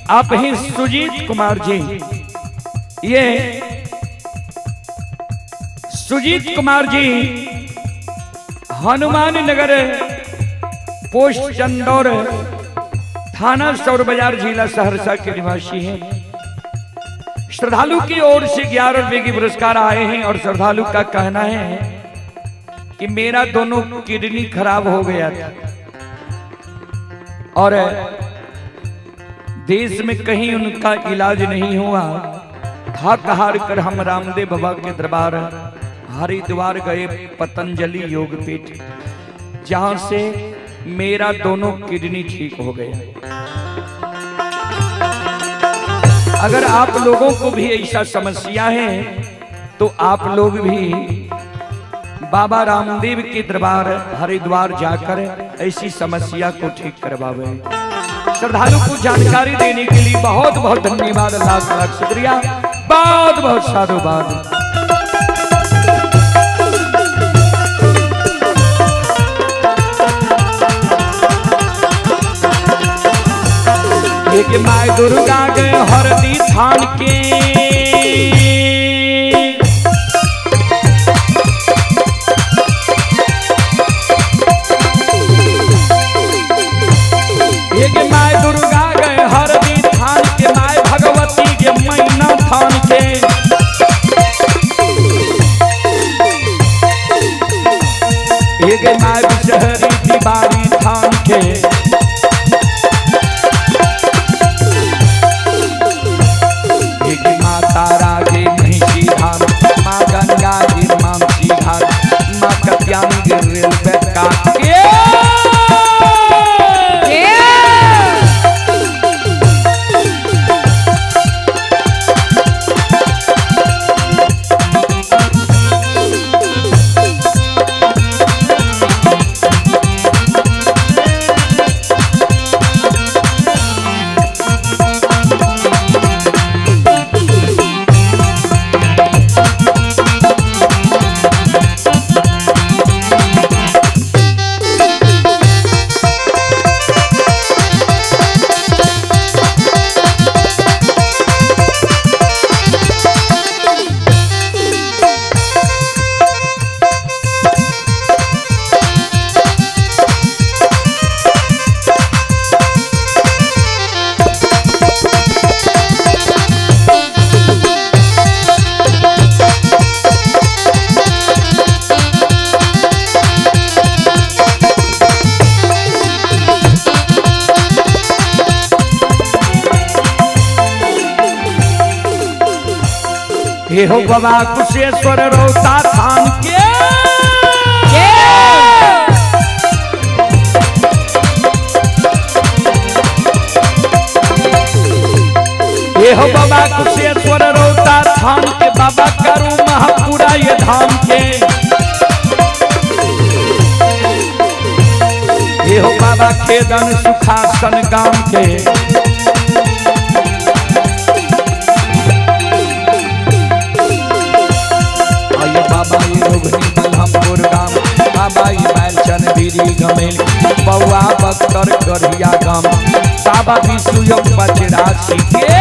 आप ही सुजीत कुमार जी, ये सुजीत कुमार जी हनुमान नगर, पोस्ट चंदौर, थाना सौर बाजार, जिला सहरसा के निवासी हैं। श्रद्धालु की ओर से 11 रुपए की पुरस्कार आए हैं और श्रद्धालु का कहना है कि मेरा दोनों किडनी खराब हो गया था और देश में कहीं उनका इलाज नहीं हुआ। थक हार कर हम रामदेव बाबा के दरबार हरिद्वार गए, पतंजलि योगपीठ, जहां से मेरा दोनों किडनी ठीक हो गया। अगर आप लोगों को भी ऐसा समस्या है तो आप लोग भी बाबा रामदेव के दरबार हरिद्वार जाकर ऐसी समस्या को ठीक करवावे। श्रद्धालु को जानकारी देने के लिए बहुत बहुत धन्यवाद, लाख लाख शुक्रिया, बहुत बहुत साधुवाद। एक my Durga के हरदी थान के, एक my Durga गए हरदी थान के, my Bhagwati के मैना थान के, एक my Bishahari Tiwari थान के, तारा के महिषी धाम, माँ गंगा जी मामसी घाट, माँ कत्यानी के रेलवे काट के। हे हो बाबा कुशेश्वर रोता थान के, हे हो बाबा कुशेश्वर रोता थान के, बाबा करू महापुरा ये धाम के, हे हो बाबा खेदन सुखासन गाम के। बाबा ये रोगनी बलहमपुर गाम, बाबा ये बैलचन बीरी गमेल, बउआ बख्तर गढ़िया गाम, बाबा विष्णु पचरासी के।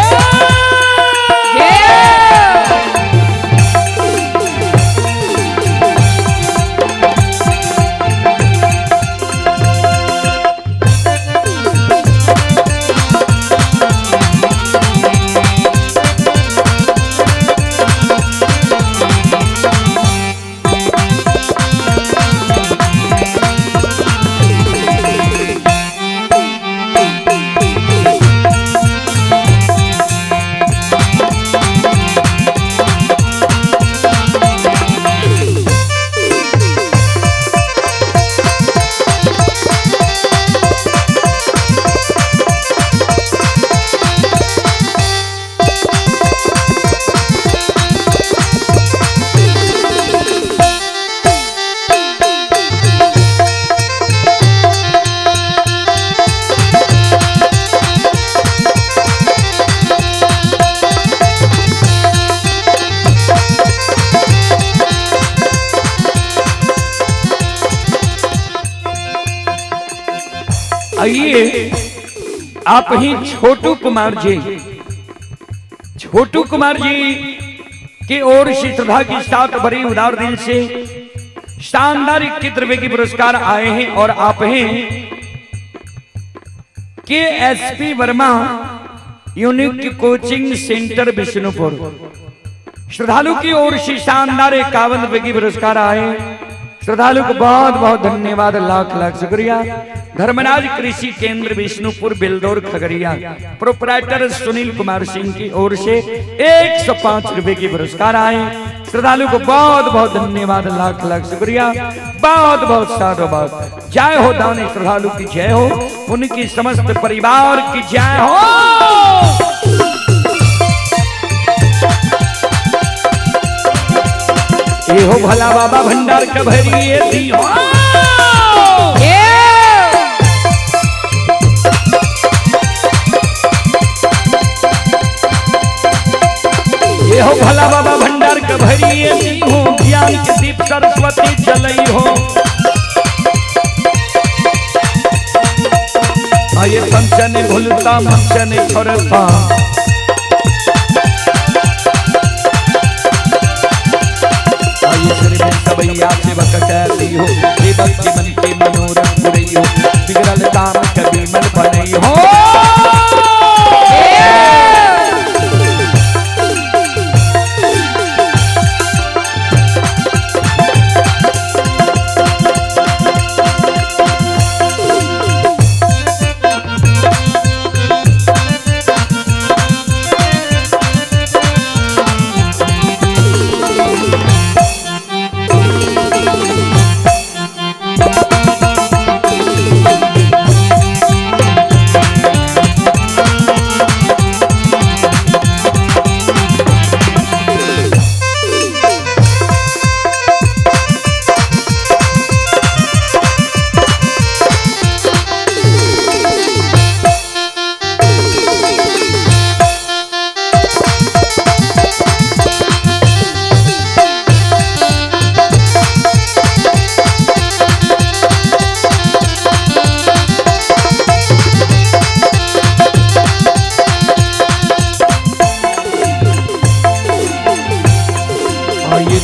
आइए आप ही छोटू कुमार जी, छोटू कुमार जी की ओर से श्रद्धा के साथ भरी उदार दिल से शानदार 21 रुपए की पुरस्कार आए हैं। और आप हैं K S P Verma, unique coaching centre Vishnupur. श्रद्धालु की ओर से शानदार 51 रुपए की पुरस्कार आए। श्रद्धालु को बहुत बहुत धन्यवाद, लाख लाख शुक्रिया। धर्मराज कृषि केंद्र विष्णुपुर बिलदौर खगड़िया, प्रोपराइटर सुनील कुमार सिंह की ओर से 105 रुपए की पुरस्कार आए। श्रद्धालु को बहुत बहुत धन्यवाद, लाख लाख शुक्रिया, बहुत बहुत साधुवाद। जय हो दानी श्रद्धालु की जय हो, उनकी समस्त परिवार की जय हो। ये हो भला बाबा भंडार कभरिए दी हो। ये हो भला बाबा भंडार कभरिए दी हो, ज्ञान के दीप सरस्वती जलई हो। आये संचन भूलता मंचन छोड़ता, सबैया सेवक कहती हो, सेवक के मन के मनोरथ पुरई हो, बिगड़ल काम कभी मन बनई हो।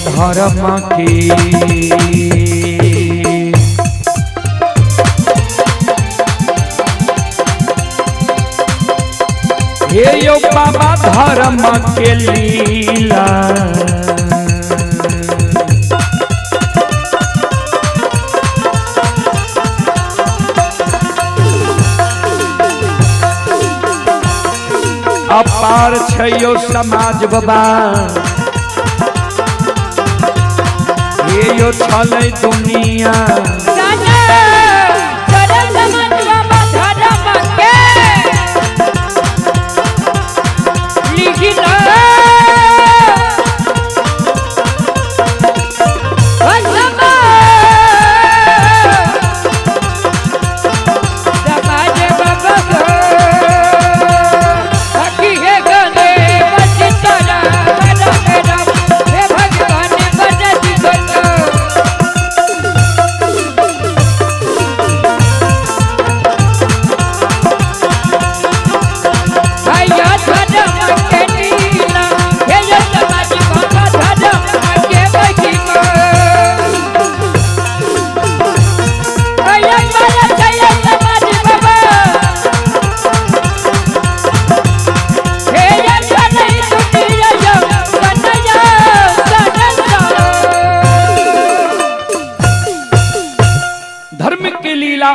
धर्म के हे यो बाबा धर्म के लीला, अपार छयो समाज बाबा, हे यो छलै दुनिया।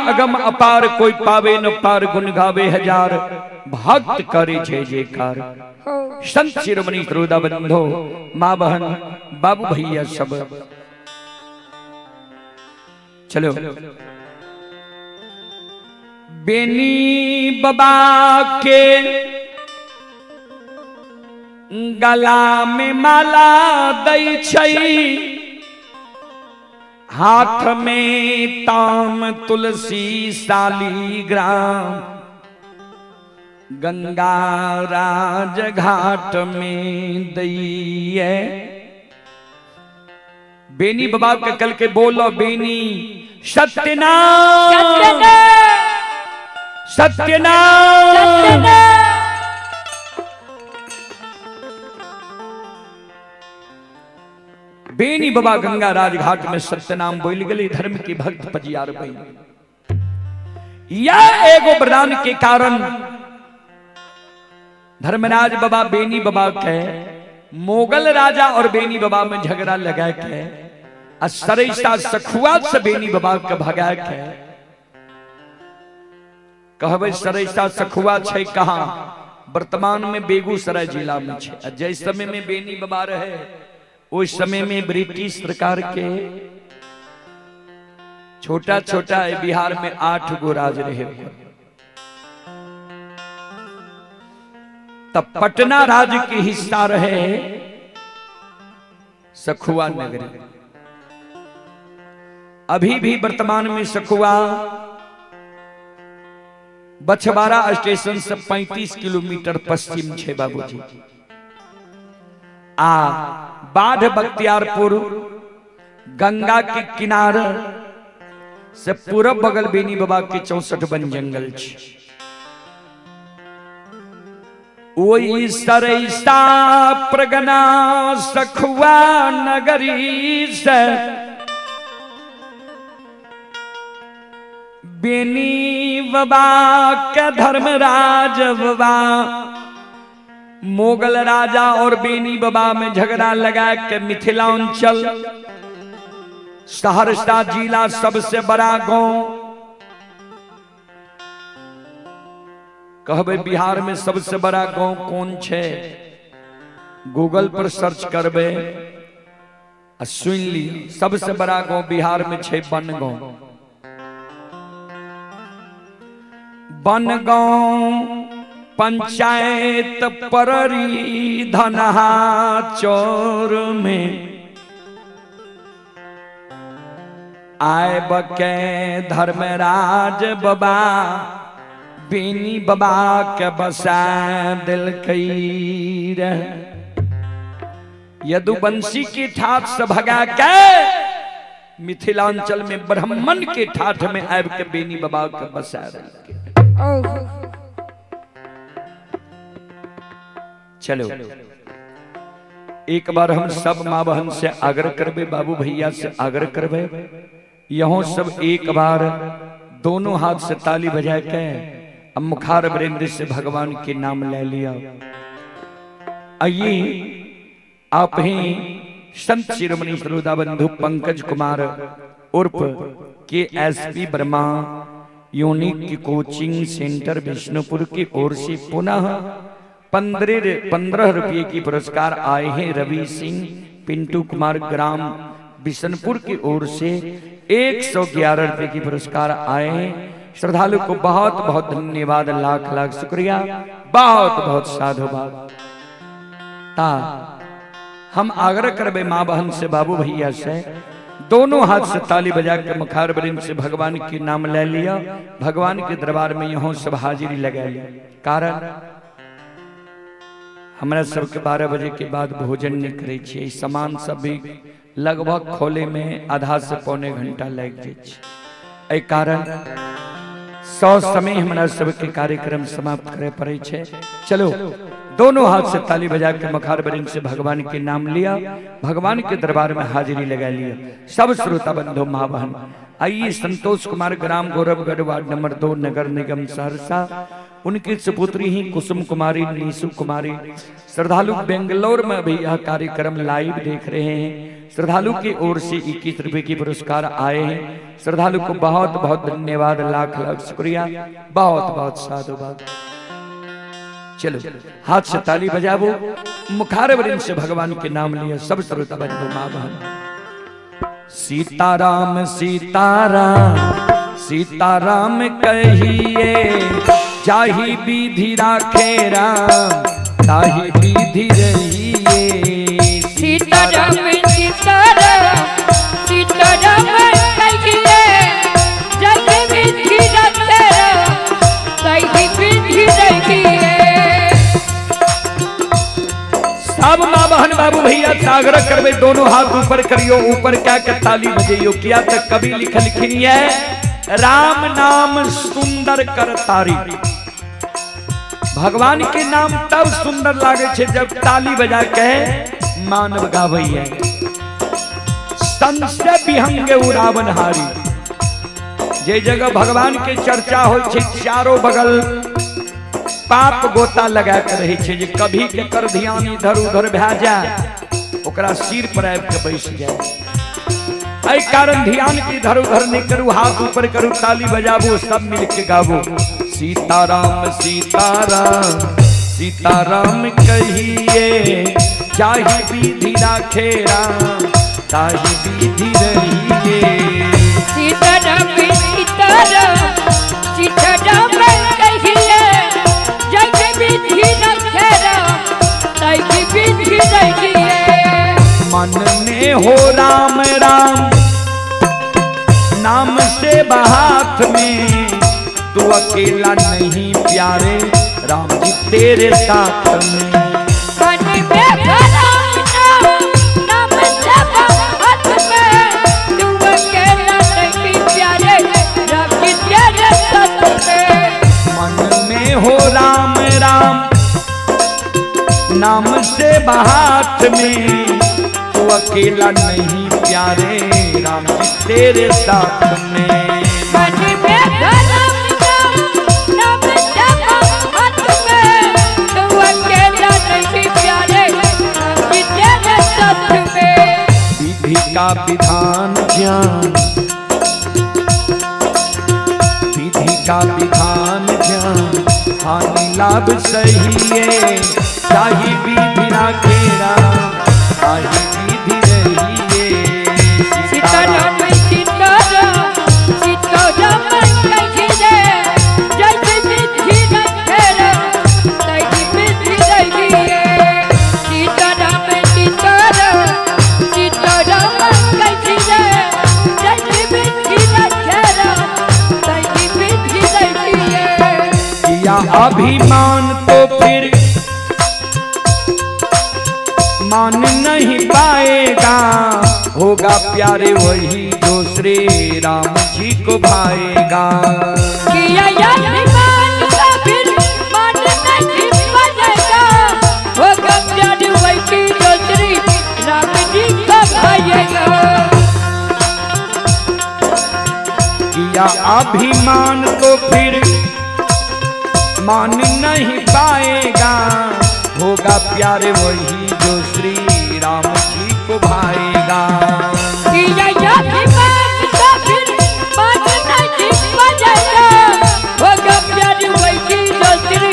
अगम अपार कोई पावे न पार, गुण गावे हजार, भक्त करे जय जयकार। संत शिरोमणि श्रोता बंधो, माँ बहन बाबू भैया सब चलो। बेनी बाबा के गला में माला दई छई, हाथ में ताम तुलसी सालीग्राम, गंगा राज घाट में दैये। बेनी बाबा के कल के बोलो बेनी सत्यनाम सत्यनाम। बेनी बाबा गंगा राजघाट में सत्यनाम बोल गए, धर्म के भक्त पजियार बन। यह एगो वरदान के कारण धर्मराज बाबा बेनी बाबा के मुगल राजा और बेनी बाबा में झगड़ा लगा के आ सरैसा सखुआ से बेनी बाबा के भगा के कहबै सरैसा सखुआ छै कहाँ? वर्तमान में बेगूसराय जिला में छै। आ जै समय में बेनी बाबा रहे ओहि समय में ब्रिटिश सरकार के छोटा छोटा बिहार में 8 गो राज रहे। तब पटना राज्य के हिस्सा रहे सखुआ नगरी। अभी भी वर्तमान में सखुआ बछवाड़ा स्टेशन से 35 किलोमीटर पश्चिम छे बाबूजी। आ बाढ़ बख्तियारपुर गंगा के किनारे से पूरब बगल बेनी बाबा के 64 वन जंगल छे। ओई सरैसा प्रगना सखुआ नगरी से बेनी बाबा के धर्मराज बाबा मुगल राजा और बेनी बाबा में झगड़ा लगा के मिथिलांचल सहरसा जिला सबसे बड़ा गांव कहबे बिहार में सबसे बड़ा गांव कौन छे? गूगल पर सर्च करबे आ सुन ली, सबसे बड़ा गांव बिहार में छे बनगांव। बनगांव पंचायत पररी धनहा चौर में आए बके धर्मराज बाबा बेनी बाबा के बसा दिल कई रह। यदुवंशी के ठाठ से भगा के मिथिलांचल में ब्राह्मण के ठाठ में आब के बेनी बाबा के बसा दिल। चलो एक बार हम सब माँ बहन से आग्रह करबे, बाबू भैया से आग्रह करबे, यहों सब एक बार दोनों हाथ से ताली बजा के अब मुखार वृंद से भगवान के नाम ले लिया। आइए आप ही संत शिरोमणि श्रोता बंधु पंकज कुमार उर्फ K S P Verma unique coaching centre Vishnupur की ओर से पुनः 15 रुपये की पुरस्कार आए हैं। रवि सिंह पिंटू कुमार ग्राम बिशनपुर की ओर से 111 रुपये की पुरस्कार आए हैं। श्रद्धालु को बहुत बहुत धन्यवाद, लाख लाख शुक्रिया, बहुत बहुत साधुवाद। ता हम आग्रह करबे माँ बहन से, बाबू भैया से, दोनों हाथ से ताली बजा के मुखार वृंद से भगवान के नाम ले लिया, भगवान के दरबार में यहाँ सब हाजिरी लगा लिया। कारण हमरा सबके 12 बजे के बाद भोजन नहीं करे छियै, सामान सब भी लगभग खोले में आधा से पौने घंटा लग जाए। एहि कारण सौ समय हमरा सबके कार्यक्रम समाप्त करे पड़े छे। चलो दोनों हाथ से ताली बजा के मुखार वृंद से भगवान के नाम लिया, भगवान के दरबार में हाजिरी लगा लिया। सब श्रोता बंधु माँ बहन आइए संतोष कुमार ग्राम गौरवगढ़ वार्ड नंबर 2 नगर निगम सहरसा, उनकी सुपुत्री ही कुसुम कुमारी नीसु कुमारी श्रद्धालु बेंगलोर में भी यह कार्यक्रम लाइव देख रहे हैं। श्रद्धालु की ओर से 21 रुपए की पुरस्कार आए हैं। श्रद्धालु को बहुत बहुत धन्यवाद, लाख लाख शुक्रिया, बहुत बहुत साधुवाद। चलो हाथ से ताली बजाबो, मुखार वृंद से भगवान के नाम लिया। सब श्रोता बंधु माँ बहन सीताराम सीताराम सीताराम कहिए, जाही विधि राखे राम ताही विधि रहिए। सीताराम सीताराम सीताराम कहिए, जाही विधि राखे राम ताही विधि रहिए। सब माँ बहन बाबू भैया आग्रह करबे, दोनों हाथ ऊपर करियो, ऊपर क्या के ताली बजइयो। किया तक कवि लिखलखिन है राम नाम सुंदर करतारी। भगवान के नाम तब सुंदर लागे छे जब ताली बजा के मानव गावैया। संशय विहंग उड़ावन हारी। जे जगह भगवान के चर्चा हो छे चारों बगल पाप गोता लगा के रहे छे, जे कभी के कर ध्यान इधर उधर भए जाए ओकरा सिर पर आबि के बैस जाए। एहि कारण ध्यान के इधर उधर नहीं करू, हाथ ऊपर करू, ताली बजाबू, सब मिल के गाबू। सीताराम सीताराम सीताराम कहिए, जाहि विधि राखे राम ताहि विधि रहिए। सीताराम सीताराम सीताराम कहिए, जग विधि रखे राम ताहि विधि रहिए। मन में हो राम राम नाम से हाथ में, तू अकेला नहीं प्यारे राम जी तेरे साथ में। मन में राम नाम नाम से हाथ में, तू अकेला नहीं प्यारे राम जी तेरे साथ में। मन में हो राम राम नाम से हाथ में, तू अकेला नहीं प्यारे राम जी तेरे साथ में। मन में राम नाम नाम से हाथ में, तू अकेला नहीं प्यारे राम जी तेरे साथ में। विधि का विधान ज्ञान, विधि का विधान ज्ञान हानि लाभ सही है, ताहि विधि राखे राम ताहि विधि रहिए। सीताराम सीताराम सीताराम कहिए, जय विधि रखे राम ताहि विधि रहिए। सीताराम सीताराम सीताराम कहिए, जय विधि रखे राम ताहि विधि रहिए। किया अभिमान तो फिर मान नहीं पाएगा, होगा प्यारे वही जो श्री राम जी को भाएगा। किया अभिमान तो फिर मान नहीं पाएगा, होगा प्यार वही जो श्री राम जी को भाएगा। किया अभिमान तो फिर मान नहीं पाएगा, होगा प्यारे वही जो श्री राम जी को भाएगा। किया अभिमान तो फिर मान नहीं पाएगा, होगा प्यार वही जो श्री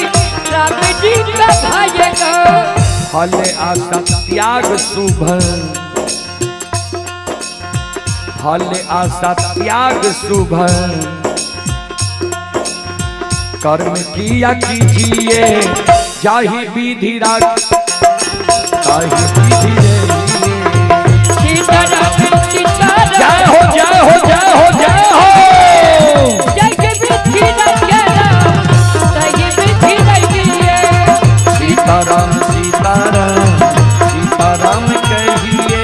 राम जी को भाएगा। फल आशा त्याग शुभ, फल आशा त्याग शुभ, कर्म किया कीजिए जाहि विधि राख ताहि विधि रहिए। सीताराम सीताराम जय हो जय हो जय हो जय हो। जय विधि रखे राम ताहि विधि रहिए। सीताराम सीताराम सीताराम कहिए,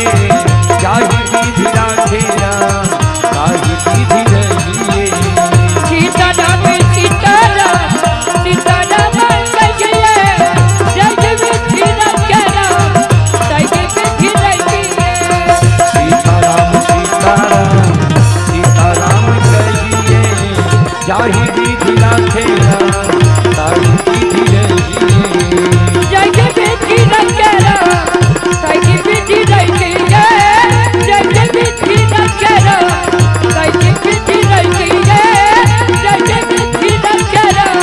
जाहि विधि राखे राम ताहि विधि रहिए। सीताराम सीताराम सीताराम कहिए, जय विधि रखे राम ताहि विधि रहिए। सीताराम सीताराम सीताराम कहिए, जाहि विधि राखे राम ताहि विधि रहिए। जय विधि रखे राम ताहि विधि रहिए। जय विधि रखे राम ताहि विधि रहिए। जय विधि रखे राम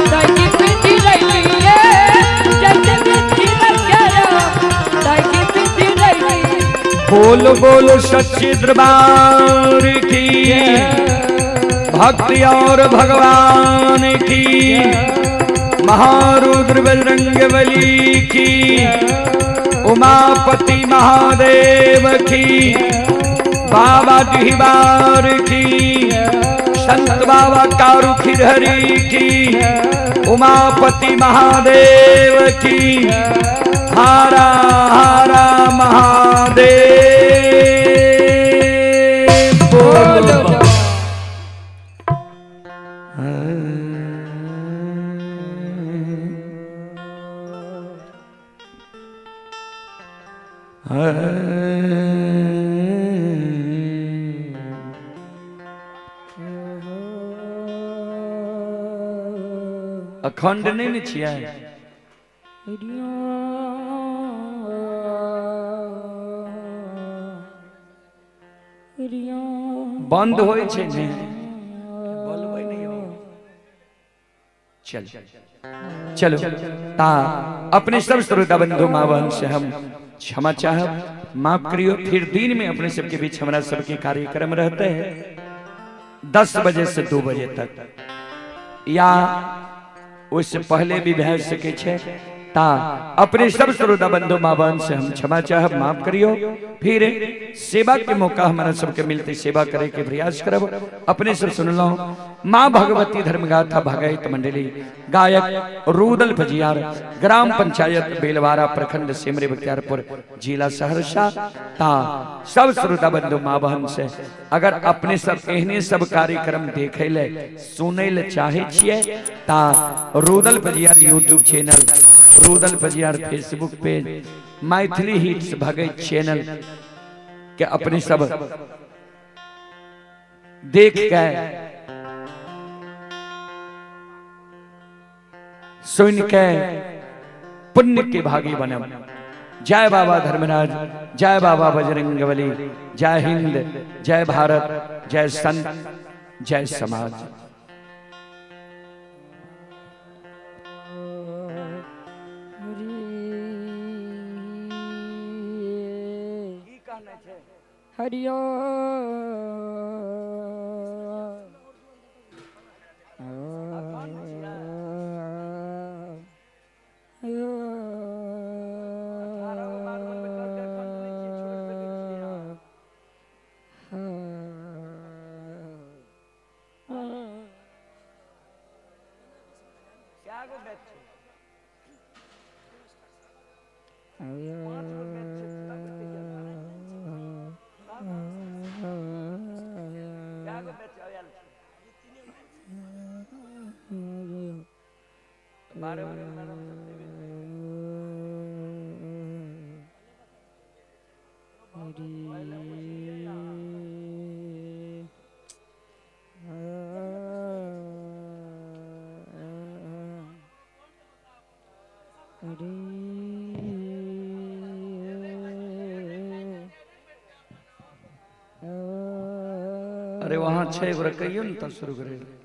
ताहि विधि रहिए। जय विधि रखे राम ताहि विधि रहिए। बोल बोलो सच्चे दरबार की, भक्ति और भगवान की, महारुद्र बजरंग बली की, उमापति महादेव की, बाबा डिहबार की, संत बाबा कारू खिरहरी की, उमापति महादेव की, हारा हारा महादेव बोल। अखंड नहीं ने छियै। बंद होय छै ने, बोलबै नहीं हो। चल चलो ता अपने सब श्रोता बंधु माँ बहन से हम क्षमा चाहब, माफ करियो। फिर दिन में अपने सबके बीच हमारा सबके कार्यक्रम रहते हैं 10 बजे से 2 बजे तक, या उससे पहले भी भै सके छे। ता अपने सब श्रोता बंधु माँ बहन से हम क्षमा चाहब, माफ करियो। फिर सेवा के मौका हमारा सबके मिलते सेवा करे के प्रयास करब। अपने सब सुन लो माँ भगवती धर्मगाथा भगत मंडली, गायक रूदल फजियार, ग्राम पंचायत बेलवारा, प्रखंड सिमरी बख्तियारपुर, जिला सहरसा। ता सब श्रोता बंधु माँ बहन से अगर अपने सब एहने सब कार्यक्रम देखे ले सुने ले चाहे छियै ता Rudal Pajiyar YouTube channel, Rudal Pajiyar Facebook page, Maithili hits Bhagat channel के अपने सब देख के सुन के पुण्य के भागी बने। जय बाबा धर्मराज, जय बाबा बजरंगबली, जय हिंद, जय भारत, जय संत, जय समाज। हरिओ अरे वहां छे गोरा कहियो न तब शुरू करे।